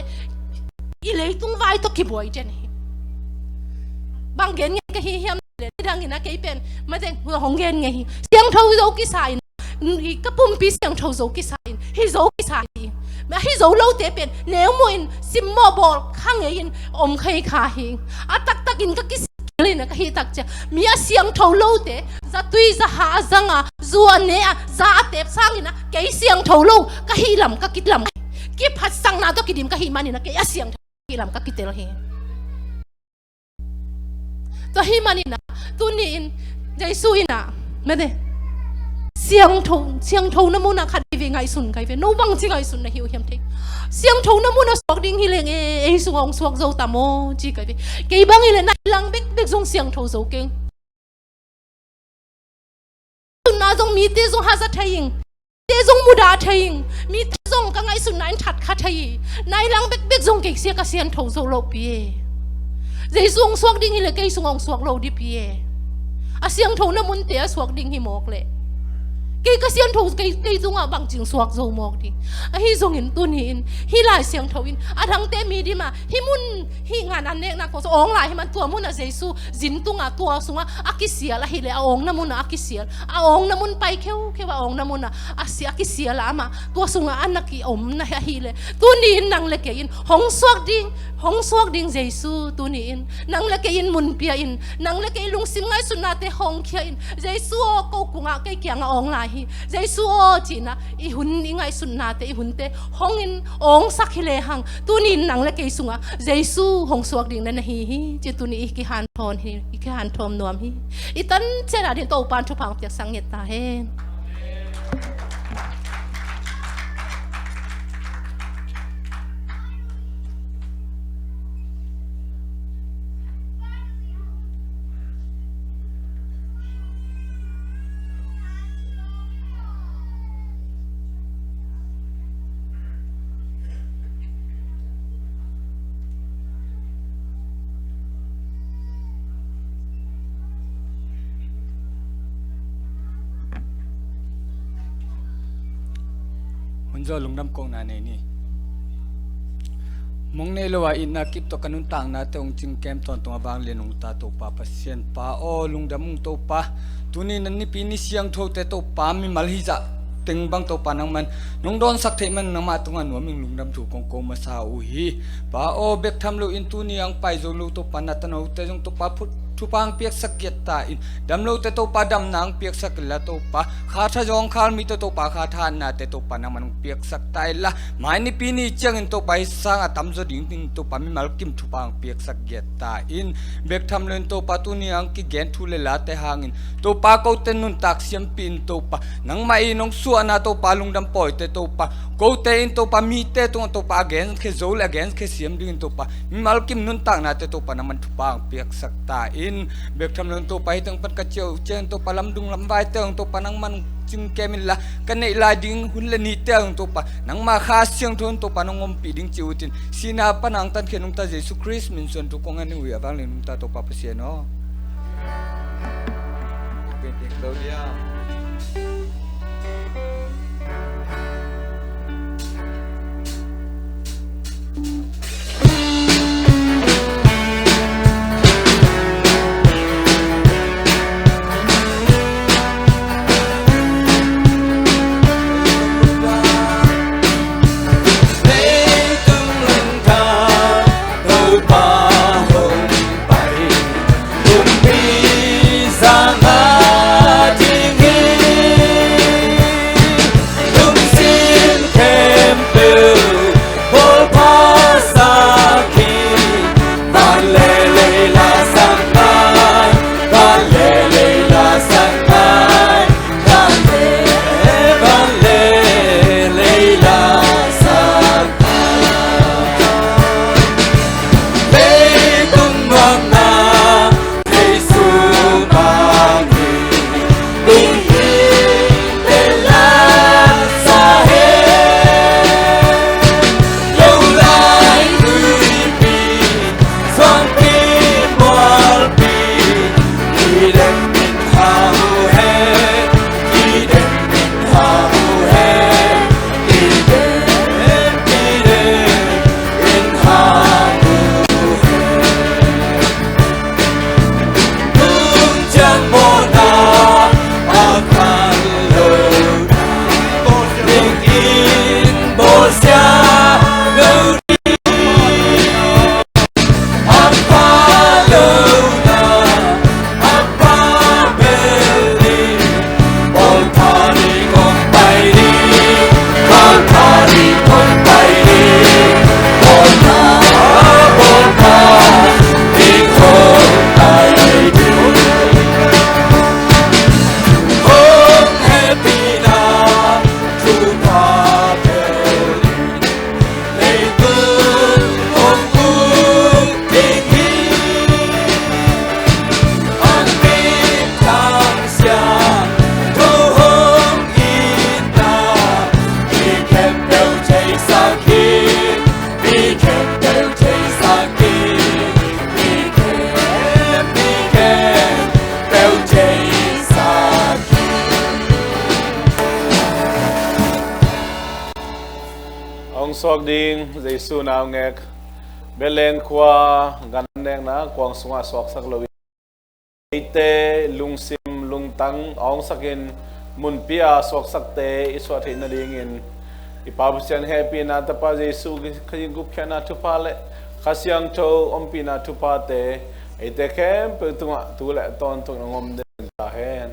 i leitung vai tawh kibuai den hi. Bang gen ngei ka hi hiam le, nidangin a kei pen mate hong gen ngei hi. Siangtho zo kisa in, ka pumpi siangtho zo kisa in, hi zo kisa hi. Hi zo lote pen neu muh in, simmawh bawl kha ngei in om khai kha hi. A taktakin ka kisi Lina ka hih tak ciang, mi a siangtho lote zatui zaha a zanga, zu a ne a, za a tep sangin a, kei siangtho lo ka hih lam ka kilam, kiphatsakna tawh kidim ka hih manin a, kei a siangtho ka hih lam ka kitel hi. Tua hih manin a, tuni-in Jesu in a, Mate. Siangtho, siangthona munah khat vei ngaihsun kai ve. No bangci ngaihsun na hi uh hiam thei. Siangthona munah suak ding hi leng e, ei sungah hong suak zo ta maw ci kai ve. Kei bang hi leh nai lang bekbek zong siangtho zo keng. Sunna zong mite zong haza thei ing. Te zong mudah thei ing. Mite zong ka ngaihsutna in that kha thei hi. Nai lang bekbek zong kei sia ka siangtho zo lo pi e. Jesu hong suak ding hi leh kei sungah hong suak lo dih pi e. A siangthona munte a suak ding hi mawk leh kei ka siangtho, kei, kei zongah bangcing suak zo mawk ding. Ahi zongin tuni in hih Lai Siangtho in a dangte mi dim a hih mun hih ngan an nekna kong sung awng lai hi man tua munah Jesu zin tungah tua sungah a kisial ahih leh a awngna munah a kisial. A awngna mun pai kheukheu a awngna munah a si a kisial a amah tua sungah a na kiomna ahih leh tuni in nang le kei in hong suak ding, hong suak ding Jesu tuni in nang le kei in mun pia in, nang le kei lungsim ngaihsutnate hong khia in, Jesu aw ko kungah kei kiangah awng lai hi. Jesu aw cinah i hun i ngaihsutnate i hunte hong in awngsak hi lehang tuni in nang le kei sungah Jesu hong suak ding na na hi hi ci tuni i kihanthawn hi, i kihanthawn nuam hi. I tan cianah din Topa'n thupha hong piaksak ngiat ta hen. Hun zaw lungdam kohna nei ni. Mong nei lo a itna kip tawh ka nuntaknate hong cingkem tawntung a vanglian nungta Topa Pasian Pa aw, lungdam ung Topa. Tuni nan nipi ni siangthote Topa mimal hizah teng bang Topa nangman nong dawnsak theih man nangmah tungah nuam ing lungdam thu kong ko masa uh hi. Pa aw, bek tham loin tuni ang pai zo lo Topa na tanote zong Topa phut thupha ang piaksak giat ta in, dam lote Topa damna ang piaksak inla Topa, kha tha zawngkhal mite Topa kha tha hatnate Topa nangman ang piaksak ta inla, mai nipi ni ciangin Topa hih sang a tamzaw ding ding Topa mimal kim thupha ang piaksak giat ta in, bek tham loin Topa tuni ang kigen thu le late hangin Topa kote nuntak siampi in Topa nangmah in hong suahna Topa lungdam pawite Topa kote in Topa mite tungah Topa a genkhia zo le a genkhia siam dingin Topa mimal kim nuntaknate Topa nangman thupha ang piaksak ta in, bek tham loin Topa hih teng pan ka ciah uh ciangin Topa lamdung lamvaite ang Topa nangman cingkem inla, ka neih lai ding hun le nite ang Topa nangmah Kha Siangtho in Topa nong ompih ding ci utin, sihna pan ang tankhia nungta Jesu Khrist min suang thu kong ngen uh hi a vanglian nungta Topa Pasian aw. Hong suak ding Jesu naungek, Bethlehem khua gan nekna kuang sungah suaksak lo in, eite lungsim lungtang awngsakin munpi a suaksakte i suah theih nadingin i Pa Pasian hehpihna, Tapa Jesu Khrih gupkhiatna thupha le Kha Siangtho ompihna thuphate eite khempeuh tungah tu le tawntung hong om den ta hen.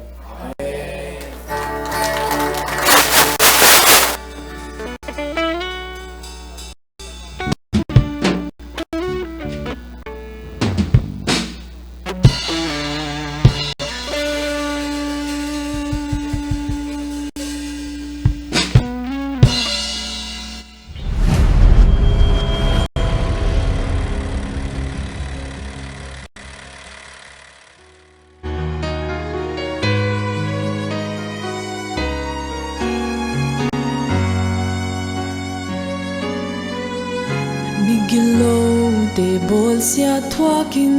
Migilote bawlsiat thuakin,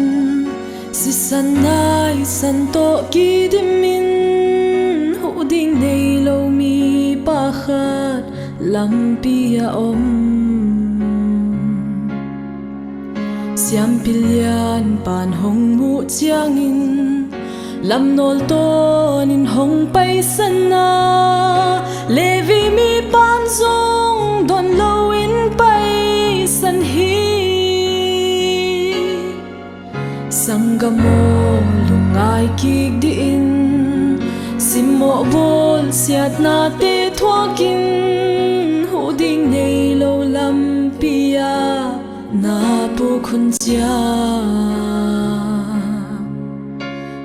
sisan naisan tawh kidimin, huh ding nei lo mipa khat lampi a om. Siampi lianpan hong muh ciangin, lamnawl tawnin hong paisan a, Levi mipan zong dawn loin paisan hi. Sanggam aw, lungngai kik dih in, simmawh bawlsiatnate thuakin, huh ding nei lo lampi ah na puk hun ciang,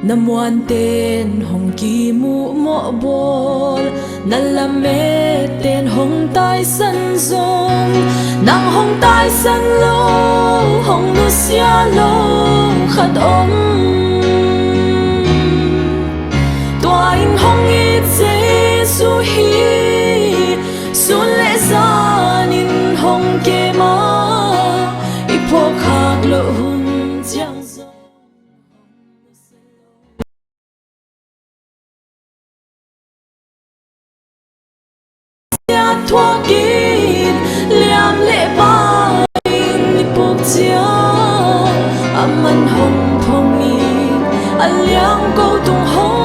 na muanten hong kimuh mawh bawl, na lametten hong taisan zong, nang hong taisan lo, hong nusia lo khat om. Tua in hong it Jesu hi, sun le zanin hong kem a, i phuakkhak loh hun ciang zong. Siat thuakin, liam le pai in i puk ciang, a man hong phong in, a liang ko tung hong